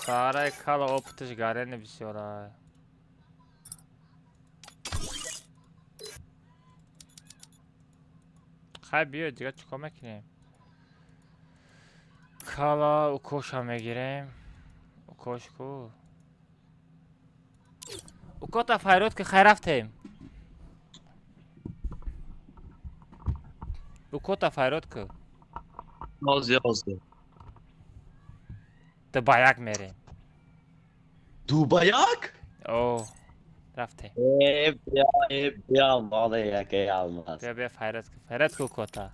Сараи кала опыташ гарени бисёра. Хай биё дига чӣ кор мекунем? Кала укоша мегирем. Укош ку. Укота файрод ки хай рафтем. Укота файрод ку. Ҳозир, ҳозир. Ду ба як мерем. Ду ба як? О, рафтем. Э, бия, э, бия, мале яке Алмаз. Бия, бия файрод ку. Файрод ку укота.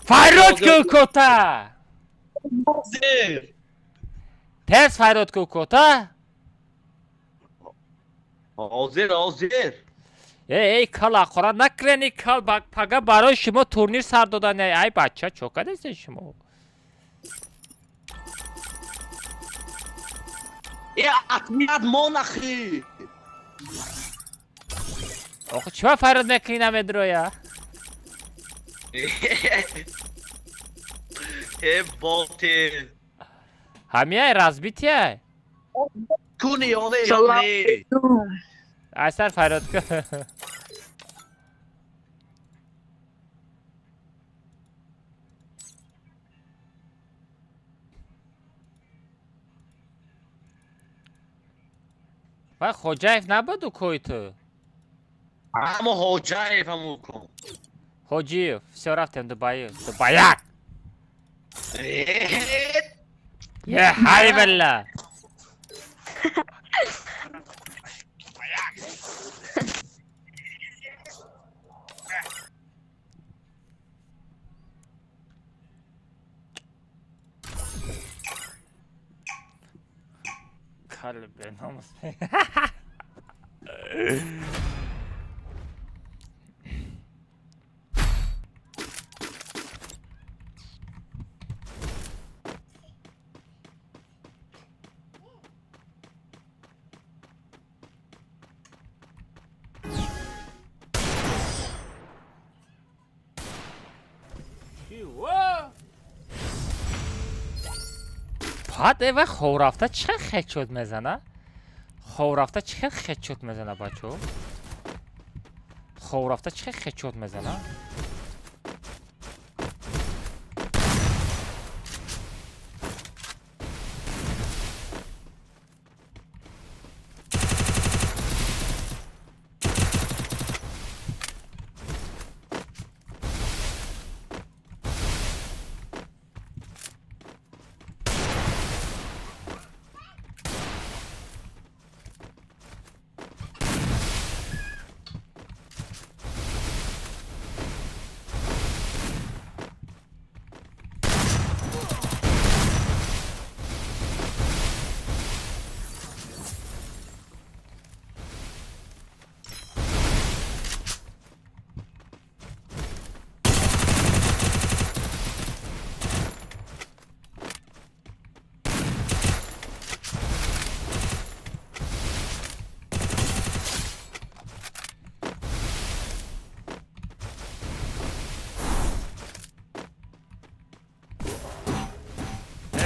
Файрод ку укота! Ҳозир. Тез файрод ку укота! Ҳозир, ҳозир. Эй, эй, кал ақора накунед, кал пага барои шумо турнир сар дода не. Ай бача, чо кардесте шумо? Э, атмият мон ахи. Охи чима файрод мекунӣ намедроя? Э, боте. Ҳамияй разбитияй? Куни ёне, ёне. Айсар файрод ку. Вай Хоҷаев набуд укои ту? Ҳамо Хоҷаев ҳамо уко. Ҳоҷиев, всё рафтем Дубаи. Дубаяк! Е, ҳай билла! Кал беномус. Пад эва ховрафта чӣ хел хедшот мезана? Ховрафта чӣ хел хедшот мезана бачо? Ховрафта чӣ хел хедшот мезана?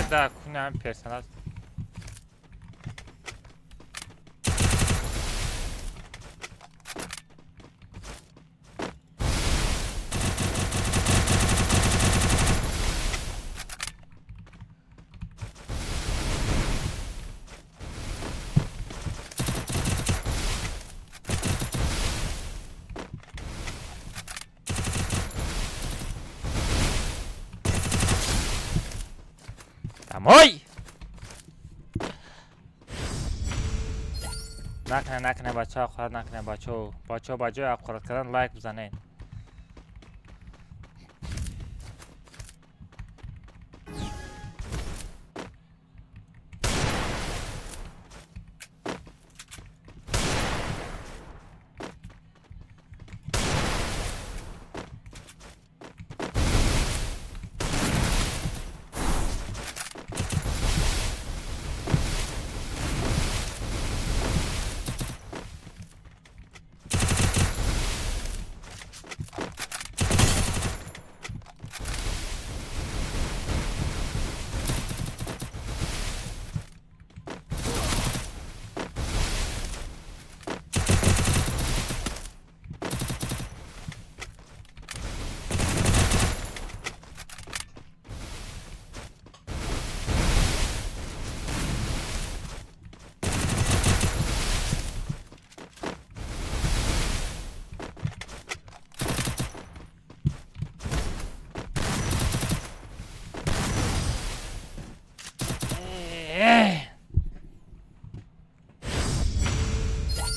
Да, кунам персонаж. Домой! Накне, накне, бача, аккурат накне, бачо. Бачо, ба ҷои аккурат кардан лайк бизанед.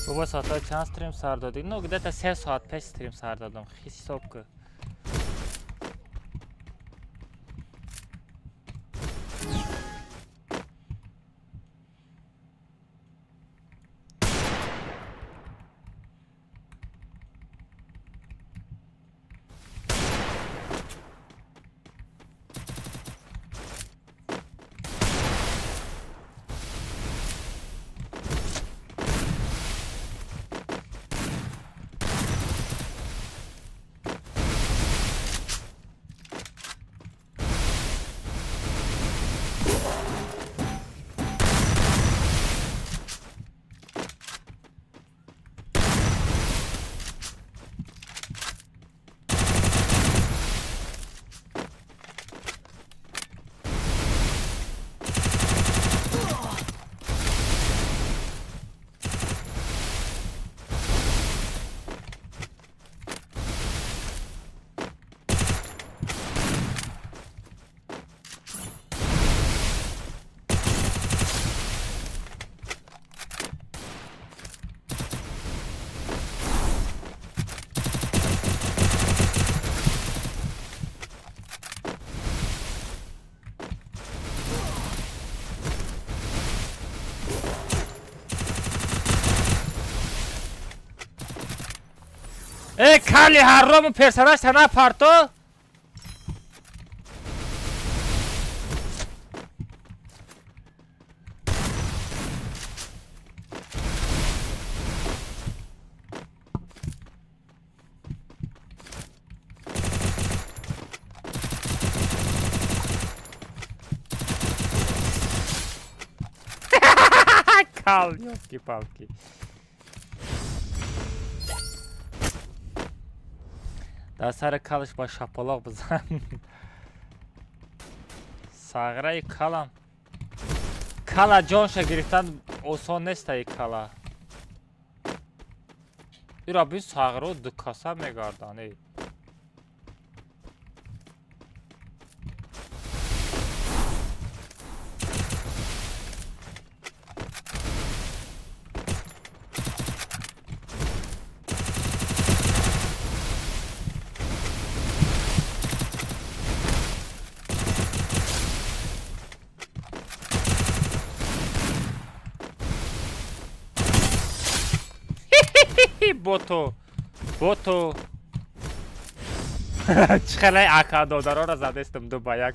Бобо, соатҳои чанд стрим сар додӣ? Ну, где-то 3 соат пеш стрим сар додам. Ҳисоб ку. Э, кали ҳаррому, персонаж тана парто. Кал, ёлки-палки. Дар сари калаш ба шапалоқ бизан. Сағраи калам. Кала ҷонша гирифтан осон нестаи кала. Ира бин, сағро дукаса мегарданд. Эй. Бото бото, чӣ хеле ака додароро задестам 2 ба 1.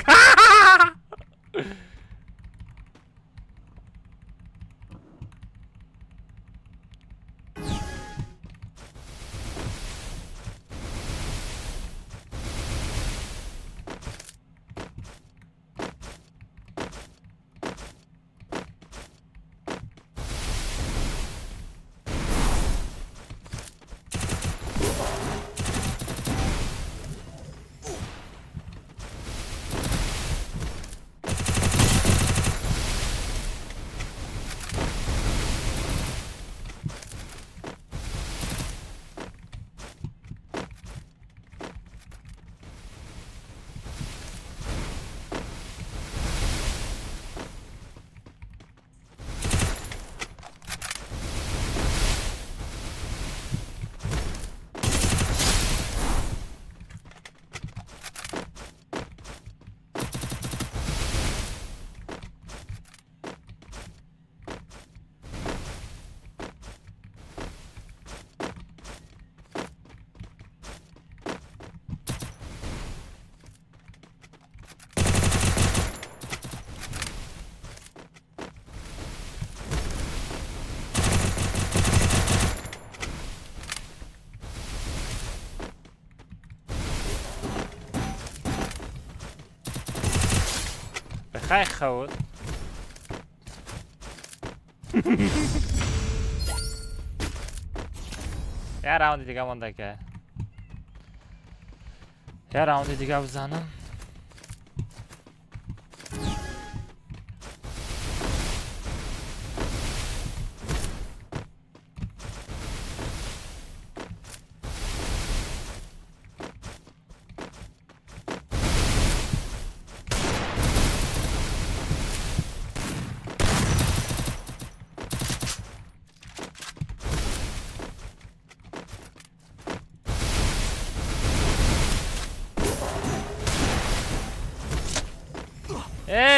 Хай хавд. Я раунди дига монда ка. Я раунди дига бизанам.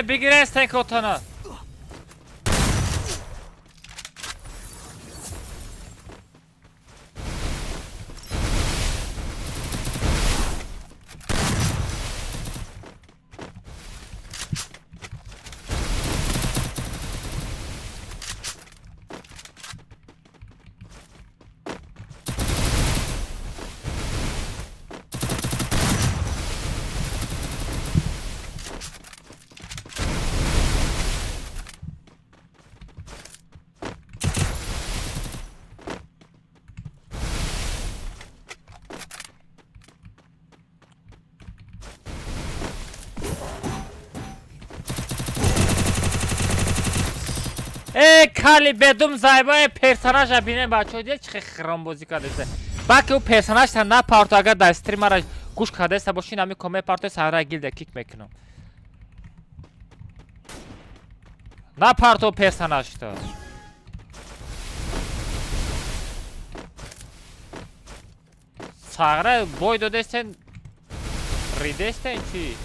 Бигирестен котона. Кали бедум зайба персонажа бинем бачо дия чи хром бозӣ кардеса. Баки ӯ персонажта напарто, агар дар стримара гӯш кардеса боши, нами коме парто сара гилда кик мекунам. Напарто персонажта. Сагра бой додестен, ридестен чи?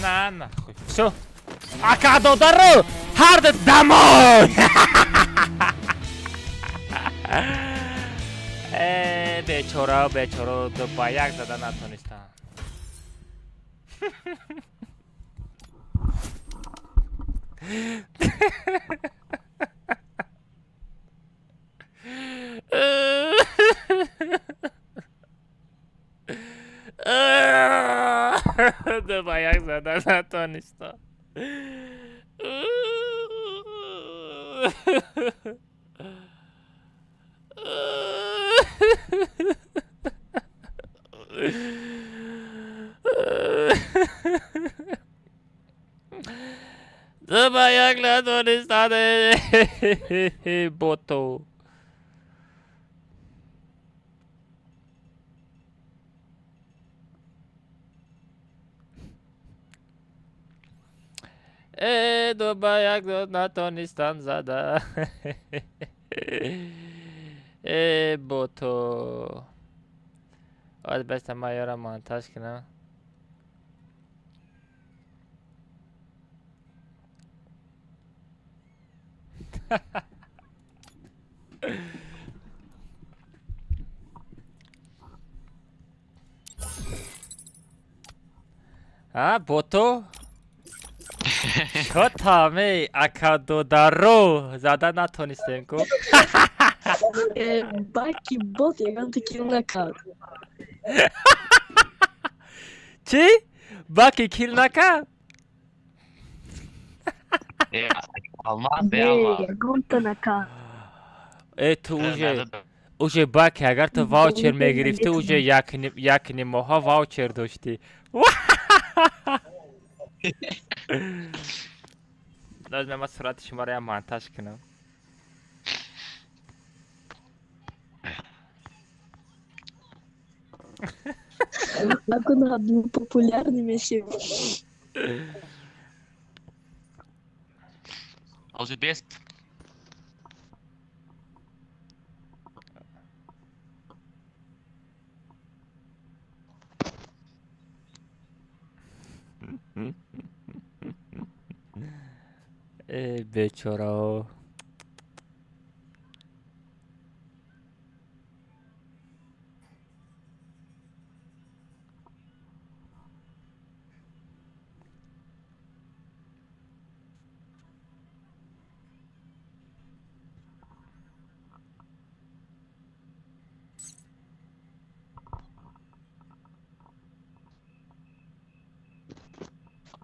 На нахуй. Всё. Ака додару! Хард домой! Бечора, бечора, ба як зада натонистам. Ба як зада натонистам. Ба як натонистам. Боту. Ба як натонистан зада. Боту. Аз баста ман ёра монтаж кунам. А, боту? Чо таме акадодаро зада натонистем ку? Баки бот ягонта kill накард. Чӣ? Баки kill накард? Э, Алмаз, Не, э, Алмаз. ягонта накард. Э, ту уже баки, агар ту ваучер мегирифтӣ, уже як ним моҳа ваучер доштӣ. Лозим ман сурати шуморо ям монтаж кунам. Акун популярный мешем. Ҳозир бест. Э, бечорао.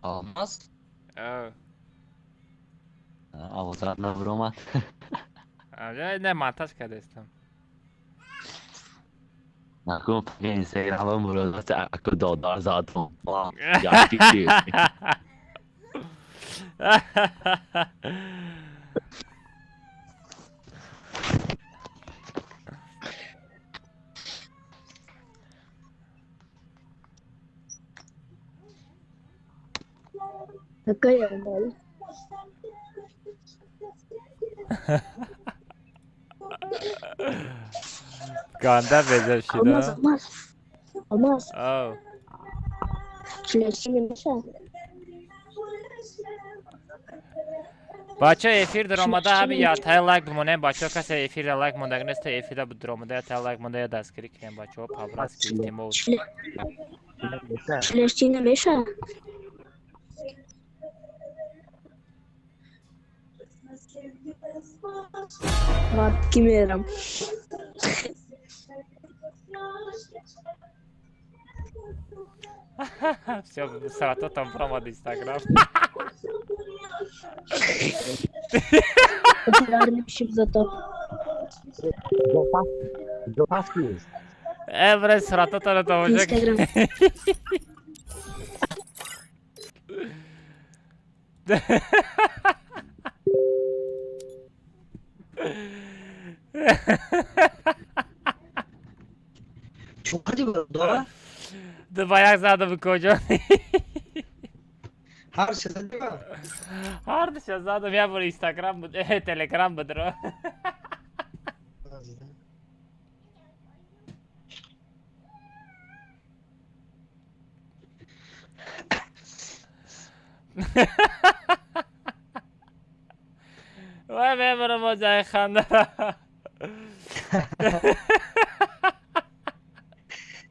Алмаз? О. Овозат набуромад. Не, монтаж кардастам. Накун инстаграма муроҷиат аку додар задум. Якти. Какая Алмаз? Ганда безеб Алмаз, шида. Алмаз. Алмаз, О. члеши намеша? Бачаҳо, эфир даромада, ҳами ятаи лайк бимонем. Бачаҳо, касе эфирра лайк мондаг нест, эфирра даромада, ятаи лайк монда, я дастгирӣ кунем, бачаҳо, по-братски, илтимос. Члеши намеша? Ватки мерам. Всё, саратотам бромад Инстаграм. Популярный мешем зато. Э, бре, суратотаро тамошо. Инстаграм. Ду ба як задам, куҷо? Ҳар чиз задиба? Ҳар душа задам, як бор Инстаграм буд, э, Телеграм будро. Вай, мемонам мо ҷои ханда.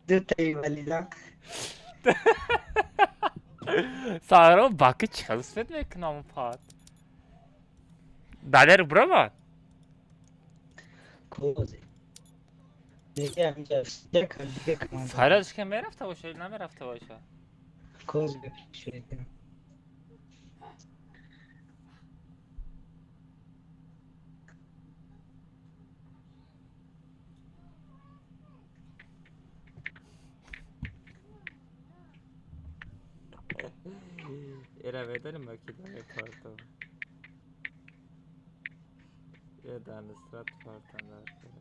Дутаи валида. Саро баки чӣ успеть мекунам пат? Далер бромад? Козе. Диге ҳамҷа як диге команда. Фарёдш ки мерафта боша или намерафта боша? Козе шуд. Эра медонем ма ки намепартам. Э, дар нусрат партам дар кора.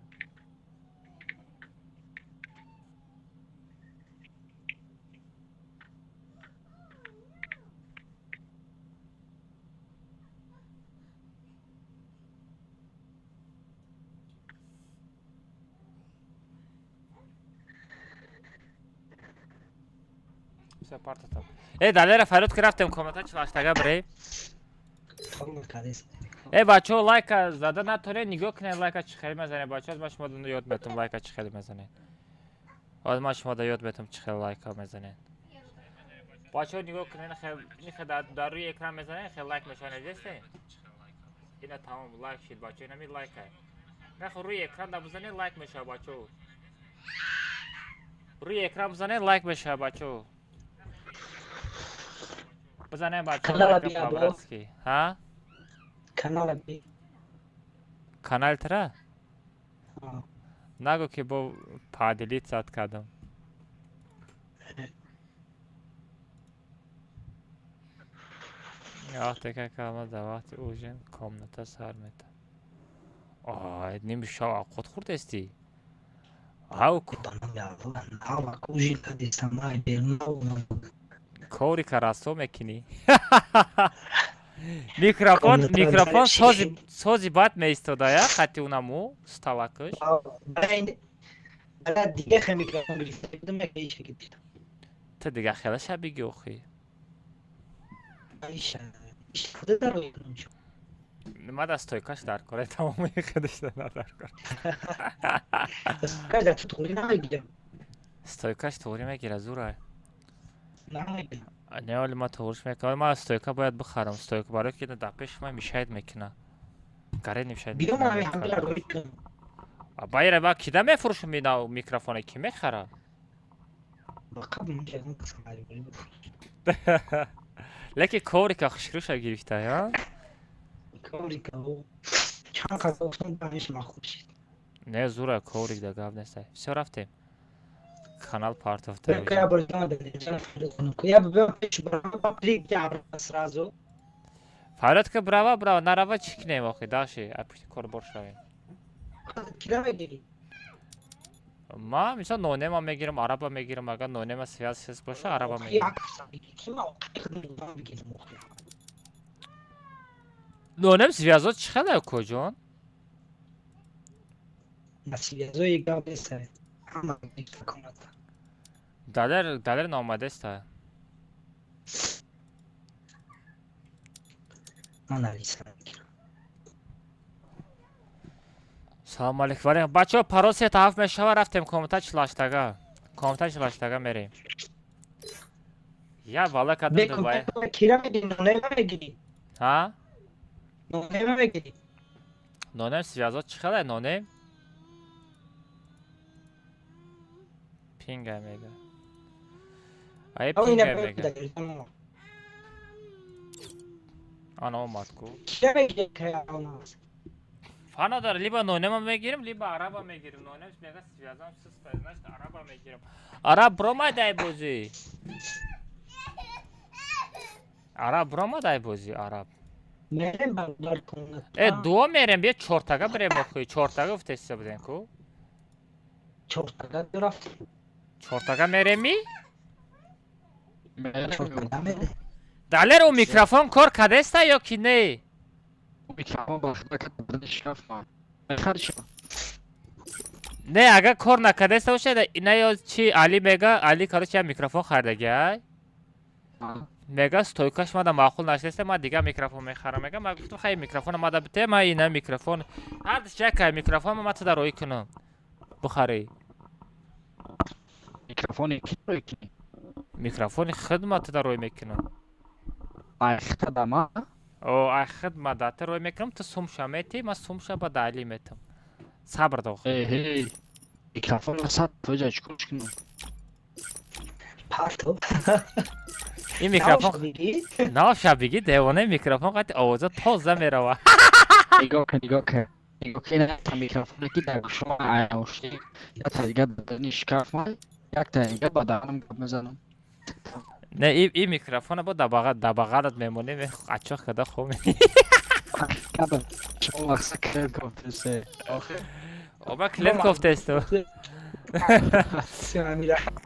Всё, партатам. Э, Далера, фарёд ки рафтем, комната 48-тага бирей. Э, бачаҳо, лайка зада натонед, нигоҳ кунед, лайка чӣ хеле мезанед, бачаҳо, ман шумо ёд метам лайка чӣ хеле мезанед. Ҳозир ман шумо ёд метам чӣ хеле лайка мезанед. Бачаҳо, нигоҳ кунед, ин дар рӯи экран мезанед, хел лайк мешавад, надидесте? Ина тамом, лайк шид, бачаҳо, инами лайкай. Нахо рӯи экран да бизанед, лайк мешавад, бачаҳо. Рӯи экран бизанед, лайк мешавад, бачаҳо. Бизанед, бачаҳо, лайка по-братски. Ҳа? Канала би. Канал тра? Нагӯ ки бо поделиться кардам. Вақте ки калма дар вақти ужин комната сар метад. Ай, ними шав авқот хӯрдестӣ? Ав коврика расо мекунӣ. Микрофон, микрофон сози сози бад меистода, я хати унаму сталакаш. Ту дига хелаша биги охи. Ма да стойкаш дар кор, тамоми худаш дар кор. Стойкаш туғри мегира, зура. Не, оли ма туғриш мекунам. Ма стойка бояд бихарам, стойка барои ки дар пеши ма мешает мекуна. Гаре мешает. Байра ба кида мефурӯшам ина микрофона, ки мехара? Лекин коврика хушрӯша гирифта, я? Не, зура коврик да гап неста. Всё, рафтем. Канал партофта. Фарёд ка брава, брава, нарава чӣ кинем охи, даши, ай пушти кор бор шавем. Ма мисол нонема мегирам, араба мегирам, агар нонема связь шест боша, араба мегирам. Нонем связот чӣ хеле коҷон? Далер, Далер наомадеста. Салом алейкум. Вале бачаҳо, парол 3 7 мешава, рафтем комната 48-тага. Комната 48-тага мерем. Я вала кадам Дубай. Ҳа? Нонем связот чӣ хеле нонем? Пинга мега. Ай пинга мега. Ана омад ку. Фар надора, либо нонема мегирим, либо араба мегирим. Нонем мега связам суста, значит араба мегирим. Араб бромадай бозӣ. Араб бромадай бозӣ, араб. Э, дуо мерем, бия чортага бирем охи. Чортага гуфтеста будем ку? Чортага мереми? Далер, у микрофон кор кардеста ё ки не? Не, агар кор накардаста бошад, ина ё чи Али мега, Али, короче, микрофон хардаги. Мега стойкаш мада маъқул нашдаста, ман дигар микрофон мехарам. Мега ман гуфтам хай микрофона мада бите, ман ина микрофон. Ҳар якай микрофон ма туда роӣ кунам. Бухарӣ. Микрофони ки роӣ кунӣ? Микрофони худ ма туда роӣ мекунам. Ай худама? О, ай худ ма дата роӣ мекунам, ту сумша метӣ, ман сумша ба Али метам. Сабр дох. Э, микрофон 100% чикор кунам? Ин микрофон наша биги, девона, микрофон қати овоза тоза мерава. Нигоҳ кун, нигоҳ кун. Нигоҳ кун, ина микрофоне ки дар гӯшома айошти, якта дига дани шкаф ма, якта дига ба даҳанам гап мезанам. Не, и микрофона бо дар бағалат мемонем, ачоқ карда хоб. Шумо мақсад клиент кофтесе. Оба клиент кофтесту.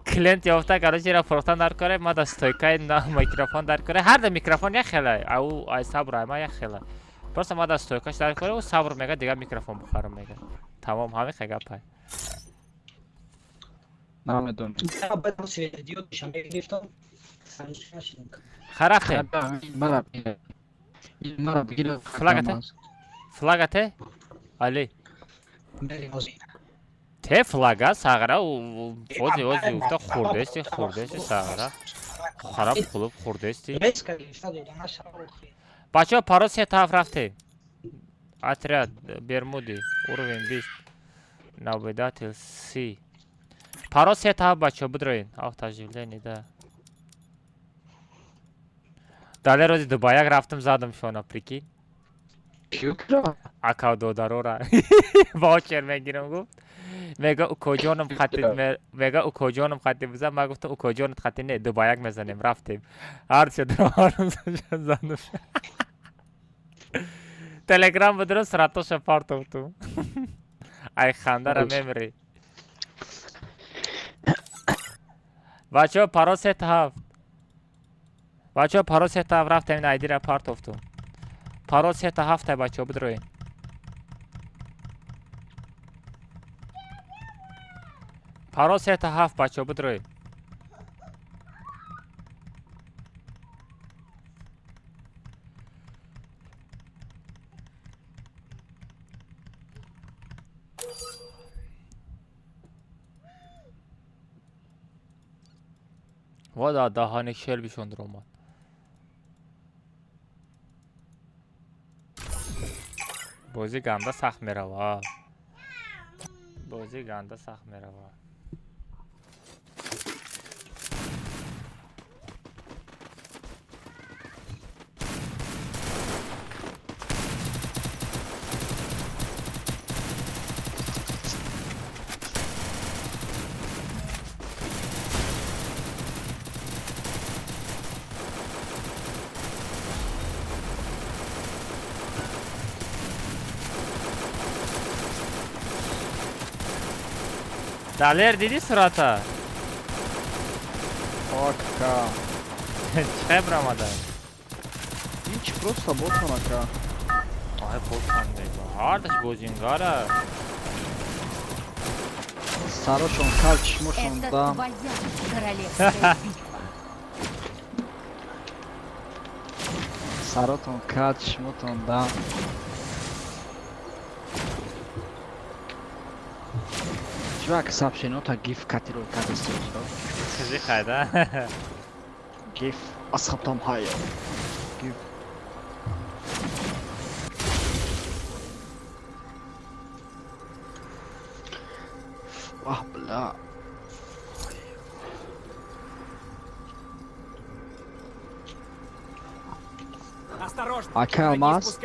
Клиент ёфта, короче, ра фурӯхтан дар коре, ма да стойкаи на микрофон дар коре. Ҳар да микрофон як хела, ау ай сабр ай ма як хела. Просто ма да стойкаш дар коре, ӯ сабр мега дигар микрофон бухарам мега. Тамом, ҳамин хел гапай. Намедонам. Ха, рафтем. Мара бигира. Флагате? Флагате? Али. Те флага сағра, ози ози уфта хурдеси, хурдеси сағра. Хараб хулуб хурдести. Бачаҳо паро се тараф рафтем. Отряд Бермуди, уровень 20. Наблюдатель 30. Паро се тараф бачаҳо бидроен. Автооживление да. Дале рози Дубаяк рафтам задам шона, прикинь. Ака додарора. Ваучер мегирам гуфт. Мега укоҷоном хати мега укоҷоном хати бизан. Ман гуфтам укоҷонат хати не, Дубаяк мезанем, рафтем. Ҳар се дроварам задам. Телеграм бидро суратоша партофтум. Ай хандара мемри. Бачаҳо паро се тараф. Бачаҳо паро се тараф рафтем ин айдира партофтум. Паро се та ҳафта бачаҳо бидроен. Паро се та ҳафт бачаҳо бидроен. Ва даҳани шелбишон омад. Бозӣ ганда сахт мерава. Бозӣ ганда сахт мерава. Далер диди сурата? Ака. Чӣ брамада? Ҳеч просто ботон ака. Ай ботон дега. Ҳардаш бозингара. Сарошон кал чишмошон дам. Саротон кал чишмотон дам. Чувак, сообщение-то гиф котирует, как Скажи хай, да? Гиф, асхабтам хай. Гиф. Вах, бля. Осторожно! Ака алмаз?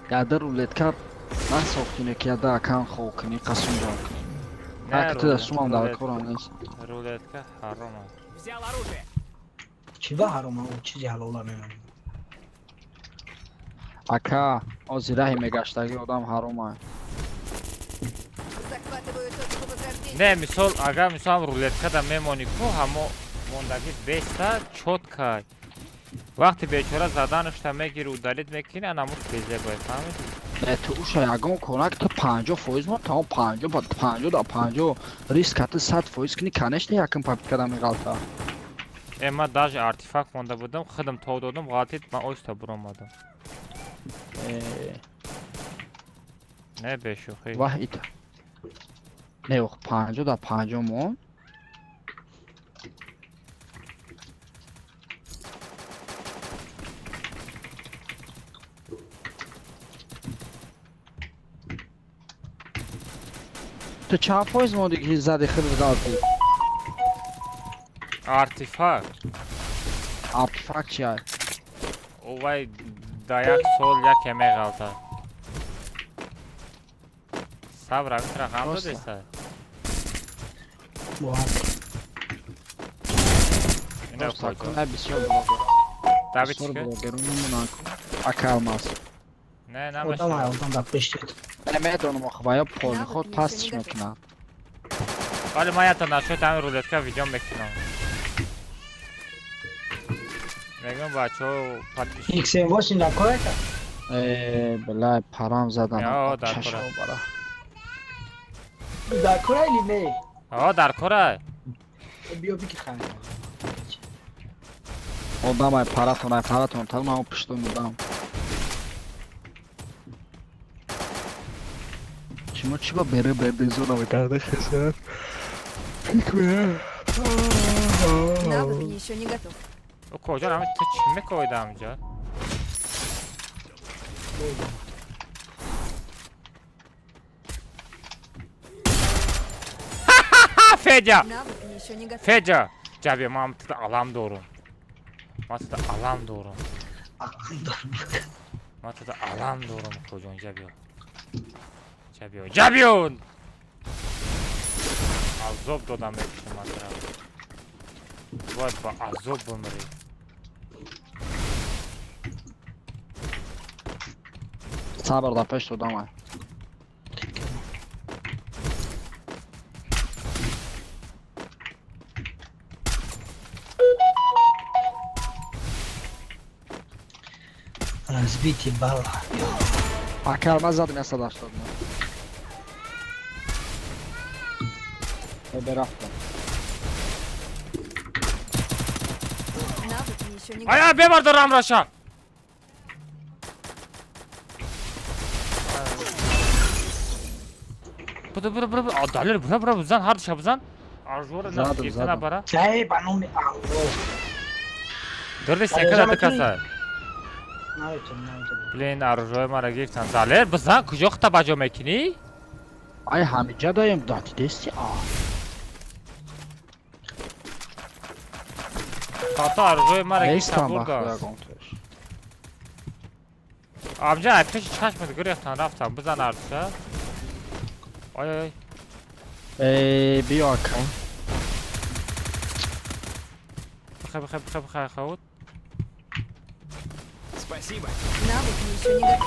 Яда рулетка насохтине ки яда акан хоб кунӣ, қасум ҷон кунӣ. Ак ту дастумам дар корам нест. Рулетка ҳаром аст. Взял оружие. Чӣ ба ҳаром аст? Чизи ҳалола мемонад. Ака, ози раҳи мегаштаги одам ҳаром аст. Не, мисол, агар мисол рулеткада мемонӣ ку, ҳамо мондаги беста чётка. Вақти бечора заданашта мегири, удалит мекунӣ, ана муш безебай, фаҳмидӣ? Не, ту уша ягон конак ту 50% мо тамом 50 ба 50 да 50 риск ати 100% кунӣ, конечно якум попыткада меғалта. Э, ман даже артефакт монда будам, худам тов додам, ғалтид, ман оҳиста буромадам. Не, бешӯхӣ. Ваҳ ита. Не, ох, 50 да 50 мон. Ту чанд фоиз монди ки зади худат ғалтӣ? Артефакт. Артефакт чи ай? Овай да як сол яке меғалта. Сабр амитра ғам додеста? Не, бисёр блогер. Давид Бисёр чӣ? блогерон мемонанд. Ака алмаз. Не, Одам намешавад. ай одам дар пештет. Не медонам охи ва ё поли худ пастиш мекунад. Вале ман ята нашуд ҳамин рулетка видео мекунам. Мегӯям бачаҳо подписчик. XM8 дар кор ака? Э, билай парам задан. Ё, дар кор. Чашмо бара. Дар кор или не? О, дар кор ай. Биё бики хай. Одам ай паратон, ай паратон, та ман пуштон одам. Шумо чӣ ба бере бердезона мекарда хесар? Фикр. Навык еще не готов. Кожа ҳами ту чӣ мекоида ҳамҷа? Федя! Навык еще не готов. Федя! Ҷабия, ман туда алам дорум. Ман туда алам дорум. Ман туда алам дорум, кожон, ҷабиё. Ҷабиё, ҷабиё! Азоб додам мекушам ман тура. Бояд ба азоб бимирӣ. Сабр дар пеш додам ай. Разбитие балла. Ака ман задам 180. Берафтам. Навык еще не Ая, готов. бебар дорам раша! Буду, буду, буду, а далер, бура, бура, бизан, ҳар душа бизан. Аржура на Задам, гирифта задам. набара. Эй, ба номи Аллоҳ. Дурди секада Аллоҳ, дукаса. Наметонам, наметонам. Блин, аржуи мара гирифтан. Далер, бизан, куҷо хата баҷо мекунӣ? Ай ҳамиҷа даем датидести а. Тата аржуи мара гирифтан Нестам ба бурда. худо ягон тош. Амҷа, ай пеши чашмат гирифтан рафтан, бизан аржуша. Ой, ой. Эй, биё ака. Бихай, бихай, бихай, бихай, хавуд. Спасибо. Навык еще не готов.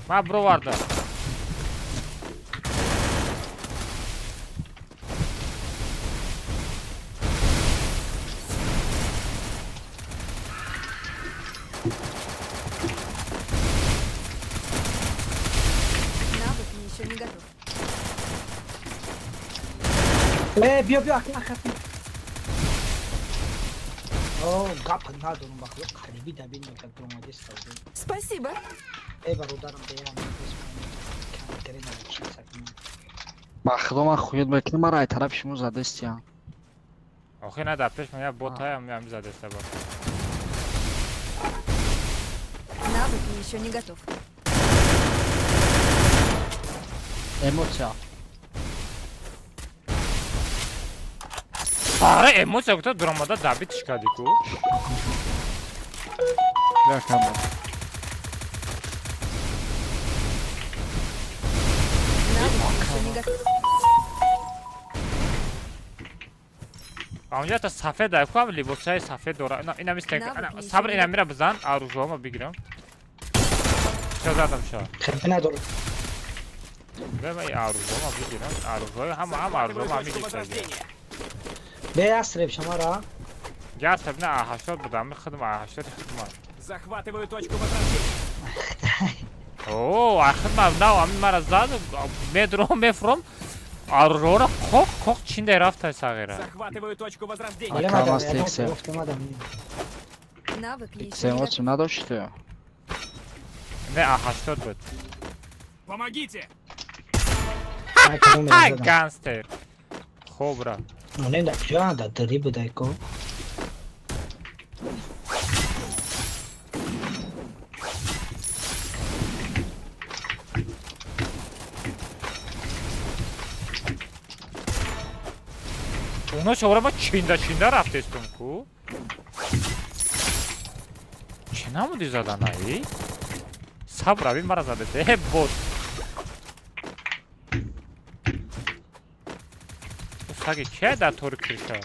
Ман бировардам. Навык еще не готов. Э, биё, биё, ака, ака. О, гап надорум ба худо, қариби дабин мекард дуромадист. Спасибо. Э, бародарам, берам, камтаре навчиса кунам. Ба худо ман хуёд мекунам, мара ай тарафи шумо задестиям. Охи на дар пеш ман як ботаям ям задеста ба. Навык еще не готов. Эмоция. Аре, эмоция гуфта дуромада дабитиш кардӣ ку? Якам. Навык еще не готов. Онҷа та сафед ай ку либосҳои сафед дора. Ина ина мисли Навык еще сабр не ина готов. мира бизан, аружома бигирам. Чо задам шо? Хеле надорам. Бема и аружома бигирам. Аружои ҳама ҳама аружома Захватываю точку мегирифта. возрождения. Бе асреб шамара. Гасаб на А80 будам, хидма А80 хидма. Захватываю точку возрождения. О, а хидма на ами мара зад, медром мефром. Аружора қоқ қоқ чинда рафта сағира. Захватываю точку возрождения. Вале Ака, мадам, маст ягон иксе. гуфта мадам. Навык еще Икс не готов. эмоция надошти? Не А80 буд. Помогите! Ай, кадом Ай, задам. гангстер. Хобра. Не, да, куҷо да дари будай ко? Уно шовра ма чинда чинда рафтестум ку. Чӣ намуди заданаи? Сабр аби мара задете. Э, бот. Саги кия дар тори криша?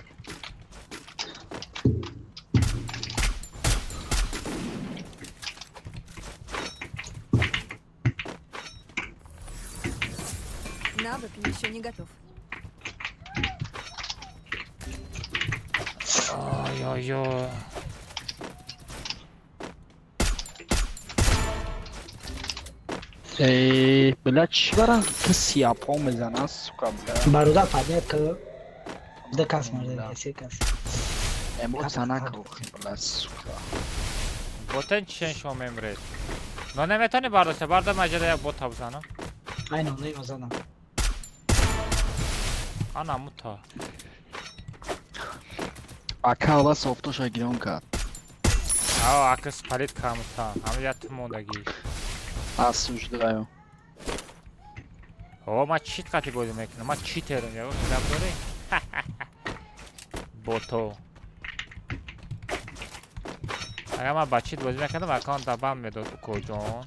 Навык еще не готов. Ой-ой-ой. Эй, бля, чӣ барам ки сияпо мезанад, сука, бля. Бародар поднять ка да кас марда, се кас. Эмоция накун, бля, сука. Ботен чишен шумо мемред. Но наметони бардошта, барда маҷада як бота бизанам. Ай, нонаи задам. Ана мута. Ака ава софтоша гирон кард. Ао, ака спалит камта. Ҳама я ту мондагӣ. Осуждаю. О, ма чит қати бозӣ мекунам. Ма читерам, ягон гап дорӣ? Бото. Агар ман ба чит бозӣ мекардам, аккаунт бан медод укоҷон.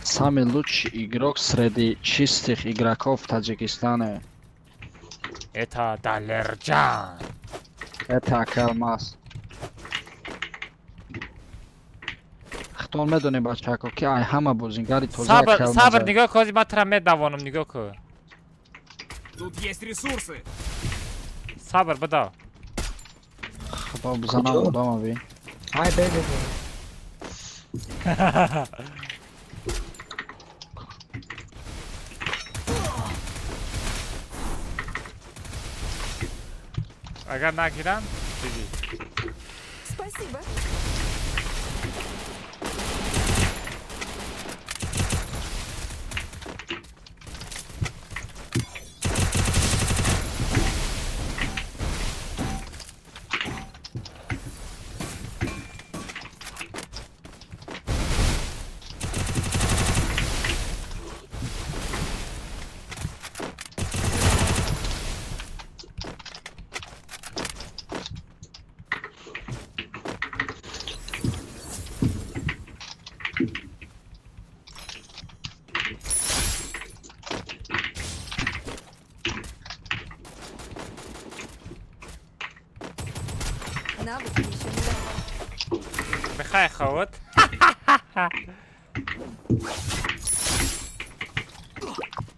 Самый лучший игрок среди чистых игроков Таджикистана. Это Далерджан. Это Акалмас. Хто медоне бачако ки ай ҳама бозингари тоза Сабр, сабр, нигоҳ кун, ман тура медавонам, нигоҳ кун. Тут есть ресурсы. Сабр, бидав. Худо бизанам одама би. Ай бе бе. Агар нагирам, диди. Спасибо. Навык еще не готов. Михай хавот.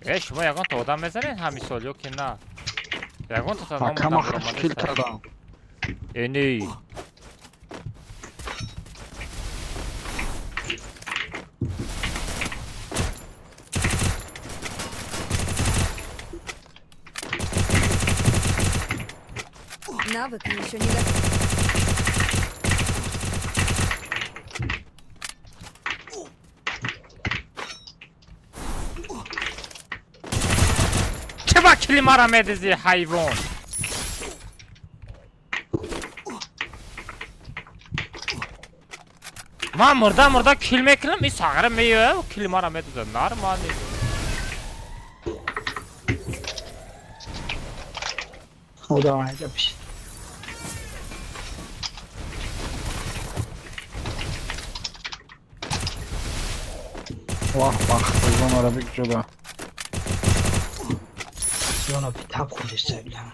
Э, шумо ягон-то одам мезанед ҳамин сол ё ки на? Ягон-то Акама хаш кил кардам. Эни. Навык еще не готов. Чӣ ба кили мара медизи, ҳайвон? Ман мурда мурда кил мекунам, и сағра меояд, кили мара медизад. Нормально. Худо айда бишед. Вах бах, зона бик ҷуда. Зона битаб худиш забила.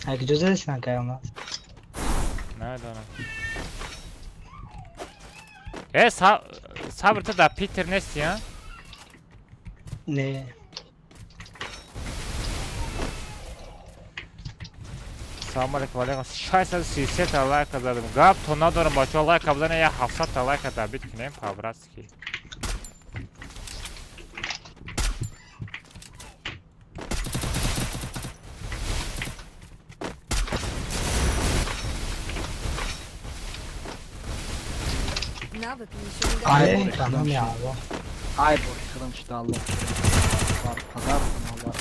Ай куҷо задасин акай Алмаз? Намедонам. Э, сабр, ту дар Питер нести, а? Не. Салом алейкум, алейкум. 633 та лайка задам. Гап то надорам, бачаҳо, лайка бизанед, я 700 та лайка добить кунем по-братски. Навык еще не готов. Ай, Ай, тамом я Аллоҳ. Ай бори худам шуда Аллоҳ. Бар падар Аллоҳ.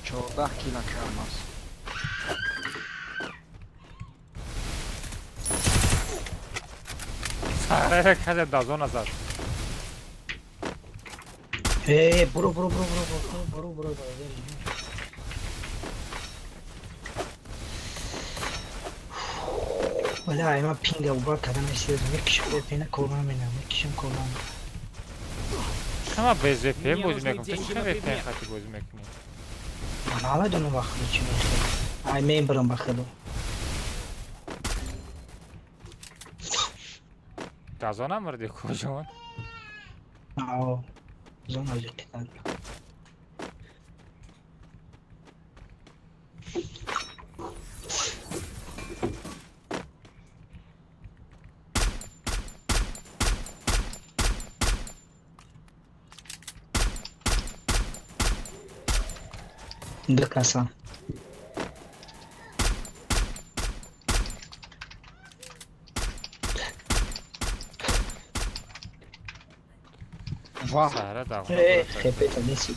14 кила кардам. Сағра каде дазона зад. Э, буро буро буро буро буро буро буро буро. Вале ай ман пинга убар кардам истида мекишам VPN кор намекунам, мекишам кор намекунам. Шума без VPN Мне бозӣ нужны мекунӣ? Ту деньги чӣ на VPN предмет. хати бозӣ мекунӣ? Ман намедонам ба худо чӣ мехоҳад. Ай мебарам ба худо. Дазона мурди куҷон? Ао. Зона зиқидан. Ду каса. Сара да. Хепета неси.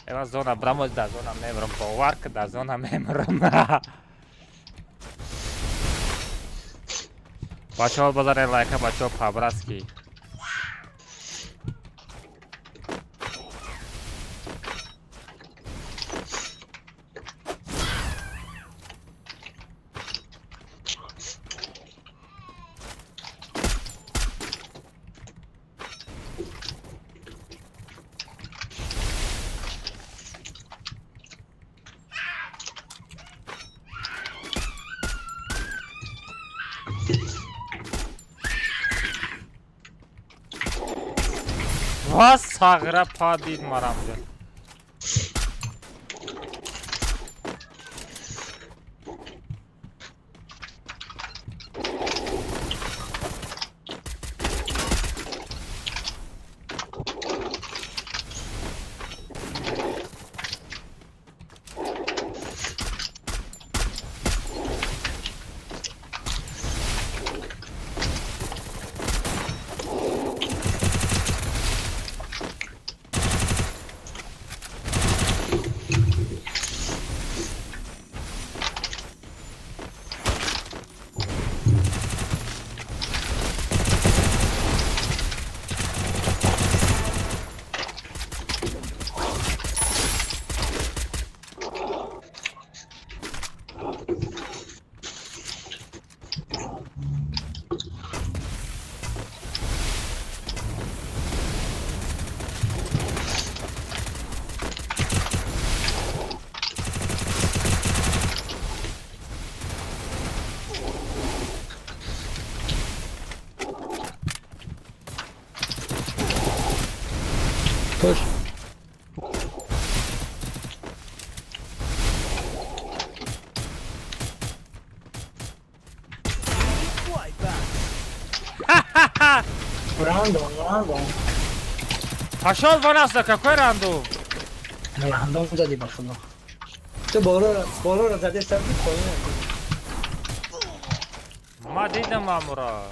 Ема зона брамо да зона мемрам, бовар ка да зона мемрам. Бачаҳо базарен лайка, бачаҳо по-братски. Ва сағра падид марамҷа. Push. Рандом, рандом. Пошел вон отсюда, какой рандом? Рандом зади ба худо. Ту боло боло зади сар поин. Ма дидам мамура.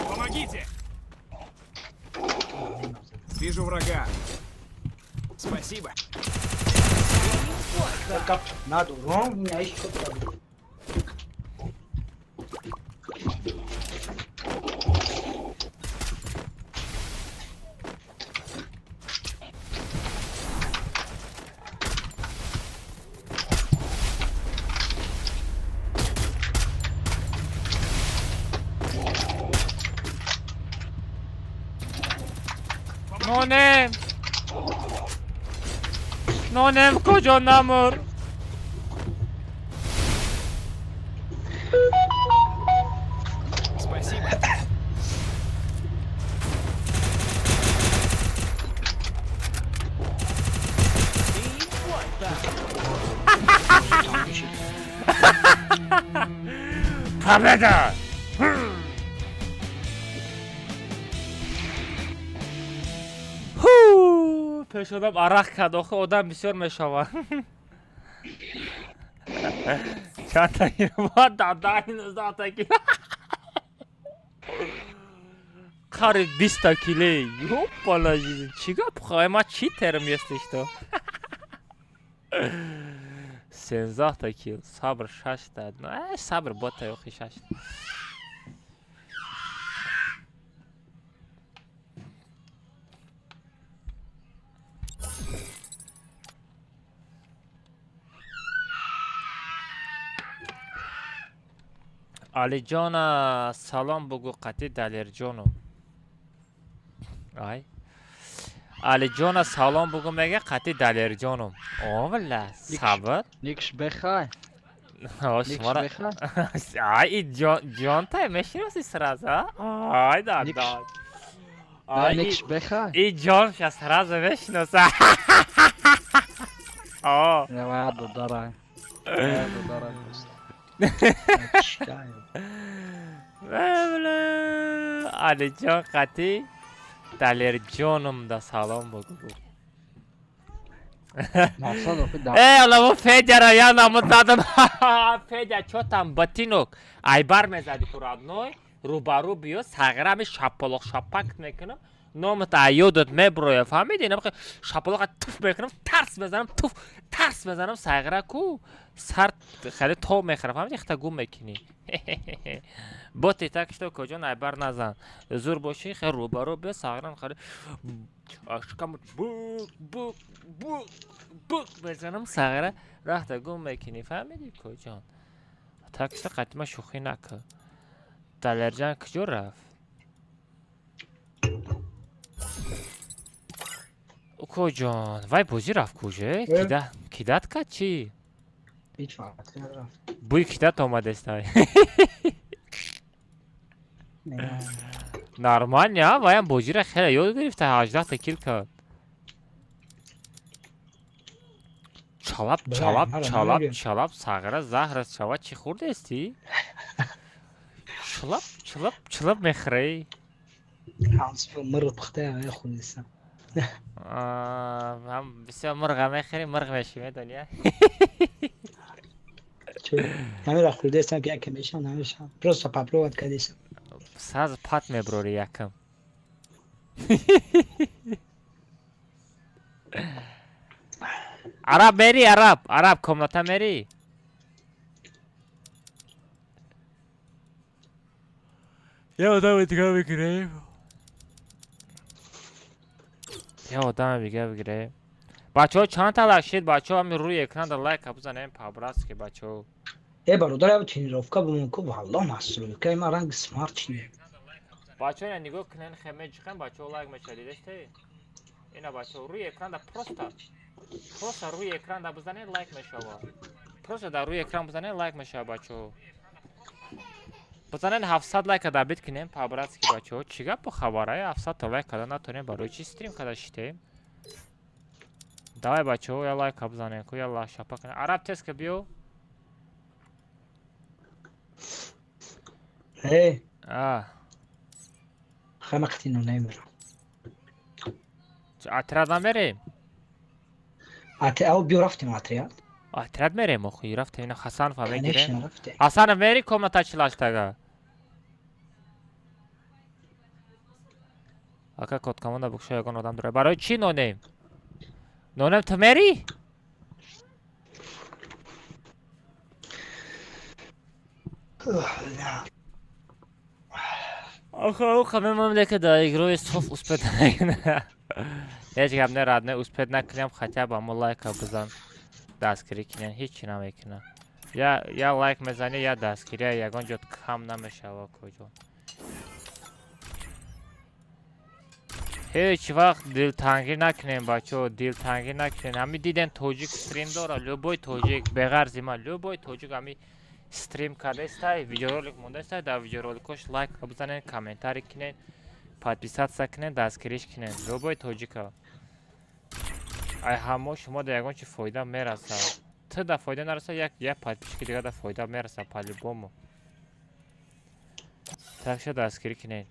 Помогите! Вижу врага. Спасибо. Надо, ром, меня еще Нонем! Нонем куҷо намур? Спасибо. Победа! Пеш одам арақ кард, охи одам бисёр мешавад. Чанда дадаи кило. Қариб 20 киле. Ёпала жизнь. Чӣ гап хоҳай? Ма чӣ терм если что? 13 кил. Сабр 6та. Сабр бота охи 6. Алиҷона салом бугӯ қатъи Далерҷону. Ай. Алиҷона салом бугӯ мега қатъи Далерҷону. Овла, сабр. Никш бехай. Шумора. Ай, и ҷонтай мешиноси сразу, а? Ай, да, да. Ай, никш бехай. И ҷонша сразу мешиноса. О. Давай, додарай. Давай, додарай. Алиҷон қатъи Далерҷоном да салом бугу. Мақсад охи да. Э, алаво Федяра я намуд задам. Федя, чо там ботинок? Айбар мезади ку родной, рӯбарӯ биё, сағира ҳами шапалоқ шапак мекунам. Номат аёдат меброя, фаҳмиди? Инам шапалоқа туф мекунам, тарс мезанам, туф, тарс мезанам, сағира ку сар хеле тоб мехӯра, фаҳмиди? Хта гум мекунӣ. Боти так что куҷо айбар назан. Зур бошӣ, хеле рӯбарӯ биё, сағирам хеле шикамат бук бук бук бук мезанам, сағира рахта гум мекунӣ, фаҳмиди куҷон? Так что қатима шӯхӣ накун. Далерҷан куҷо рафт? Укоҷон, вай бозӣ рафт куҷо? Кидат кард чӣ? Ҳеҷ вақт нарафт. Бӯи кидат омадест ай. Нормально, а? Ваям бозиро хеле ёд гирифта, 18 та кил кард. Чалап, чалап, чалап, чалап, сағира заҳр аст шава, чӣ хӯрдестӣ? Чалап, чалап, чалап мехӯрӣ. Мирғ пухта хӯрдестам. Ҳам бисёр мирға мехӯрӣ, мирғ мешӣ, медонӣ? Ҳамира хӯрдестам ки яке мешам, намешам. Просто попробовать кардестам. Сразу пат меброрӣ якам. Араб мери, араб, араб комната мери. Я одами дига бигирем. Я одами дига бигирем. Бачаҳо чанд та лайк шид? Бачаҳо ҳамин рӯи экранда лайка бизанем по-братски бачаҳо. Э бародар, я тренировка бумон ку валлоҳ настройка ма ранг смарт чи. Бачаҳо ина нигоҳ кунен хеме ҷиқен бачаҳо лайк мешавад дидесте? Ина бачаҳо рӯи экранда просто просто рӯи экранда бизанед лайк мешавад. Просто дар рӯи экран бизанед лайк мешавад бачаҳо. Бизанед 700 лайка добить кунем по-братски бачаҳо. Чӣ гапу хабарае? 700 та лайк карда натонем барои чӣ стрим карда шитем? Давай бачаҳо я лайка бизанем ку я лашапа кунем. Араб теска биё. Э. А. Хама қатино намерам. Отряд намерем? Ау биё рафтем отряд. Отряд мерем охи, рафтем ина Хасанова мегирем. Рафтем. Хасанов мери комната чилаштага. Ака код команда букша ягон одам дора. Барои чӣ нонем? Нонем ту мери? Охо, охо, мемам леки да игрои соф успеть накунам. Ҳеҷ гап не родной, успеть накунем, хотя бы ҳамо лайка бизан. Дастгирӣ кунем, ҳеҷ чӣ намекунам. Я лайк мезанӣ, я дастгирӣ, ягон ҷо кам намешава куҷо. Ҳеҷ вақт дилтангӣ накунем бачаҳо, дилтангӣ накунем. Ҳами диден тоҷик стрим дора, любой тоҷик, беғарзи ман, любой тоҷик ҳами стрим кардестай, видеоролик мондастай, дар видеороликош лайк бизанен, комментарий кунен, подписаться кунен, дастгириш кунен. Любой тоҷика. Ай ҳамо шумо да ягон чи фоида мерасад. Ту да фоида нараса, як подписчики дига да фоида мераса по-любому. Так шо дастгирӣ кунен.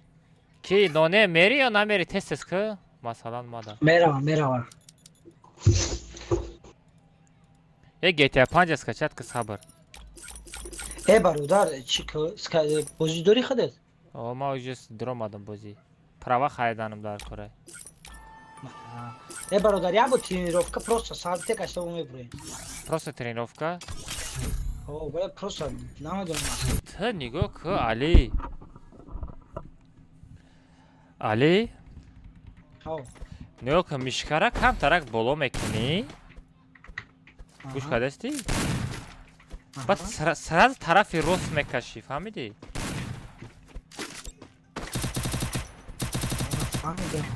Ки ноне мери ё намери тез тез ку? Масалан мада. Меравам, меравам. Е GTA 5 скачать ки сабр. Э бародар, чӣ бозӣ дорӣ худат? О, ма уже дуромадам бозӣ. Права хариданам дар кора. Э бародар, як бор тренировка просто саат тек аштабо мебурем. Просто тренировка? О, бале просто намедонам. Ту нигоҳ ку, Али. Али? Ҳо. Нигоҳ ку, мишкара камтарак боло мекунӣ. Гӯш кардастӣ? Баъд сразу тарафи рост мекашӣ, фаҳмидӣ? Фаҳмидам.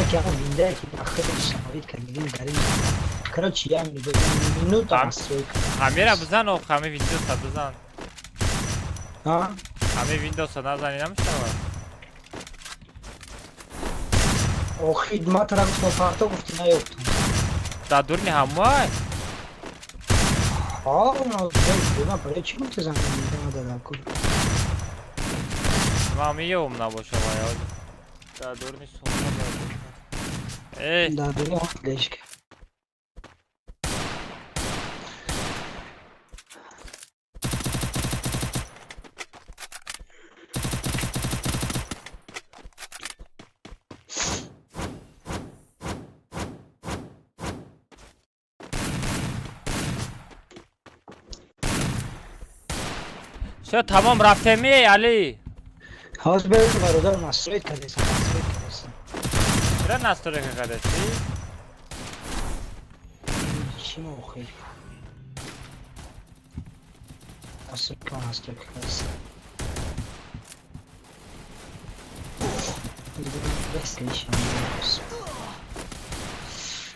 Яке ҳам винда ки ахираш шавид кардигим гарин. Короче, я минута настройка. Ҳамира бизан ох, ҳами Windows-а бизан. А? Ҳами Windows-а назанӣ намешавад. Охи, ма тара гуфтам, парто гуфти наёфтам. Дар дурни ҳамоай? Ҳа, барои чӣ мутазан ку? Ман меёвам набоша вай. Дар дурни сумка бояд боша. Э, Дар дурни лешка. Всё, тамом рафтеми, Али. Ҳозир бер бародар настроить кардесам, настроить кардесам. Чира настройка кардеси? Чӣ охир? Настройка, настройка кардесам.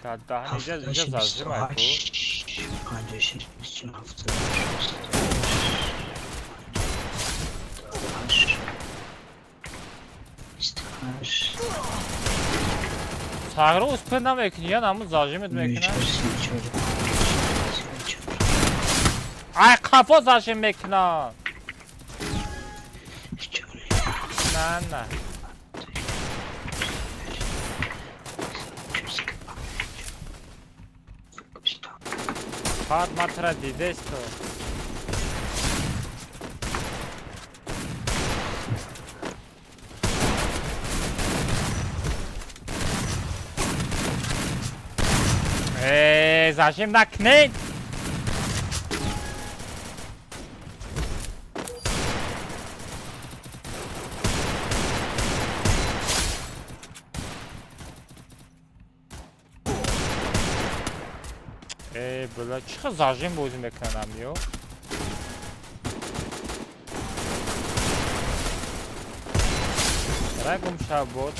Дар даҳан иҷа иҷа зажимай ку. 56, 27, 28, Сагро успе намекунӣ, я наму зажимет мекунам. Ай қафо зажим мекунам. На, на. Фат матра дидесто. Э, зажим накунед. Э, бла, чӣ хел зажим бозӣ мекунам ё? Рай гум шав бот.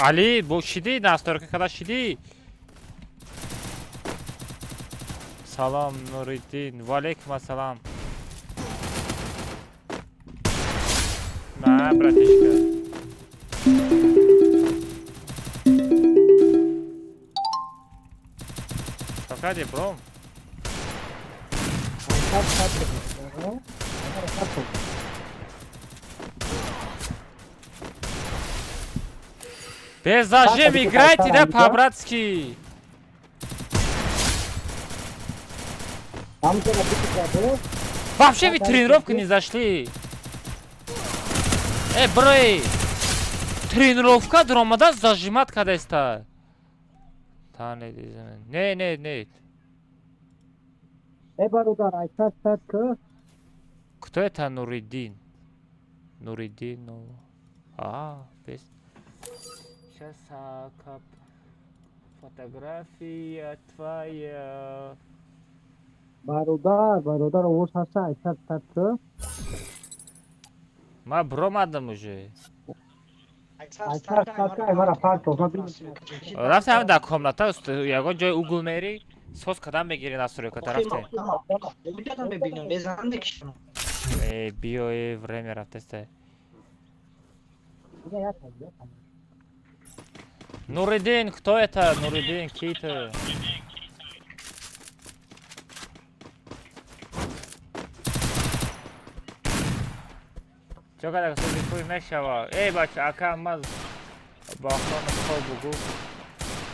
Али, бо шидӣ, настройка када шидӣ? Салом, Нуриддин. Ва алейкум ассалам. На, братишка. Чо кардӣ, бро? Без зажим играйте, да, по-братски. Вообще вы тренировку не зашли. Э, брой. Тренировка дромада зажимат кадеста. Та не, не, не, не. Э, бародар, айсад сад к. Кто это Нуриддин? Нуриддин, ну. А, без. Сейчас кап фотография твоя. Бародар, бародар, овоз ҳаста, айсад сад к. Ма бромадам уже. Айсад сад к, ай мара партов, ма бин. Рафтам дар комната, ягон ҷои угол мери, соз кадам мегири настройка тарафте. Э, биё, э, время рафтеста. Нуриддин, кто это? Нуриддин, ки ту? Чо када сузи пуй мешава? Эй, бача, ака маз ба хони хоб бугу.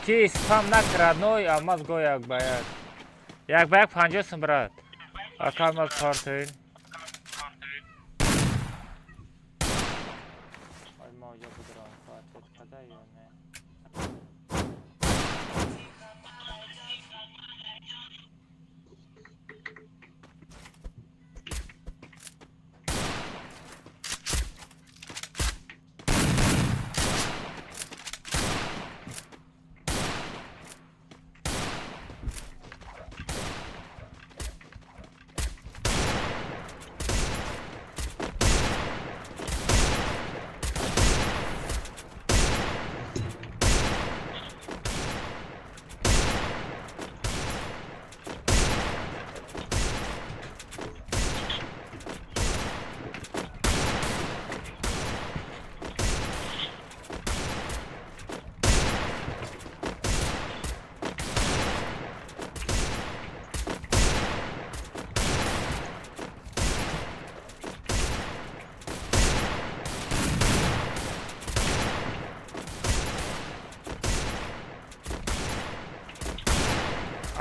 Ки спам накард, ной, алмаз го як ба як. Як ба як 50 сум, брат. Ака алмаз партоин. Ой, ма оҷа будрам, ответ када ё не?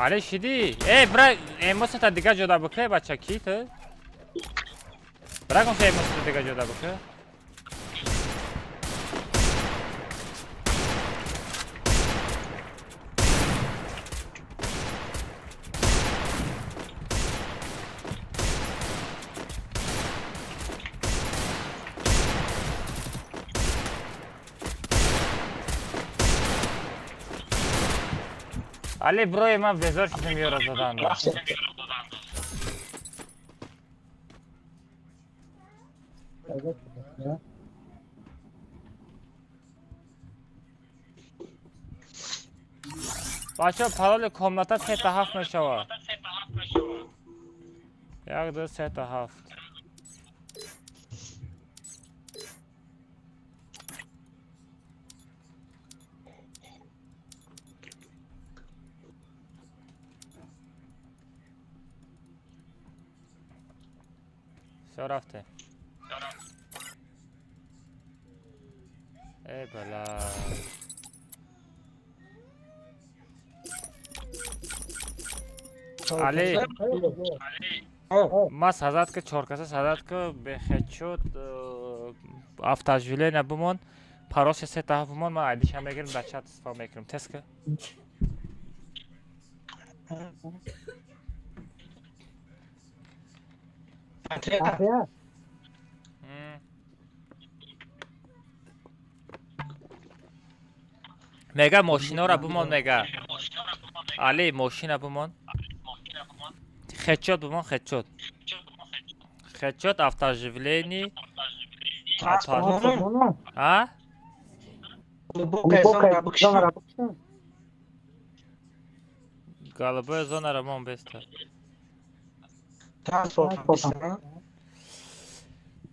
Али шиди. Э, бра, эмоцията дига ҷода бикэ, бача, ки ту? Бра гон эмоцията дига ҷода бикэ. Али брои ман безор шудем ёра задан. Бачаҳо, пароли комната 3 та 7 мешавад. 1, 2, 3 та 7. Всё, рафте. Э, бала. Али, ма сазад ки чоркаса сазад ки бехечуд автоживления бимон, пароси 3 та 7 бимон, ман айдиша мегирим, дар чат истифода мекунем. Тест ки. Мега мошинора бимон, мега. Али, мошина бимон. Хедшот бимон, хедшот. Хедшот, автооживление. А? Голубая зона рамон беста.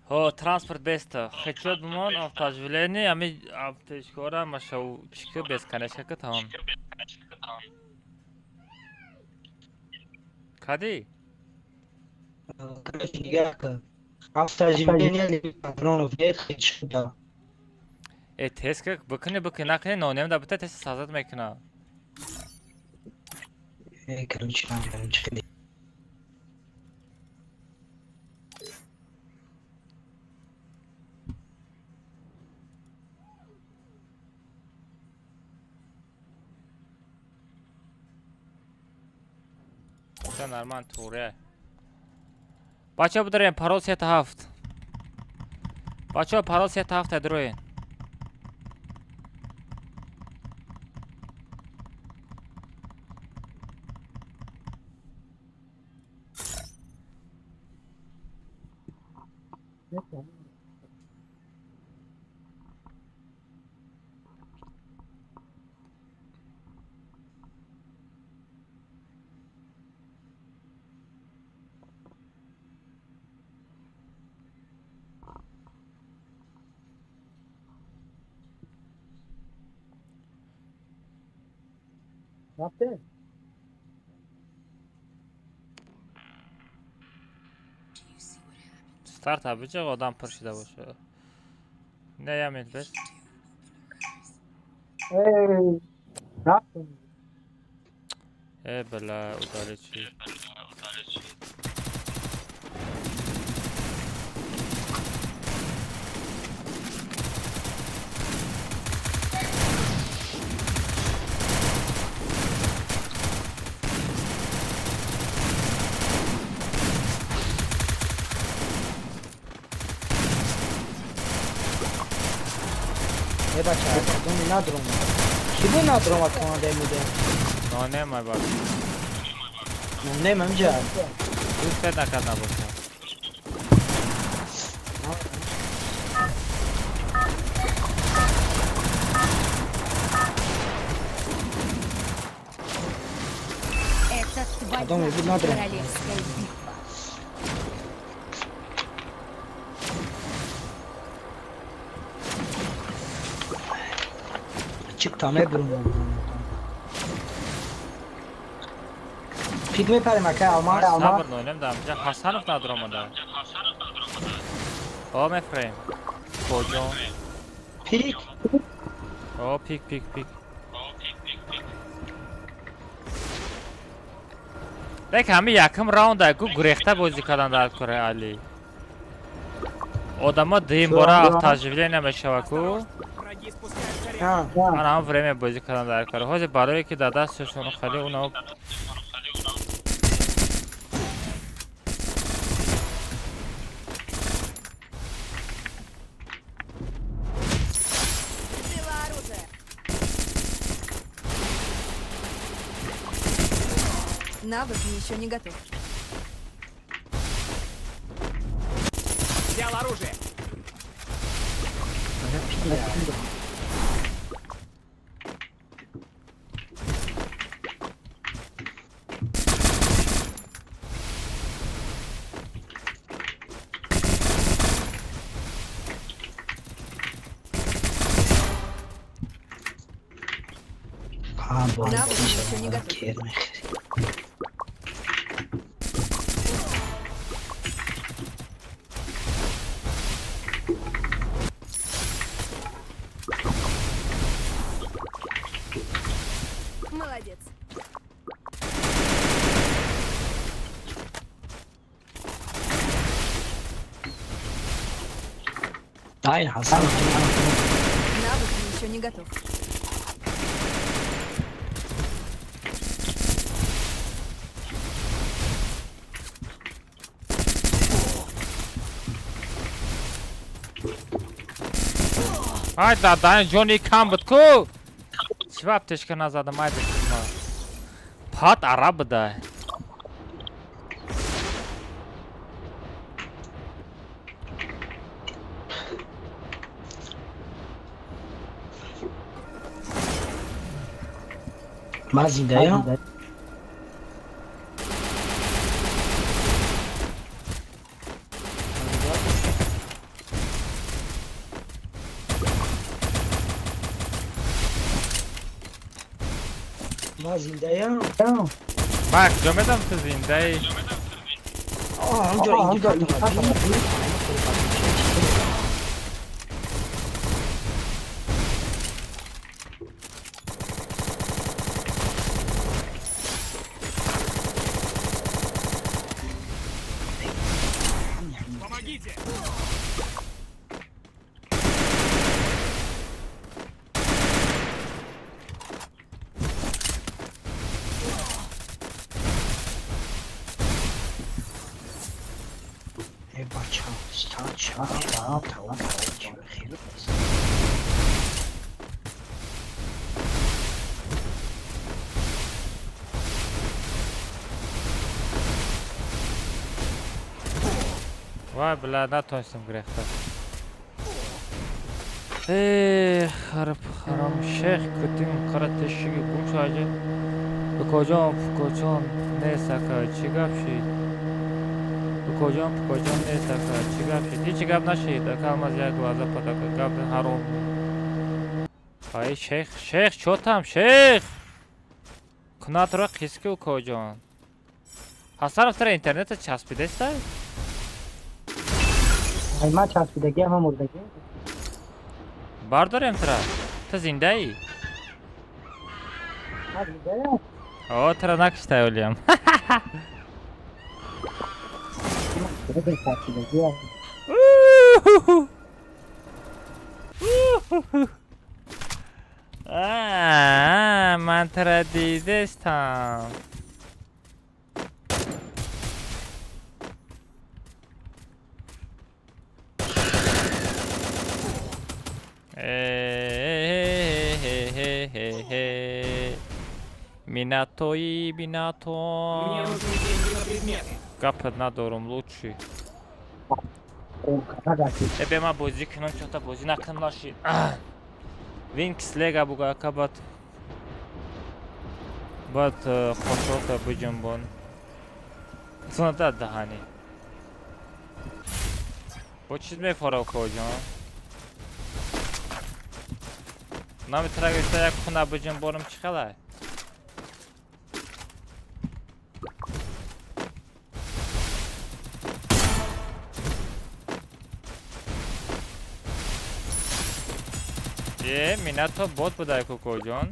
Ҳо, транспорт беста. Хедшот бимон, автооживление, ами аптечкора машау чики бесконечка ки тамом. Кади? Короче, нигоҳ кун. Автооживление патронов нет, хедшот. Э, тест ки бикуни, бикуни, накуни, нонем да бита тест сазад мекуна. Э, короче, намедонам чӣ хеле. Всё нормально, туре. Бачаҳо, бидарем, парол 3 та 7. Бачаҳо, парол 3 та 7 дароен. Рафте? Старт биҷа, одам пур шида боша. Не, я минут бес. Эй, рафтем. Э, бля, удали чи. Э, бача, доми надром. Чӣ бо надромад командаи муде? Нонем ай бач. Нонем ҳамҷа. Дӯст накард набоша. Это твоя Дома буд надром. королевская битва. Чик та мебурум. Пик мепарем, ака, алмаз, алмаз. Сабр, нонем да амҷа Ҳасанов надромада. О, мефрем. Коҷон. Пик. О, пик, пик, пик. Лек ҳами якум раунд ку гурехта бозӣ кардан дар кораи Али. Одамо дуюм бора автооживление мешава ку. Ман ҳам время бозӣ кардан дар кора. Ҳозир барое ки дар дастшон хали уно Навык еще не готов. Взял оружие. Навык еще не готов. Молодец. Ай, Хасан. Навык еще не готов. Ай, да, да, Джонни Камбет ку. Чва аптечка назадам, ай, да. Пат араб да. Ман зиндаям? Ман зиндаям? Ман куҷо медам ту зиндаӣ? Ҳамҷо индикатор. Помогите! Вай, бля, натонистам гирехта. Эх, харп, харам, шех, кутим, қара тешиги, гум шуд. Пукоҷон, Пукоҷон, нест ака, чӣ гап шид? Пукоҷон, Пукоҷон, нест ака, чӣ гап шид? Ҳеҷ гап нашид, ака, алмаз як лаҳза падака, гап ҳаром. Ай, шех, шех, чотам, шех! Кунатро қиски, Укоҷон. Ҳасанов тара интернета часпидестай? Ман часпидагӣ, ҳама мурдагӣ. Бардорем тара. Ту зиндаӣ? Ман зиндаям. О, тара накиштай олиям. Ман тара дидестам. Минатои, Минато. Мне нужны деньги на предметы. Гапад надорум лучший. Эбе ма бозӣ кунам, чота бозӣ накунам нашид. Винкс лега буга кабат. Баъд қошота биҷунбон. Сонада даҳанӣ. Бо чиз мефора коҷон? Нами трагиста як хуна биҷунбонам чӣ хелай? Е, Минато бот будай кукоҷон.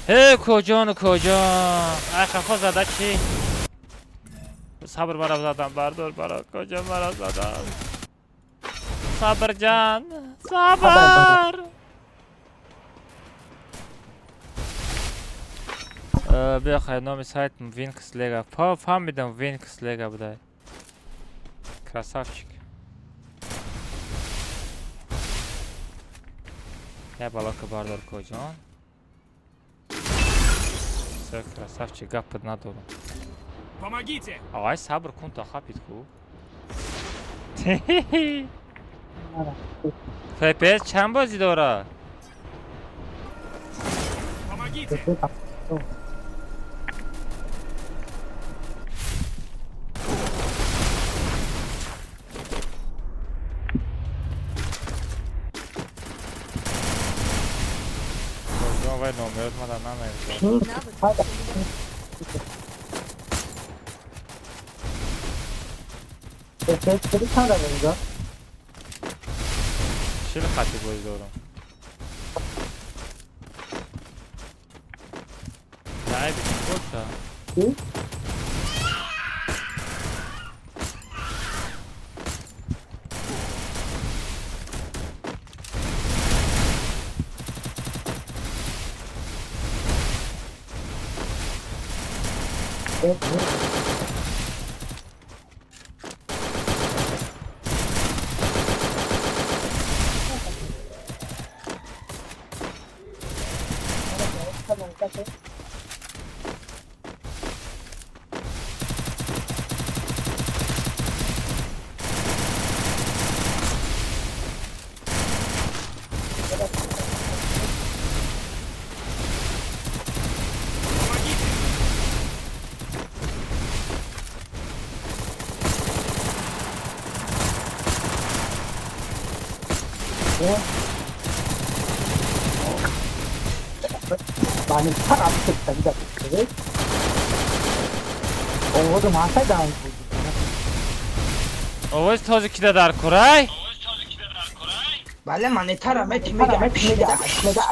Ҳе куҷону куҷон? Ай хафо зада чӣ? Сабр мара задам, бардор бара куҷо мара задам. Сабрҷан, сабр. Биё хай номи сайт Винкс Лега. Фаҳмидам Винкс Лега будай. Красавчик. Я балока бардор куҷон. Всё, красавчик, гапат надорам. Помогите! Ай сабр кун то хапид ку. ФПС чанд бозӣ дорад? Помогите! Куҷон вай номерот мада намегузорад. Навык еще не готов. Чил хати бозӣ дорам. Айби чӣ боша? Овози тоҷикида дар курай? Бале, манетара мети мега пишида мега.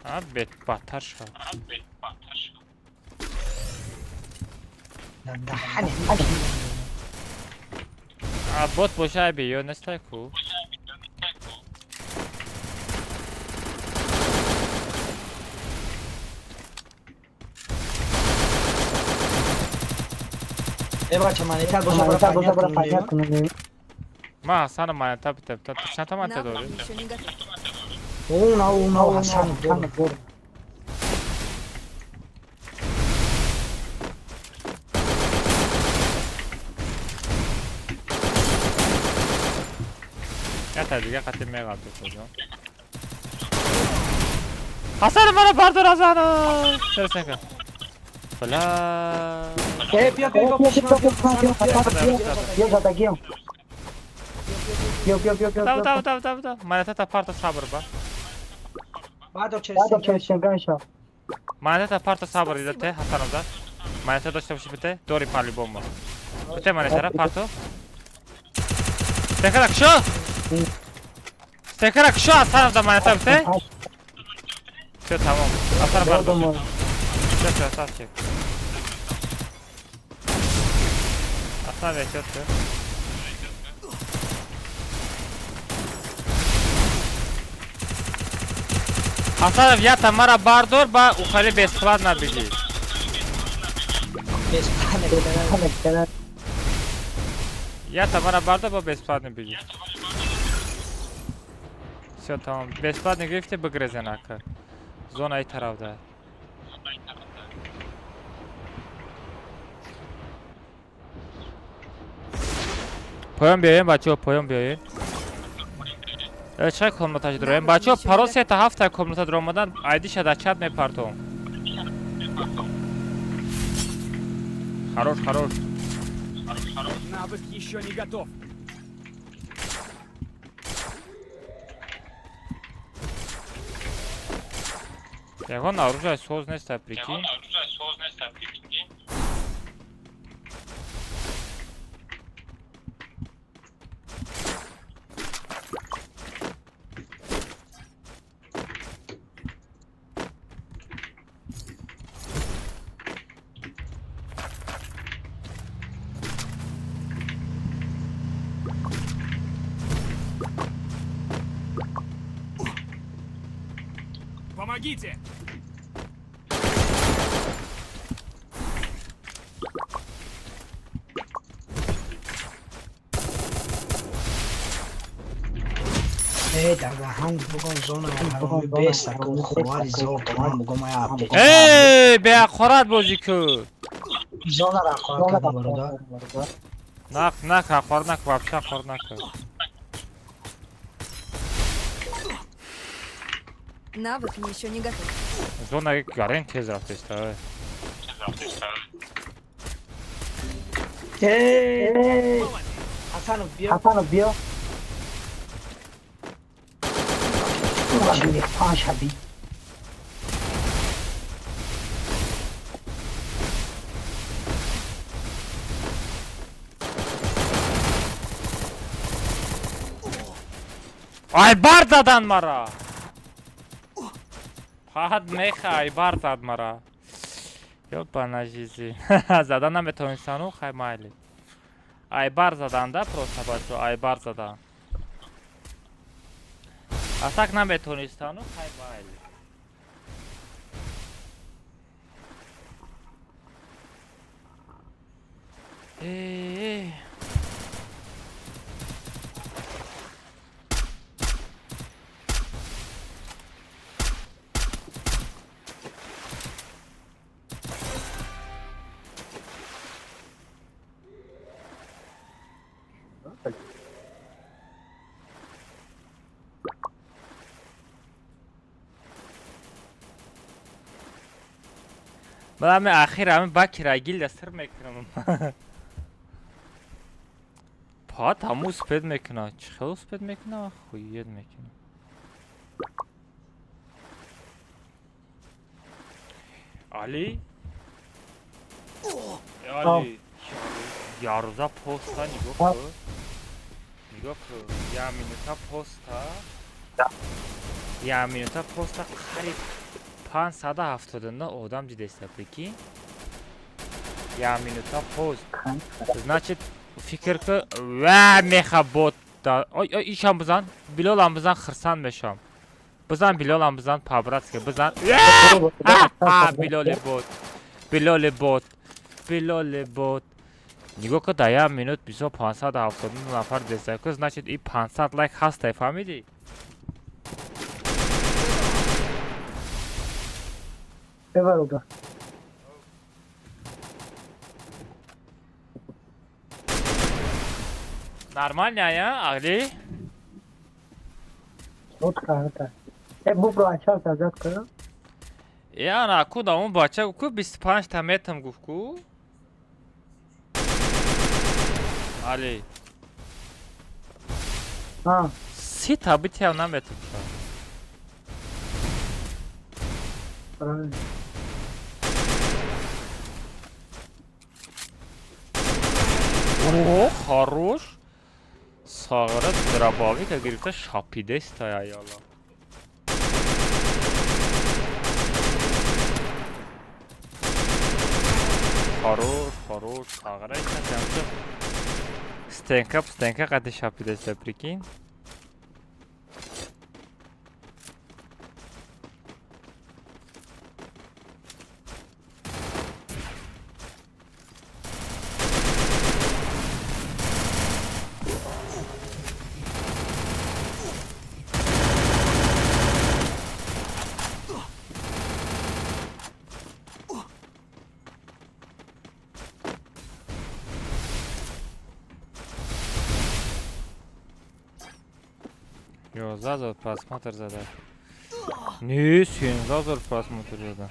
А бет бадтар шуд. А бот боша айби ё нестай ку? Э бача манета боша бара пайда кунем. Ма Ҳасана манета битем. Ту чанд та манета Навык дорӣ? еще не готов. Уна Ҳасан дорам. Ята дига қати меғалтӣ куҷон. Ҳасана мара бардор Ҳасана! Чаро сенка? Бла. Э бия бия бия. Тав тав тав тав тав. Манета парта сабр ба. Баъдо через Манета парта сабр идате Ҳасанов да. Манета дошта боши бите, дори по-любому. Бите манетара парто. Стекара кшо? Стекара кшо Ҳасанов да манета бите? Всё тамом. Ҳасанов бардор. Всё красавчик. Ҳасан эҳтиёт кун. Ҳасанов ята мара бардор ба ухали бесплатно бигӣ. Ята мара бардор ба бесплатно бигӣ. Всё тамом. Бесплатно гирифти бигрезен ака. Зона и тарафда. Поён биёем бачаҳо, поён биёем. Чай комнаташ дроем. Бачаҳо парол сета ҳафта комната дромадан айдиша дар чат мепартом. Хорош, хорош. Навык еще не готов. Ягон оружие соз неста, прикинь. Помогите! Эй, беақорат бозӣ кун. Нак, нак, ҳақорат нак, вообще ҳақорат накун. Навык еще не готов. Зона гарен тез рафтеста. Эй! Хасанов биё. Хасанов биё. Ай бар задан мара. Фақат меха ай бар зад мара. Ёбана жизи. Задан наметавонистану хай майли. Ай бар заданда просто бачо, ай бар задан. А так наметавонистану хай майли. Э. Ман ҳами ахир ҳами бакира гилда сир мекунам. Пат ҳаму успед мекуна. Чӣ хел успед мекуна? Хуед мекуна. Али? Али. Яруза поста нигоҳ кун. Нигоҳ кун. Я минута поста. Я минута поста қариб 579 одам дидеста, прикинь. Я минута пост. Значит, фикр ку ва меха бот. Ой, ой, ишам бизан. Билолам бизан хирсанд мешам. Бизан Билолам бизан по-братски бизан. Билоли бот. Билоли бот. Билоли бот. Нигоҳ ку дар як минут 579 нафар дидеста. Ку значит и 500 лайк ҳастай, фаҳмидӣ? Нормально, я, Али? Я на куда он бача ку 25 та метам гуфт ку? Али. А. Си та битя наметам. О, хорош. Сағара дробовика гирифта шапидеста яла. Хорош, хорош. Сағара ича стенка, стенка қади шапидеста, прикинь. Зазор просмотр зада. Не, зазор просмотр зада.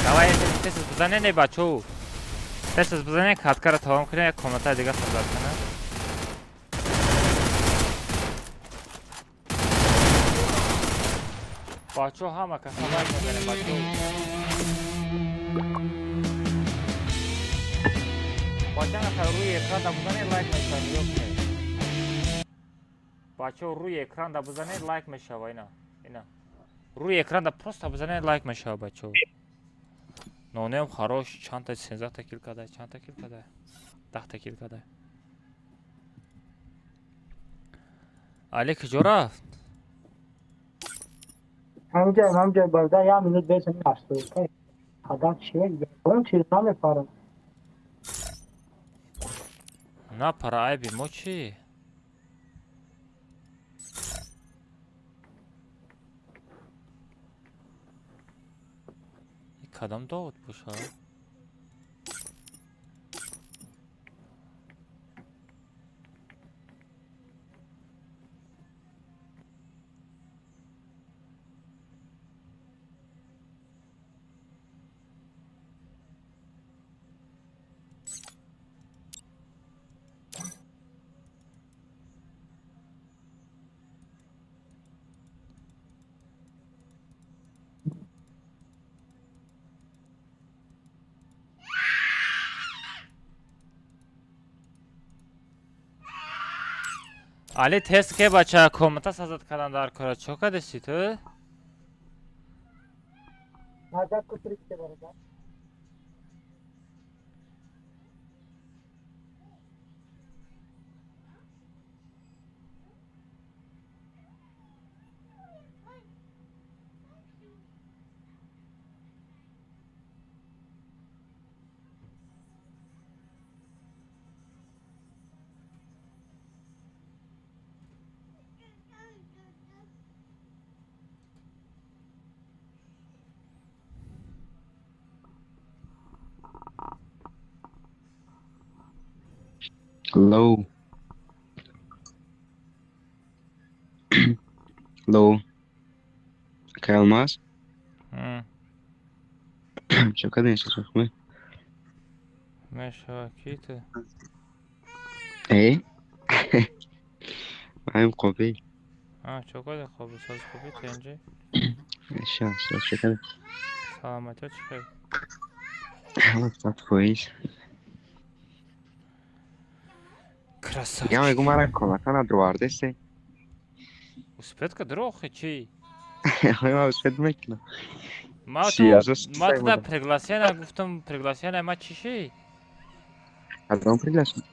Давай, тез бизанед, не бачо. Тез бизанед, каткара тамом кунед, як комната дига созад кунед. Бачо ҳама каса лайк мезанем, бачо. Бача, нафар рӯи экран да бизанед, лайк мешава, нигоҳ кунед. Бачаҳо, рӯи экран да бизанед, лайк мешава. Ина, ина, рӯи экран да просто бизанед, лайк мешава, бачаҳо. Нонеам хорош, чандта, 13-та кил кадай, чандта кил кадай, 10-та кил кадай. Али куҷо рафт? Ҳамҷа, ҳамҷа, барда, як минут бесам асту. Ҳадаф чист? Ягон чиз намепарам. Напара, айби мо чӣ? Кадом довод боша? Али, тест ке, бача, комната сазад кардан дар кора. Чо кардеси ту? Назар кутрикте, бародар. Hello. Hello. Кайлмаз? Чё кардем, сухме? Мешава, ки ту? Э? Маем қобил. А, чо кардем, қобил? Соз хубӣ, тенҷи? Ша, соз чё кардем? Саломатиё чӣ хел? 100%. Красавчик. Я мегӯ, мара комната надровардесе. Успеть ка дрохи чӣ? Ма успеть мекунам. Ма Чӣ, азос ма сай туда буда? Пригласена гуфтам, пригласена ма чӣ ши? Кадом приглашен?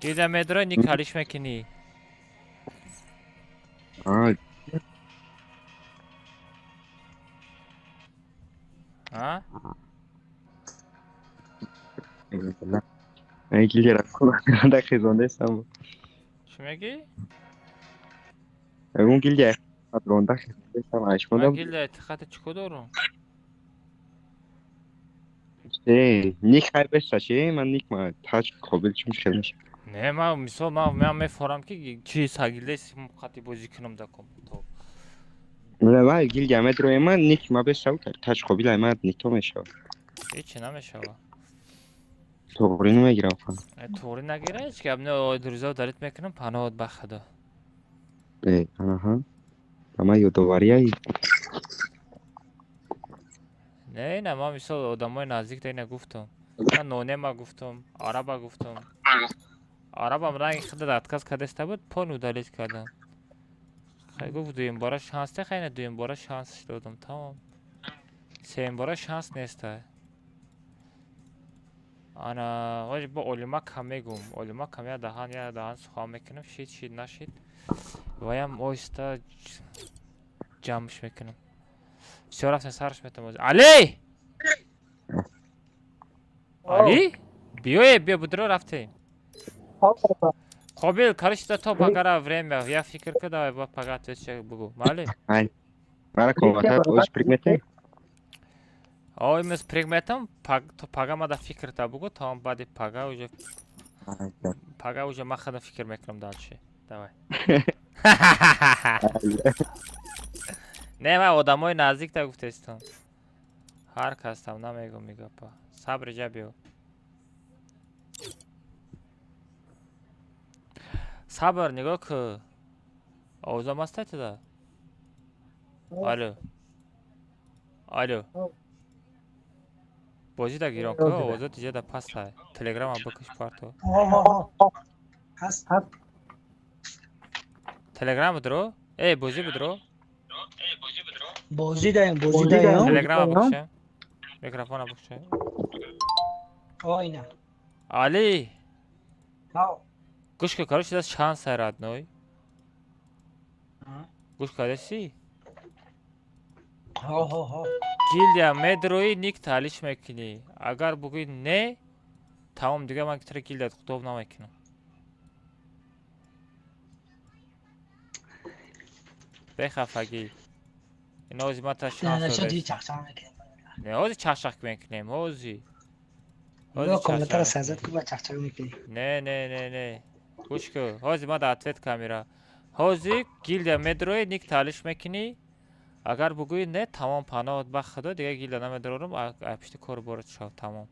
Дида медро ни калиш мекунӣ. А, А? гилера да хезондесам. Чӣ мегӣ? Ягон гилия ронда хезондесам, Ма айшмондам. гилда хати чӣ ко дорум? Э, ник хай беса чи? Ман ник ма таҷ қобил чӣ мушкил мешавад. Не, ма мисол ма мефорам ки чи сагилдес хати бозӣ кунам да компютер. Ва гилия медрои ман ник ма беса таҷ қобил ай ма никто мешавад. Ҳечи намешава. Тоғри намегирам ха. Туғри нагира, ҳеч гап не, рӯзо дарит мекунам, паноҳот ба худо. Э, аҳа. Ба ман ёдоварияи. Не, ина ман мисол одамои наздик да ина гуфтам. Ман нонема гуфтам, араба гуфтам. Арабам ранги худа отказ кардеста буд, пон удалить кардам. Хай гуфт, дуюм бора шанс те, хай, ина дуюм бора шансш додам, тамом. Сеюм бора шанс неста. Ана, оҷ бо олима кам мегум. Олима кам я даҳан сухан мекунам, шид, шид, нашид. Ваям оҳиста ҷамъш мекунам. Всё, рафтем, сарш метам. Али! Али? Биёе, биё, будро рафтем. Қобил, короче, то пагара время. Я фикр ка, давай, ба пага ответ бугу. Мали? Ай. Мара комната ош пригмете? Ой, мес пригметам, паг, то пага мада фикр та бугу, то баъди пага уже пага уже ма хада фикр мекунам дальше. Давай. Не, ма одамои наздик та гуфтестам. Ҳар кас там намегум и гапа. Сабр ҷа биё. Сабр, нигоҳ ку. Овозам ҳастай туда? Алло. Алло. Бозӣ да гирон ка, овозот иҷа да пастай. Телеграма бикаш, парто. Ҳаст, ҳаст. Телеграм бидро. Э, бозӣ бидро. Бозӣ даем, бозӣ даем. Телеграма бикша. Микрофона бикша. Оина. Али. Ҳав. Гӯш ка, короче, даст шанс ай, родной. Гӯш кардасӣ? Ҳо, ҳо, ҳо. Гильдия медроӣ, ник таълиш мекунӣ. Агар бугӯӣ не, тамом, дигар ман тра гильдият худоб намекунам. Бехафагӣ. Ин ҳози ман та шанс додам. Не, ҳози чахчах мекунем, ҳози. Комнатаро сазад ку, ба чахчах мекунӣ. Не, не, не, не. Гӯш ку, ҳози ман да ответ камера. Ҳози гильдия медроӣ, ник таълиш мекунӣ. Агар бугӯӣ не, тамом, паноҳат ба худо, дигар гильдия намедорам, пишти кору борат шав, тамом.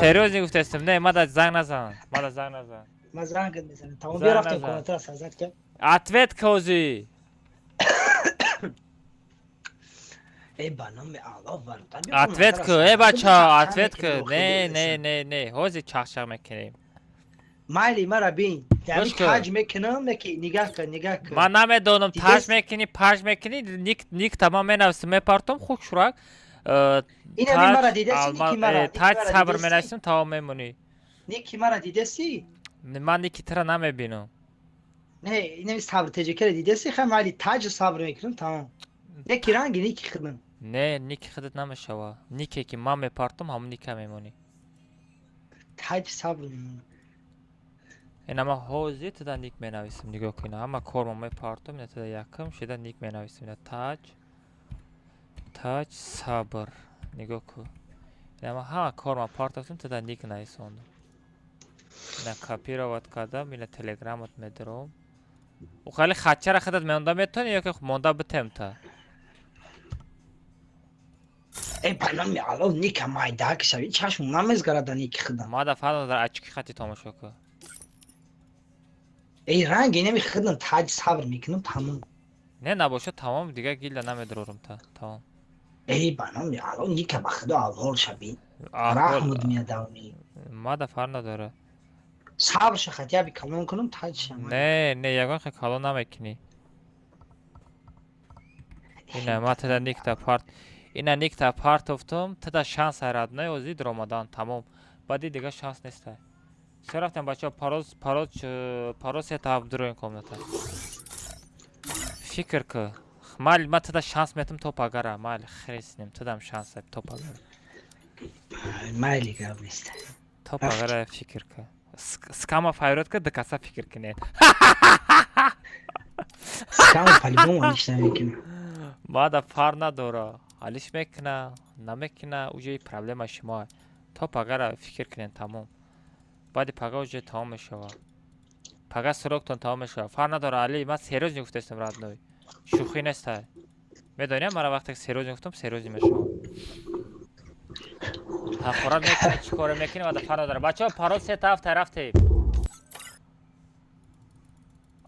Серьёзно гуфтестам, не, мада занг назан, мада занг назан. Ма зангат мезанам. Тамом, биё, рафтем, комнатаро сазад ка. Ответ ҳози. Э, ба номи Аллоҳ, бародар. Ответ ку, э, бача, ответ ку. Не, не, не, не, ҳози чахчах мекунем. Майли, мара бин. Таҷ мекунам, яки нигаҳ кун, нигаҳ кун. Ман намедонам, таҷ мекунӣ, паж мекунӣ, ник ник тамом менависам, мепартом, хук шурак. Ина мара дидаси, ники мара. Таҷ сабр менависам, тамом мемонӣ. Ники мара дидаси? Ман ники тра намебинам. Не, ина сабр теҷекера дидаси, хай майли, таҷ сабр мекунам, тамом. Неки ранги ники хидам. Не, ники хидат намешава. Нике ки ман мепартом, ҳамон ника мемонӣ. Таҷ сабр мемонам. Ина ман ҳозир туда ник менависам, нигоҳ кун. Ҳама кормо мепартом, ина туда якм шида ник менависам. Ина таҷ, таҷ сабр. Нигоҳ кун. Ина ман ҳама кормо партофтам, туда ник нависондам. Ина копировать кардам, ина телеграмат медорам. Ӯ хали хатчара худат монда метавонӣ ё ки монда битем та? Э, ба номи Аллоҳ, ника майда ки шави, чашм намезгарада ники худам. Мада фарқ дар очки хати тамошо кун. Эй, ранги инами худам таҷ сабр мекунам, тамом. Не, набошад, тамом, дигар гилда намедорам та, тамом. Эй, ба номи Аллоҳ, ника ба худо аҳвол шави. Раҳмуд меядавни. Мада фарқ надора. Сабр ша, хотя бы калон кунам, таҷ шама. Не, не, ягон хел калон намекунӣ. Ина ма тада никта парт. Ина никта партофтум, тада шанс ай, родной, озӣ дуромадан, тамом. Баъди дигар шанс нестай. Все, рафтем, бачаҳо, пароз, пароз, пароз сета ҳафт дуроин комната. Фикр ку. Майли, ман тада шанс метам то пагара, майли, хрестнем, тадам шанс то пагара. Майли, гап нест. То пагара фикр ку. Скама файрод ка, дакаса фикр кунед. Скама по-любому алиш намекунам. Мада фар надора. Алиш мекуна, намекуна, уже проблема шумо. То пагара фикр кунед, тамом. Баъди пага уже тамом мешавад. Пага сроктон тамом мешавад. Фар надора, Али, ман серьёзно гуфтастам, родной. Шӯхӣ нестай. Медонӣ, мара вақте серьёзно гуфтам, серьёзно мешавад. Ҳақорат мекунӣ, чӣ коре мекунӣ, мада фар надора. Бачаҳо, парол сета ҳафт рафтем.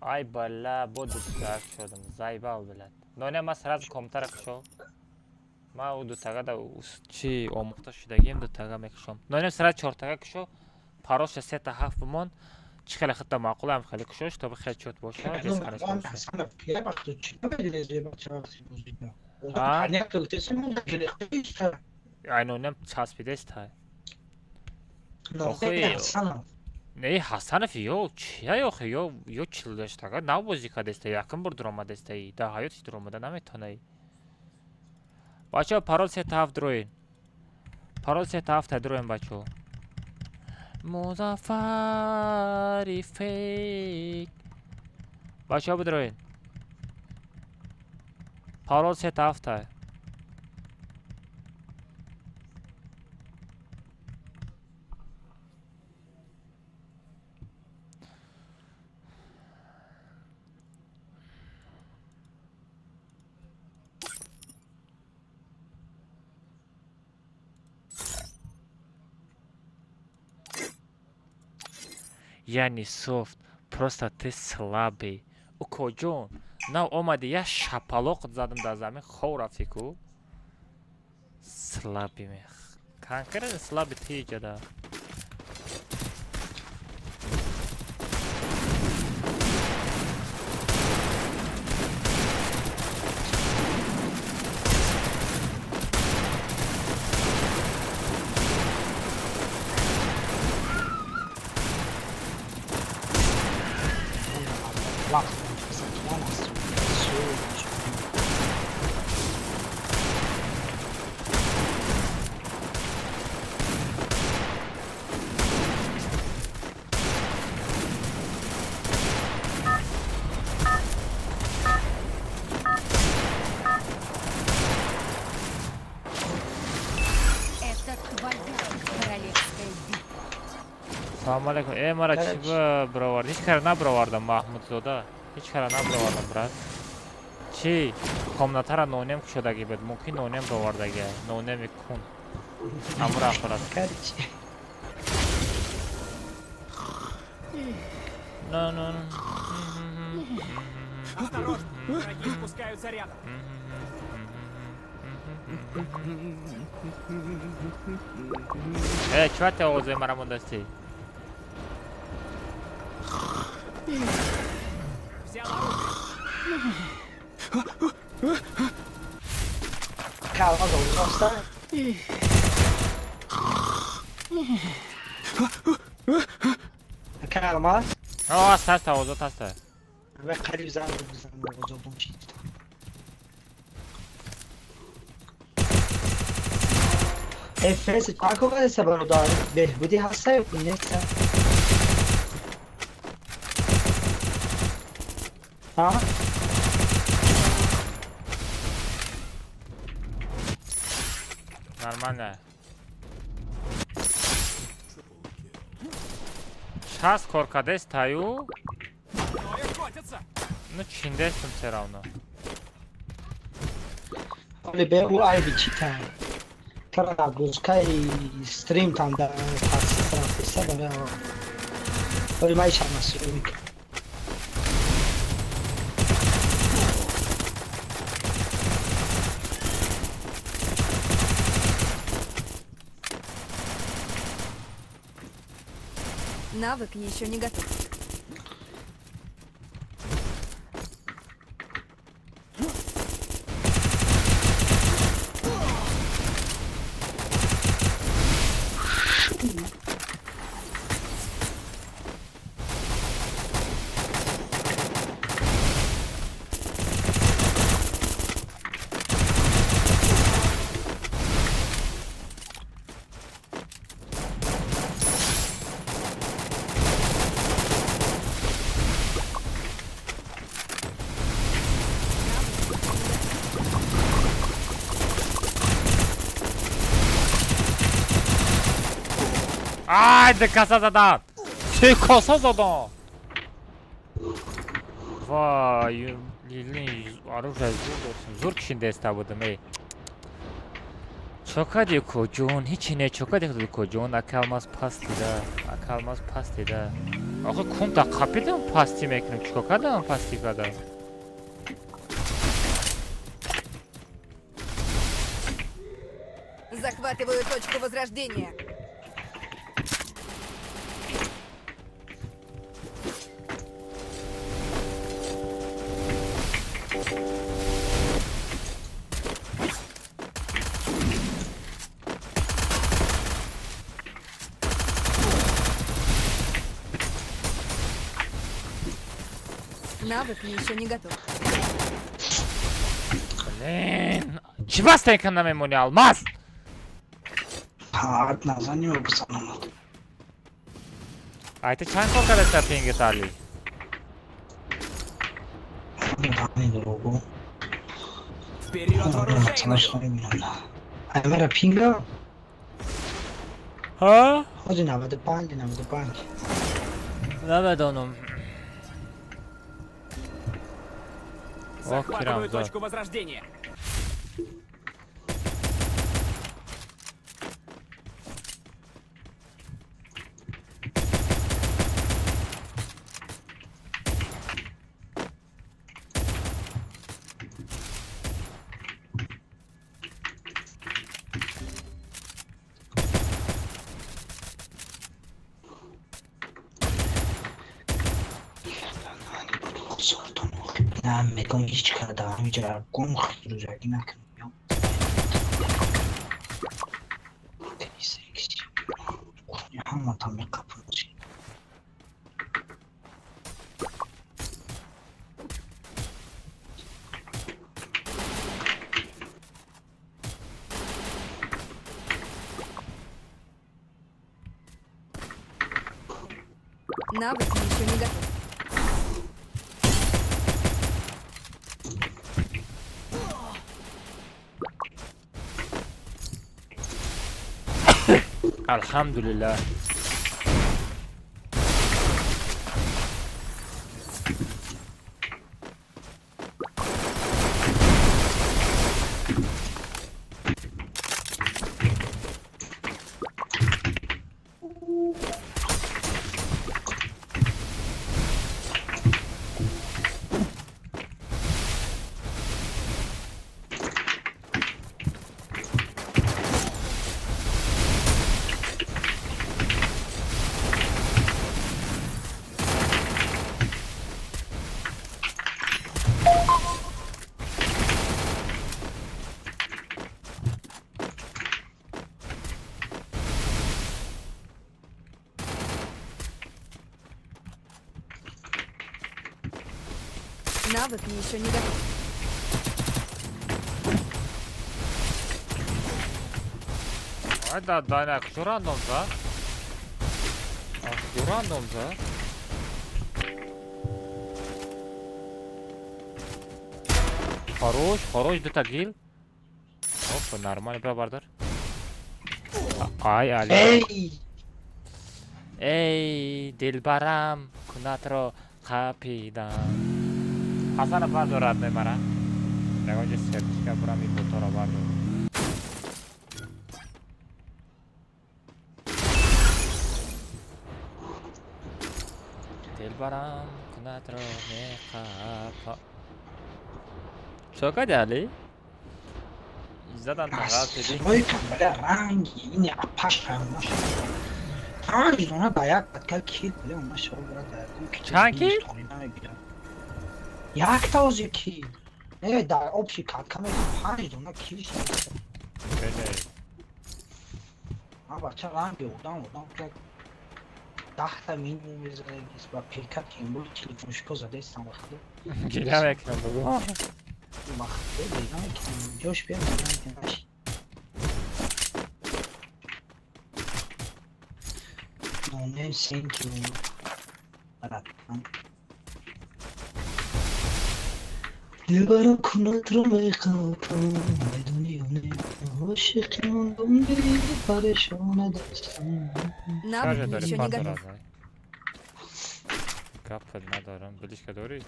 Ай бала, бо дутага шудам. Заебал, блядь. Ноня, ман сразу комнатара кушо. Ман ӯ дутага да чӣ омӯхта шудагием, дутага мекушом. Ноня, сразу чортага кушо. Паролша сета ҳафт бимон. Чӣ хеле худта маъқул ам хеле кушо, чтобы хеле чёт боша, бесконечно боша. А? Айнонам часпидестай. Охи, не, Ҳасанов ё чия охи, ё чилдаштага нав бозӣ кардеста, якум бор дуромадестай, дар ҳаётиш дуромада наметавонай. Бачаҳо, парол сета ҳафт дуроен. Парол сета ҳафта дуроен, бачаҳо. Музаффари фейк. Бачаҳо, бидроен. Парол сета ҳафта. Я не софт, просто ты слабый. Укоҷон, Нав омади, як шапалоқ задам дар замин, хов рафти ку. Слабый мех. Конкретно слабый ты ҷада. Салом алейкум. Э, мара чӣ ба бировард? Ҳеҷ кара набировардам, Маҳмудзода. Ҳеҷ кара набировардам, брат. Чӣ? Комнатара нонем кушодагӣ буд. Мумкин нонем бировардагия. Нонеми кун. Амура аппарат. Осторожно, враги спускаются рядом. Э, чӣ те овозои мара мондастӣ? Взял оружие. Калмаз. О, аст, аст, овозот аст. Қариб занг бизанам овозотон чист. FPS чанд кадаста бародар? Беҳбудӣ ҳаста ё нест? Ҳа? Нормально. 60 кор кардест таю? Ну чиндестум все равно. Ҳоли бе ӯ айби чӣ тан? Тара гузкаи стрим там дар рафтеста барои ҳоли ман ҳеч масъул мекунам. Навык еще не готов. Ай, ду каса задан! Се каса задан! Вай, лилин оружие зур дошт. Зур кишиндаста будам, эй. Чо кардӣ ко ҷон? Ҳичи не, чо кардӣ ко ҷон? Ака алмаз паст дида. Ака алмаз паст дида. Охи кунта қапидам пастӣ мекунам. Чико кардам пастӣ кардам? Захватываю точку возрождения. Навык еще не готов. Блин, чӣ бастаи кан намемонӣ, алмаз? Ҳард назани ё бизанамад. Ай, ту чанд кор кардаста пингит, Али? Дурогу. Вперед в оружейную! Аймара пинга? Ҳа? Ҳоҷи 95, 95. Намедонам. Захватываю точку возрождения. На, мегӯям ҳеҷ када ҳамиҷа гум рӯзагӣ накунам. Ҳаматон меқапам. Навык еще не готов. Алҳамдулиллаҳ. Навык еще не готов. Ай да, да, куҷо рандом за? Куҷо рандом за? Хорош, хорош, дута гил. Оп, нормально, бра бардар. Ай, али. Эй! Эй, дилбарам, кунатро қапидам. Ҳасана бардорад мемара. Ягонҷо сертифика бурам и ботора бардор. Дилбарам кунатро меқапа. Чо кади али? Задан тағалтиди. Ой, бля, ранги ини апаш фаҳмош. Панҷ дона ба як каткал кил, бля, машалло, брат. Чанд кил? Якта ози кил. Не, дар общий катка мегӯям панҷ дона кил шуд. Ма бача ранги одам як 10 та минимум мезанад ба пека тимбул телефоншико задестам вақте. Гиря мекунам бугу. Вақте гиря мекунам. Ҷош биям гиря мекунам. Нонем сенки братан. Дилбарам кунатро меқапам, медони ё не, ошиқи мондам парешона дастам. Навык еще не готов. Гапат надорам. Билишка дорӣ?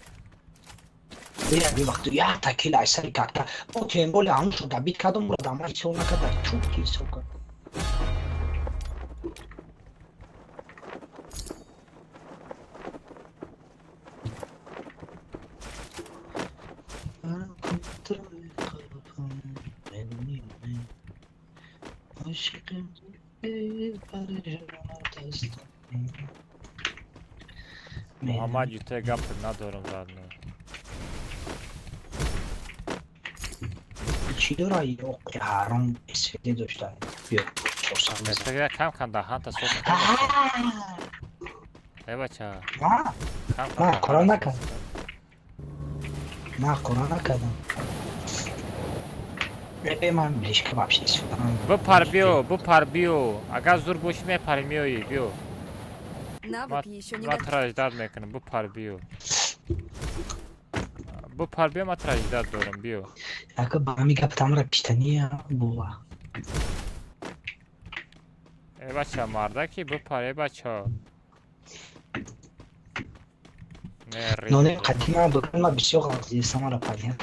Бира бивақту якта кил ай сари какта. Бо темболи ҳамушо габит кардам, ура дама ҳисоб накарда, чуп ки ҳисоб кард. Муҳаммад юте гап надорам заодно. Чӣ дора ёқи ҳаром СВД дошта? Биё, чорсан мезан. СВД кам кам даҳанта соз. Эй бача. Ма? Ма кора накардам. Ма кора накардам. Э, ман блишка вообще истифода Бипар биё, бипар биё. Агар зур бошӣ мепари меоӣ, биё. Навык еще не Ма готов. тра ждать мекунам, бипар биё. Бипар биё, ма тра ждать дорам, биё. Ака ба ҳами гап тамра киштания була. Эй бача, мардаки бипар, эй бача. Не, ри. Ноне қадима букан ма бисёр ғалзӣ самара падиям.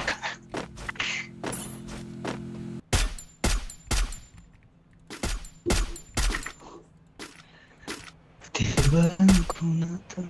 Дилбарам кунатро.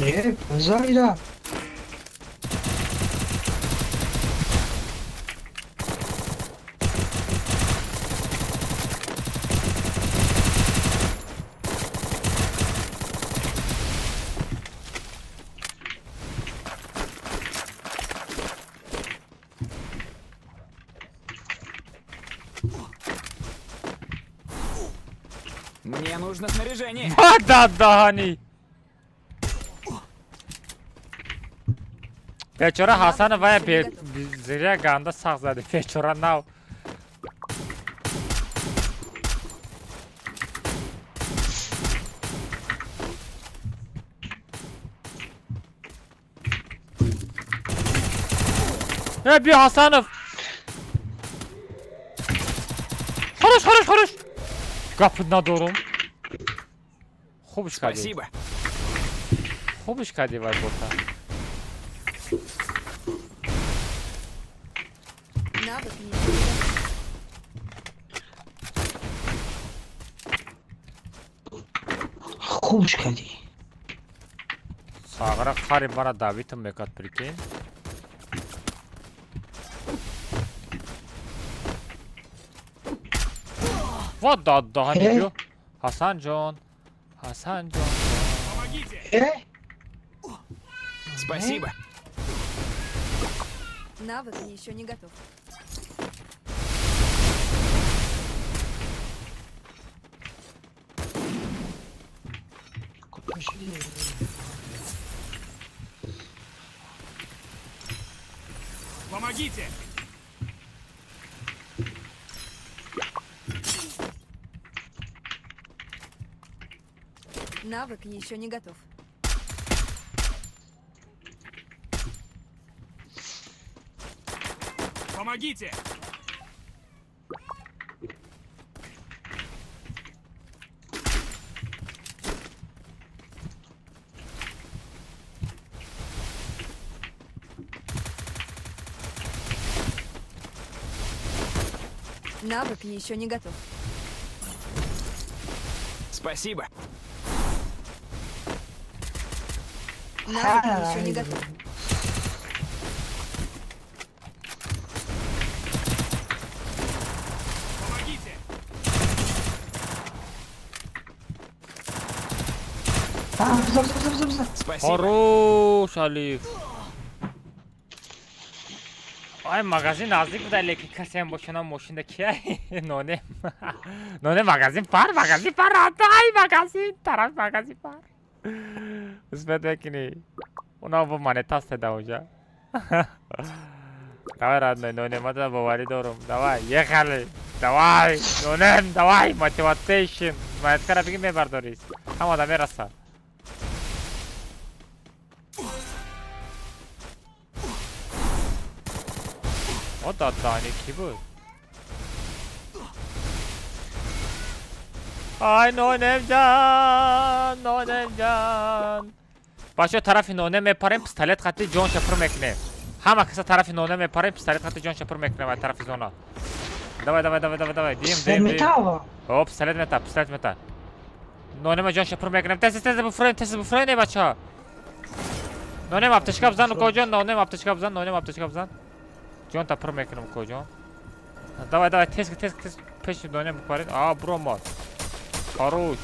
Не, зайда. Мне нужно снаряжение. Да, Бечора Ҳасан вая зиря ганда сахт зади. Бечора нав. Э, биё Ҳасанов. Хорош, хорош, хорош. Гап надорум. Хубш кардӣ. Спасибо. Хубш кардӣ вай бота. Навык еще не готов. Хубш кардӣ. Сағра қариб мара давитам мекард, прикинь. Вот даҳани Э? биё. Ҳасанҷон. Ҳасанҷон. Помогите. Э? Спасибо. Навык еще не готов. Помогите. Навык еще не готов. Помогите. Навык еще не готов. Спасибо. Навык еще не готов. Помогите. А, биза, биза, биза, биза. Спасибо. Хорош, Алиф. Ай, магазин наздик буда, лекин касеам бошонам мошинда кия? Ноне. Ноне магазин пар, магазин пар, ай, магазин, тараф магазин пар. Успеть мекунӣ. Уна бо монета седа унҷа. Давай, родной, ноне, ма туда боварӣ дорум. Давай, ехали. Давай, нонем, давай, мотиватейшн. Монеткара биги мебардорӣ. Ҳама одам мераса. О, дадани кӣ буд? Ай, нонемҷан, нонемҷан. Бачаҳо, тарафи ноне мепарем, пистолет хати ҷонша пур мекунем. Ҳама каса тарафи ноне мепарем, пистолет хати ҷонша пур мекунем ай тарафи зона. Давай, давай, давай, давай, давай. Дим, дим, дим. Метава. О, пистолет мета, пистолет мета. Нонема ҷонша пур мекунем. Тез, тез буфурем, тез буфурем, бачаҳо. Нонем аптечка бизан, укоҷон, нонем аптечка бизан, нонем аптечка бизан. Ҷонта пур мекунем, укоҷон. Давай, давай, тез, тез, тез пеши нонем бупаред. А, буромад. Хорош.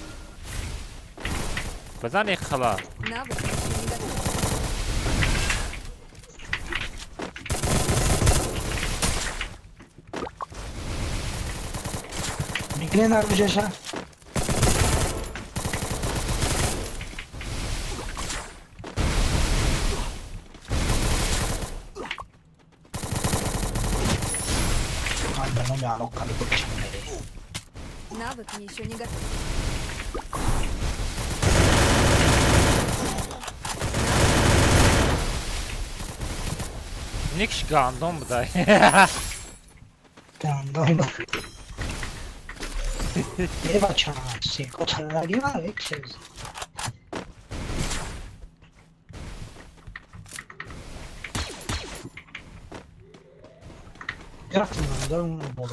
Бизан ихала. Навык еще не готов. Микне наружаша. Навык еще не готов. Никш гандон будай. Гандон. Э, бача, синкотараги ва экшез.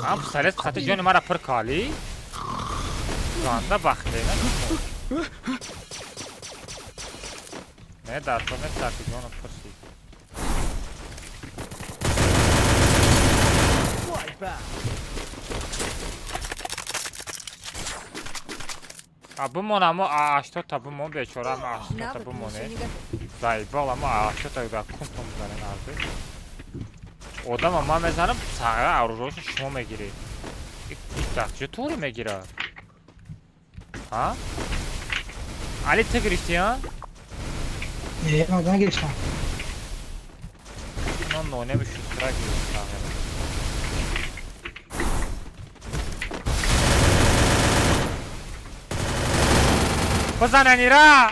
Ам пистолет хати ҷони мара пур калӣ? Ганда бахте. Не, дар кор нест, ки ҷонам пурсид. А бимон, амо 80-та бимон, бечора, ама 80-та Навык бимоне. еще не готов. Заебал, ама 80-та дар кунтон бизанем арзи. Одама ман мезанам, сағира оружоашо шумо мегиред. Дар куҷо туғри мегирад? Ҳа? Али, ту гирифтӣ, а? Не, ман нагирифтам. Ман нонеми шустра гирифт сағира. Бизан анира!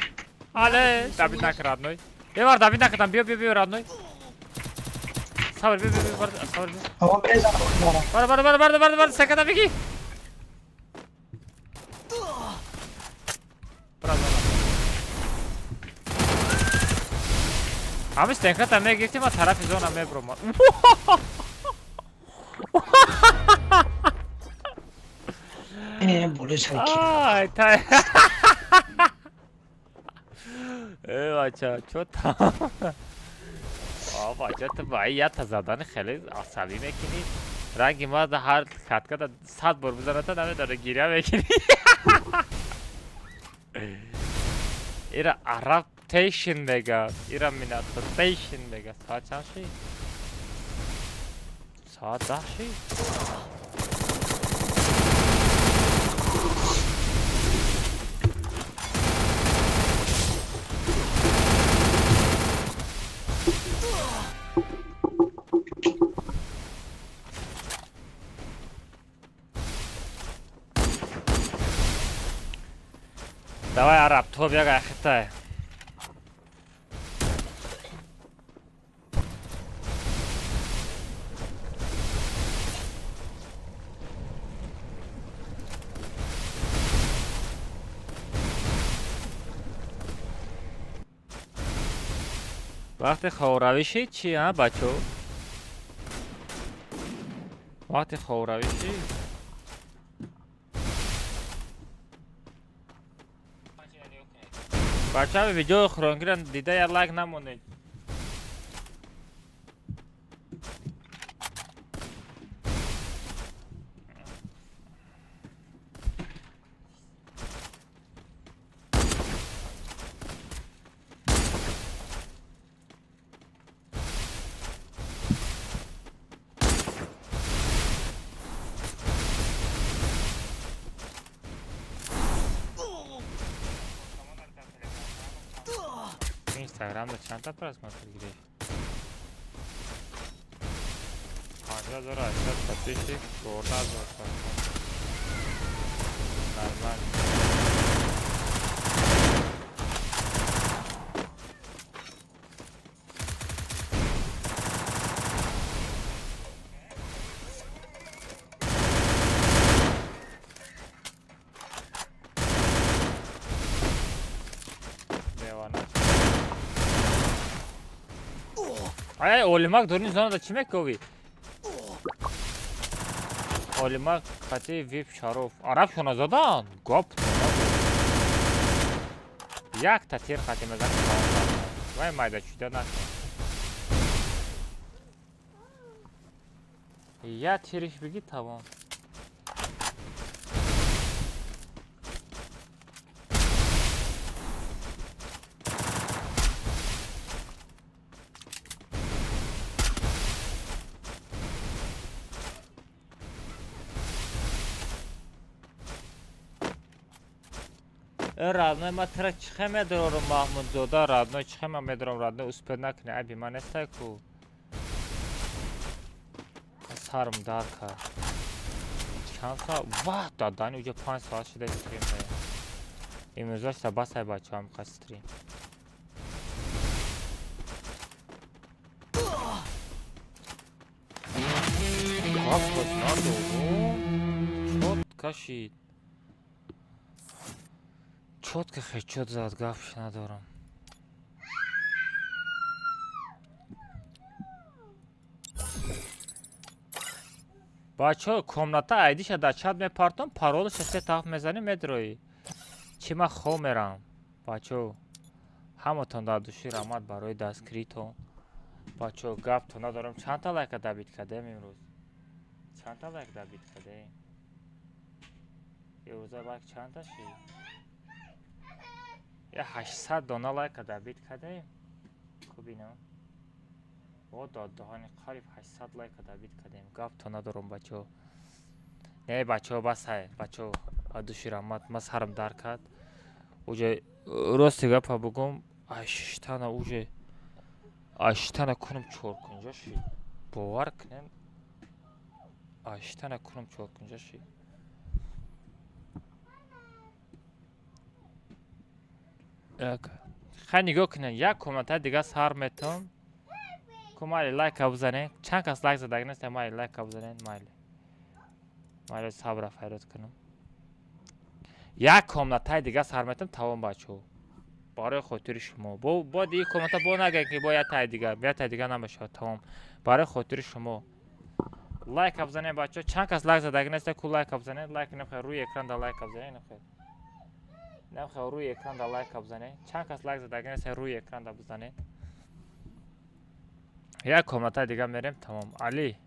Але, добить накар, родной. Бевар, добить накардам, биё, биё, биё, родной. Сабр, биё, биё, биё, бар, сабр, биё. Ава мезанам, Бар, бар, бар, бар, бар, бар, секада беги. Ҳамин стенката мегирифтим, ма тарафи зона мебромад. Э, болои сари ки. Ай, тай. Э, бача, чо там? А, бача, ту ба ята задани хеле асабӣ мекунӣ. Ранги ма да ҳар хаткада 100 бор бизаната намедора, гиря мекунӣ. Ира араб тейшн мега, ира минатотейшн мега. Соат чанд шид? Соат 10 шид? Давай, араб, то бега хитай. Вақти ховравиши чи, а, бачо? Вақти ховравиши? Бача, видеои хӯронгиро дида як лайк намонед. Инстаграмда чандта просмотр гирифт? 5800 подписчик, 14000 просмотр. Нормально. Девона. Ай, олимак дурни зонада чӣ мековӣ? Олимак хати вип шароф. Араб шона задан? Гоп. Якта тир хати мезан. Вай майда чида накун. Я тириш бигӣ тавон. Родной, ма тра чихе медорам, Маҳмудзода, родной, чихе ма медорам, родной, успед накунӣ, айби ман нестай ку. Сарм дар кард. Чанд соат? Ва, дадани уҷа 5 соат шуда стрим. Имрӯзаш та басай бачаҳам қа стрим. Гап надорум. Чот кашид. Чётко хечот зад, гапш надорам. Бачаҳо, комната айдиша дар чат мепартом, паролаша се таф мезанӣ, медроӣ. Чӣ ман хоб мерам? Бачаҳо, Ҳаматон дар души раҳмат барои дастгиритон. Бачаҳо, гапто надорам. Чандта лайка добить кардем имрӯз? Чандта лайк добить кардем? Имрӯза лайк чандта шид? Я 800 дона лайка добить кардем. Кубинам. О, доддаҳани қариб 800 лайка добить кардем. Гапто надорам, бачаҳо. Не, бачаҳо, басай. Бачаҳо, души раҳмат. Ма сарам дар кард. Уже рости гапа бугум, айшиштана уже айшиштана кунам чоркунҷа шид. Бовар кунем, айшиштана кунам чоркунҷа шид. Хай, нигоҳ кунед, як комната дига сар метам. Ку майли, лайка бизанед. Чанд кас лайк задаг нест, майли, лайка бизанед, майли. Майли, сабра файрод кунам. Як комнатаи дига сар метам, тамом, бачаҳо. Барои хотири шумо. Бо дии комната бо нагӯед, ки бо як таи дига, як таи дига намешавад, тамом. Барои хотири шумо. Лайка бизанед, бачаҳо. Чанд кас лайк задаг нест, ку лайка бизанед. Лайк намехоҳед, рӯи экран да лайка бизанед, намехоҳед. Намехоҳед, рӯи экран да лайка бизанед. Чанд кас лайк задаг нест, рӯи экран да бизанед. Як комнатаи дига мерем, тамом. Али.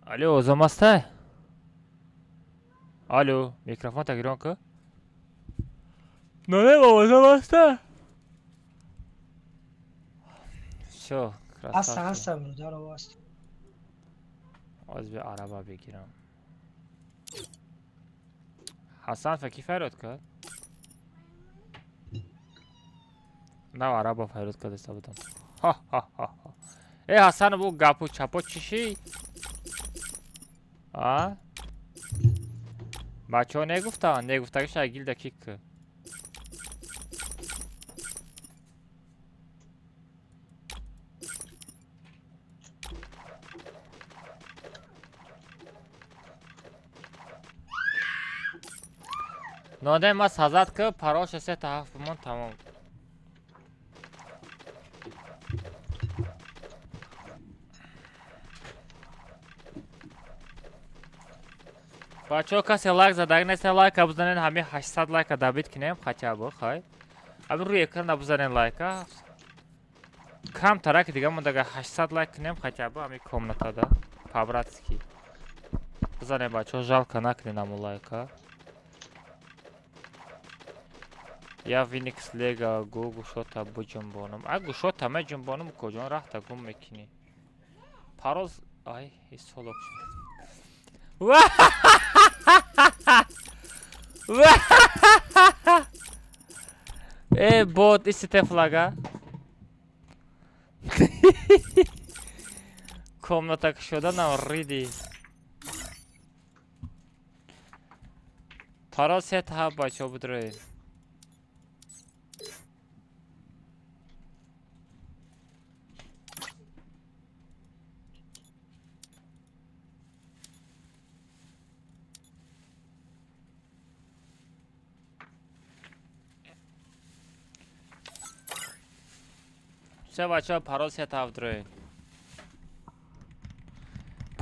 Али, озом астай? Алло, микрофон гирон ку. Не, овозам аста? Всё, ҳастам, красавчик. Ҳастам, бародар, ҳастам. Оз би араба бигирам. Ҳасан фа ки файрод кард? На, араба файрод кардаста будам. Ха-ха-ха. Э, Ҳасан, бу гапу чапо чӣ ши? А? Бачаҳо негуфтанд, негуфтагиша гилда кик ку. Нодем ма сазад ку, пароша се та ҳафт бимон, тамом. Бачаҳо, касе лайк задаг нест, лайка бизанед, ҳамин 800 лайка добить кунем, хотя бы, хай. Ҳамин рӯи экрана бизанед лайка. Кам тараки дига мондага 800 лайк кунем, хотя бы ҳамин комнатада. По-братски. Бизанед, бачаҳо, жалко накунед ҳамун лайка. Я Виникс Лега гу гушота буҷунбонум. А гушота меҷунбонум, куҷон рахта гум мекунӣ? Пароз, ай, исолок шуд. Э, бот, истите флага. Комната кушоданам риди. Пароз се та бачаҳо, бидроед. Все, бачаҳо, парол се та ҳафт дроед.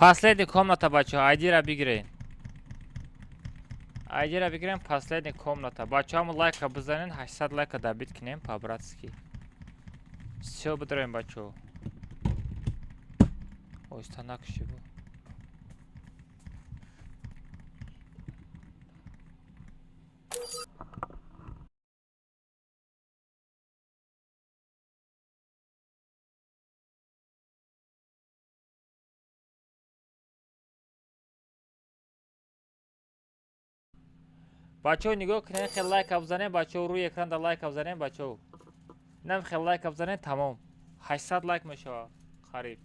Последний комната, бачаҳо, айдира бигиред. Айдира бигирем, последний комната. Бачаҳо, ҳамун лайка бизанед, 800 лайка добить кунем по-братски. Всё, бидроем, бачаҳо. Оҳиста накуши бу. Бачаҳо, нигоҳ кунед, хел лайка бизанед, бачаҳо, рӯи экранда лайка бизанед, бачаҳо. Нам хел лайка бизанед, тамом. 800 лайк мешавад қариб.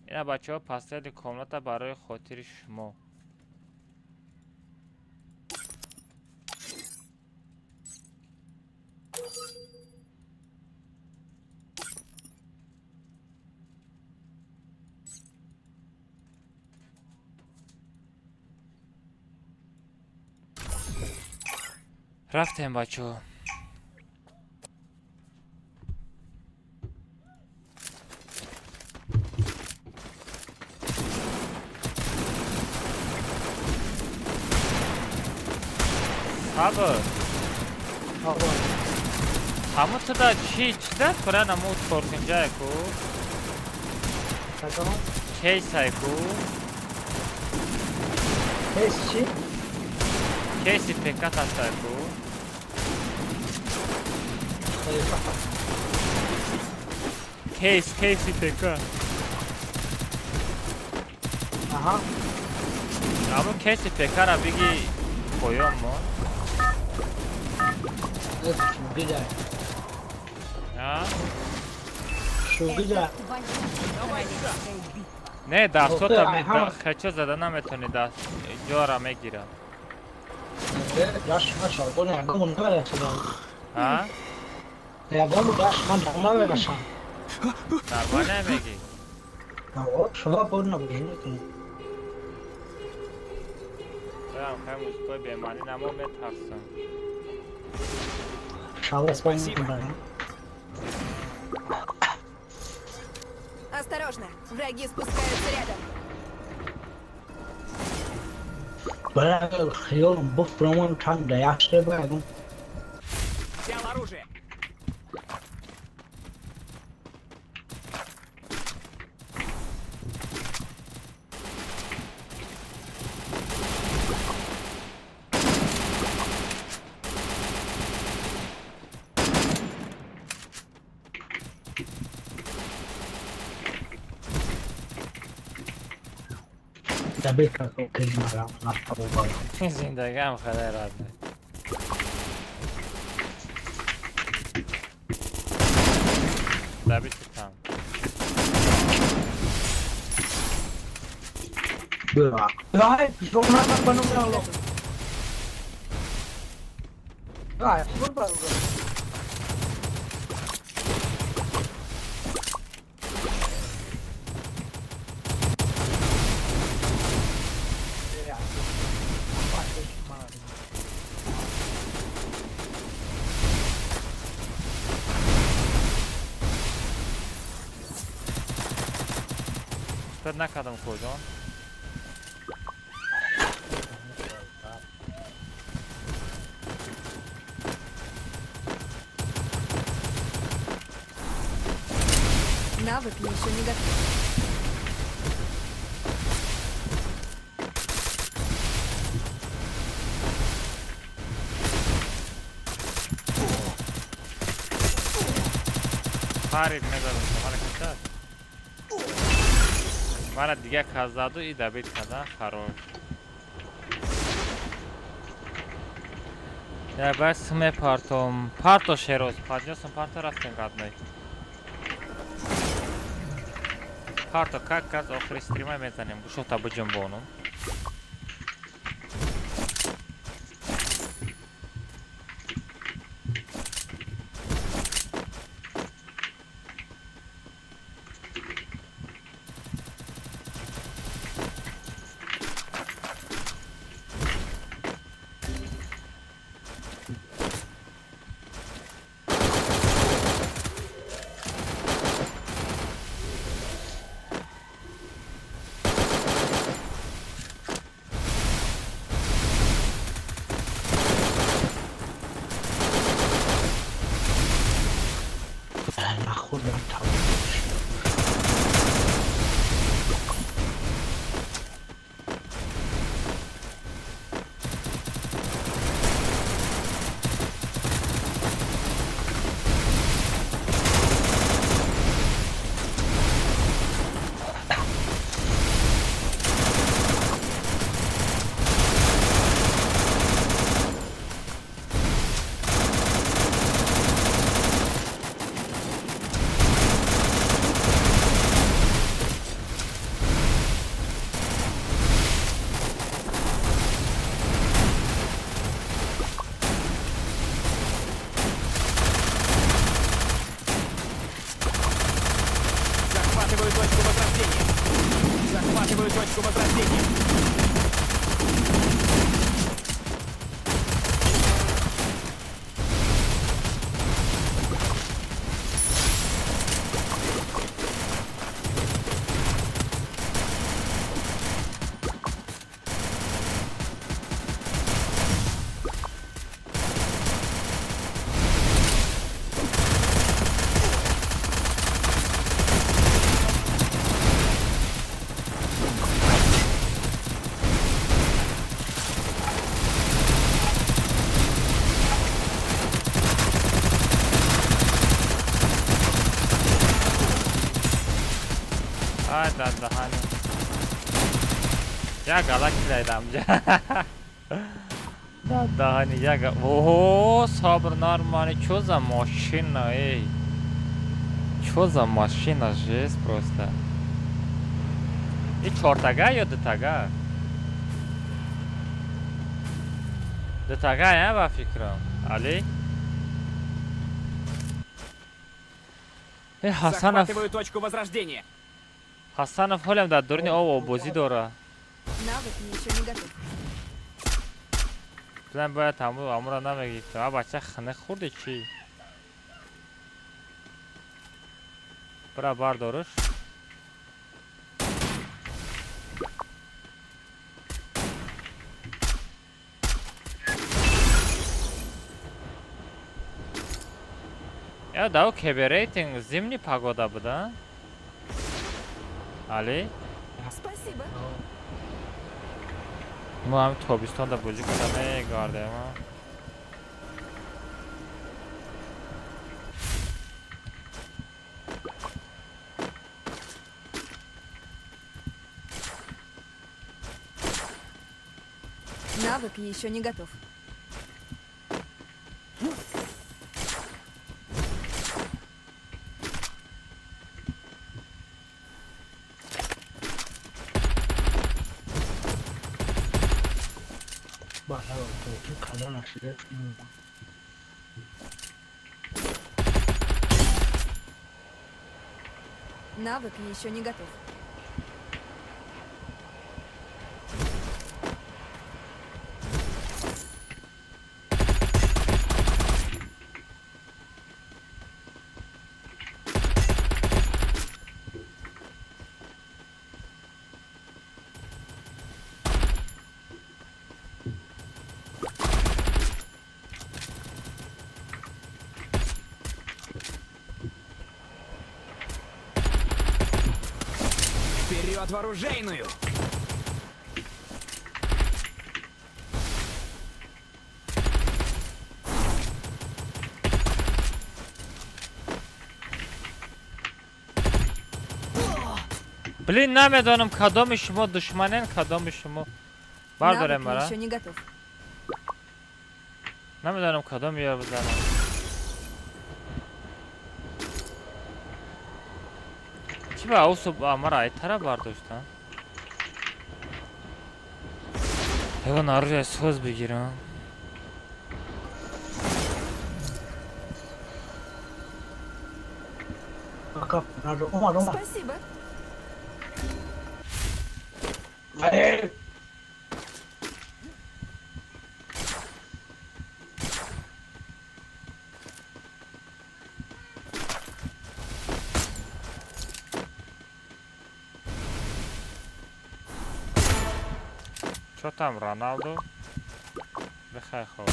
Ина, бачаҳо, последний комната барои хотири шумо. Рафтем, бачаҳо. Сабр. Ҳамун туда чи чида кора намуд коркунҷае ку? Кейсай ку? Кейс чи? Кейси ПК тастай ку? Кейс, кейси ПК. Аҳа. Ҳамун кейси ПК-ра биги поён мо. Шугида. А? Шугида. Не, дастото хечо зада наметони, даст ҷора мегирад. Даш ма шалгони ягон намерасидам. А? Ягон даш ман намерасам. Нормально меги? Шумо буд набужи. Прям хай музикои бемаънӣ намо метарсам. Спасибо. Осторожно, враги спускаются рядом. Взял оружие. Зиндагиам хеле радне. Добить там. Давай, Давай, Накадам куҷон? Навык еще не готов. Парид мезадам, мара кушад. Мара дига казаду и добит кадан хорош. Я бас мепартом. Парто шероз, паднёсам парто рафтем родной. Парто как раз охири стрима мезанем. Гӯшота биҷунбонум. Захватываю точку возрождения. Захватываю точку возрождения. Вай дар даҳани. Як гала килайдам ҷа. Дар даҳани як. Оҳо, сабр нормально. Чё за машина, эй? Чё за машина, жесть просто. И чортага ё дутага? Дутага, я ба фикрам. Али? Э, Хасанов. Захватываю точку возрождения. Хасанов ҳолям дар дуруни об обозӣ дора. Навык еще не готов. План бояд амура намегирифтам. А бача хне хӯрди чӣ? Бира бардориш. Я дав кеберейтинг зимний погода буда. Али? Спасибо. Мо ҳам тобистонда бозӣ карда мегардем. Навык еще не готов. Навык еще не готов. Вперед в оружейную! Блин, намедонам кадоми шумо душманен, кадоми шумо. Бардорем Навык мара. еще не готов. Намедонам кадоми ёр бизанам. Чӣ ба усуб мара айтара бардоштам? Ягон оружие соз бигирам. Спасибо. Чё там, Роналду? Бихай хоб.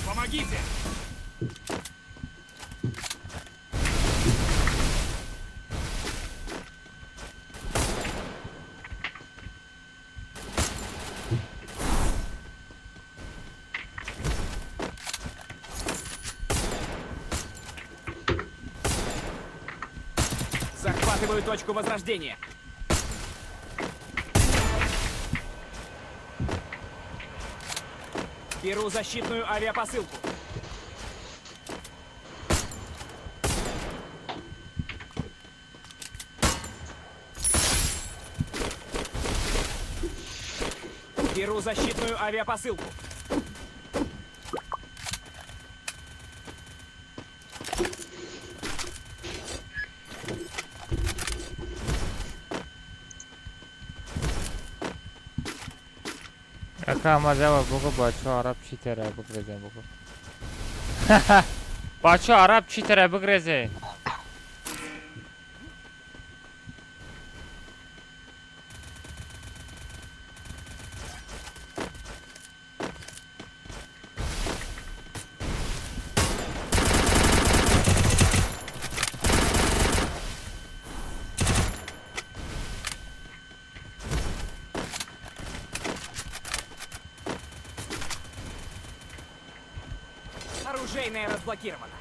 Помогите! Захватываю точку возрождения. Беру защитную авиапосылку. Беру защитную авиапосылку. Ака ама бугу бачо араб читера бигрезем бугу. Бачо араб читера бигрезе. Оружейная разблокирована.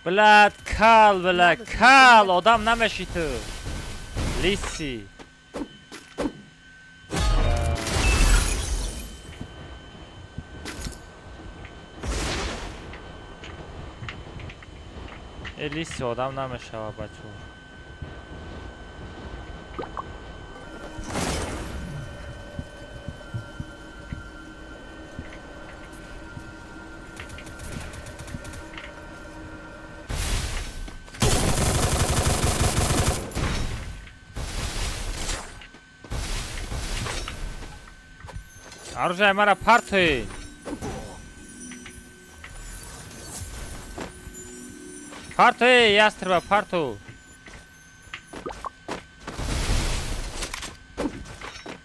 Блядь, кал, бля, кал, одам намеши ту. Лиси. Лиси одам намешава, бачо. Оружие мара партуй. Партуй, ястреба, парту.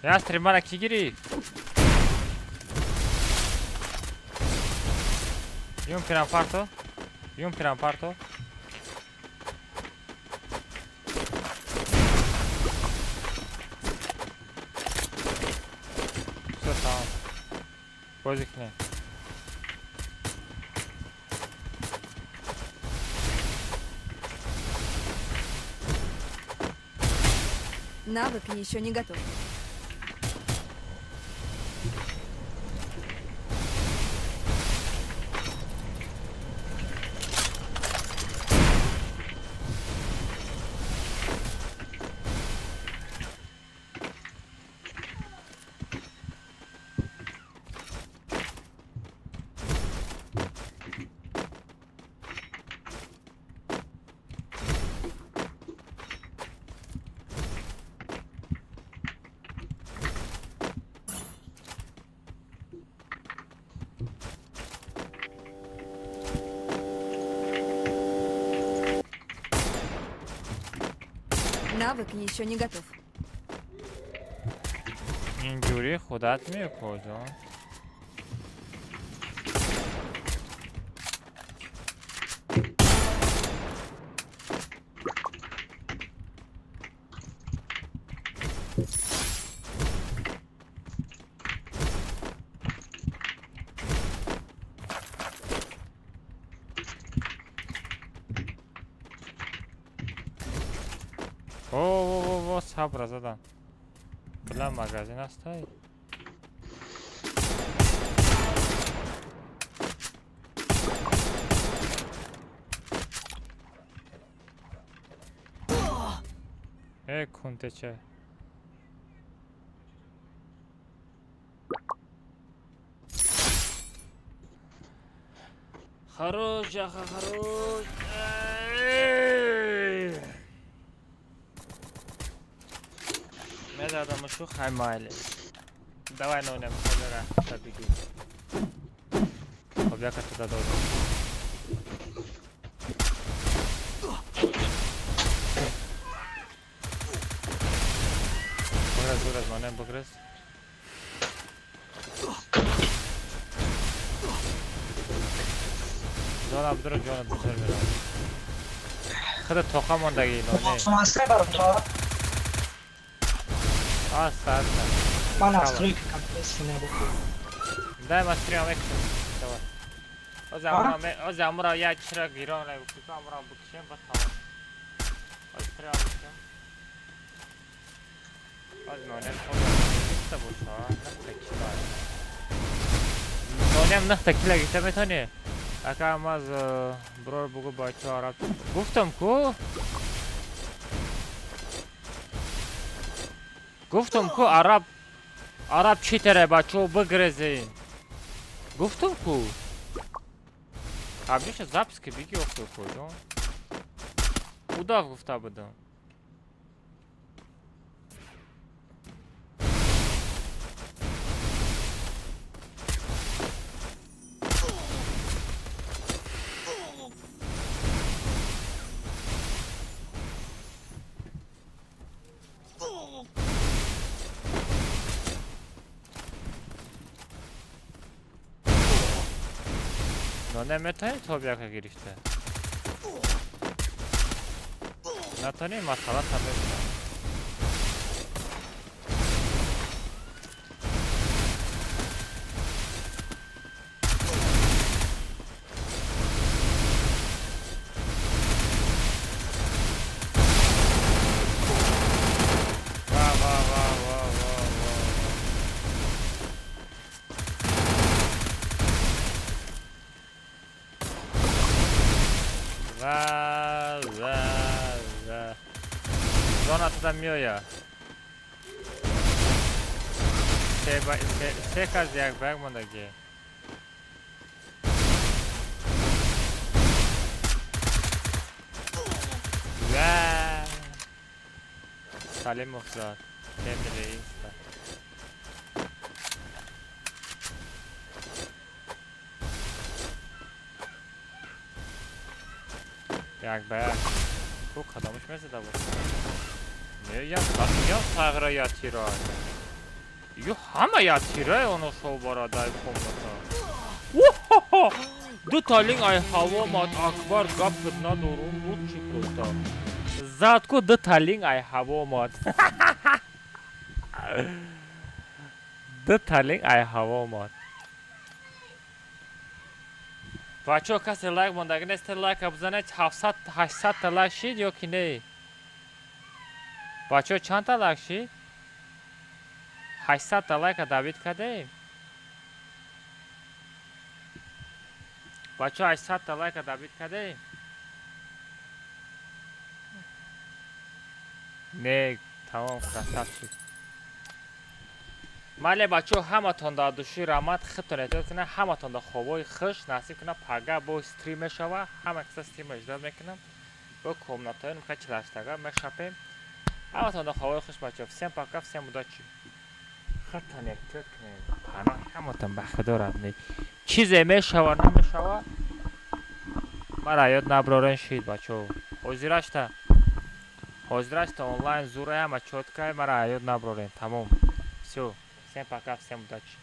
Ястреб мара ки гири? Юм пирам парту. Юм пирам парту. Всё там. Бозик не. Навык еще не готов. Навык еще не готов. Инҷури худат мекоҷо. О, сабра задан. Бля, магазин оставить. Эй, кунтече. Хорош, яха, хорош. Медадам шу хаймайли. Давай нонем садара, беги. Хоб яка туда додам. Бигрез, бигрез, нонем бигрез. Ҷонам бидро, ҷонат бисёр меравад. Худа тоқа мондаги ноне. Аста, аста. Ман настройка компрессия набуд. Дай ма стрим мекунам. Давай. Оз амура як чира гирон набуд. Амура букшем ба тамом. Оз стрим букшем. Оз нонем хоб боша. Нахта кила. Нонем нахта кила гита метони. Ака маз брор бугу бачо араб. Гуфтам ку? Гуфтам ку араб араб читере бачо бигрезе. Гуфтам ку. Абиша записки биги охто куҷо. Удав гуфта будам. Но наметонӣ топ яка гирифта? Натонӣ, масъала тамем. Ва ва ва ва ва ва ва ва ва. Зона туда меоя. Се ба се, се каз як ба як мондагӣ. Ва Салимов зад. Family Insta. Як ба як. Ку кадомаш мезада боша? Не, я я сағра, я тира. Ю ҳама я тираи оно шоу барадай комната. Ухо! Ду талинг ай ҳаво мад, Акбар, гапт надорум, лучший просто. Задку ду талинг ай ҳаво мад. Ду талинг ай ҳаво мад. Бачаҳо, касе лайк мондаги нест, лайка бизанед. 700 800 та лайк шид ё ки не? Бачаҳо, чандта лайк шид? 800 та лайка добить кардем. Бачаҳо, 800 та лайка добить кардем? Не, тамом, красавчик. Мале, бачаҳо, ҳаматон дар души раҳмат, худтон эҳтиёт кунед, ҳаматон дар хобҳои хуш насиб кунад. Пага бо стрим мешава, ҳама каса стрим иҷро мекунам. Бо комнатаҳои нука чилаштага мешапем. Ҳаматон дар хобҳои хуш, бачаҳо. Всем пока, всем удачи. Худтон эҳтиёт кунед. Паноҳ ҳаматон ба худо, родной. Чизе мешава, намешава, мара ёд наброрен шид, бачаҳо. Ҳозирашта. Ҳозирашта онлайн зура, ҳама чёткай, мара ёд наброрен. Тамом. Всё. Всем пока, всем удачи.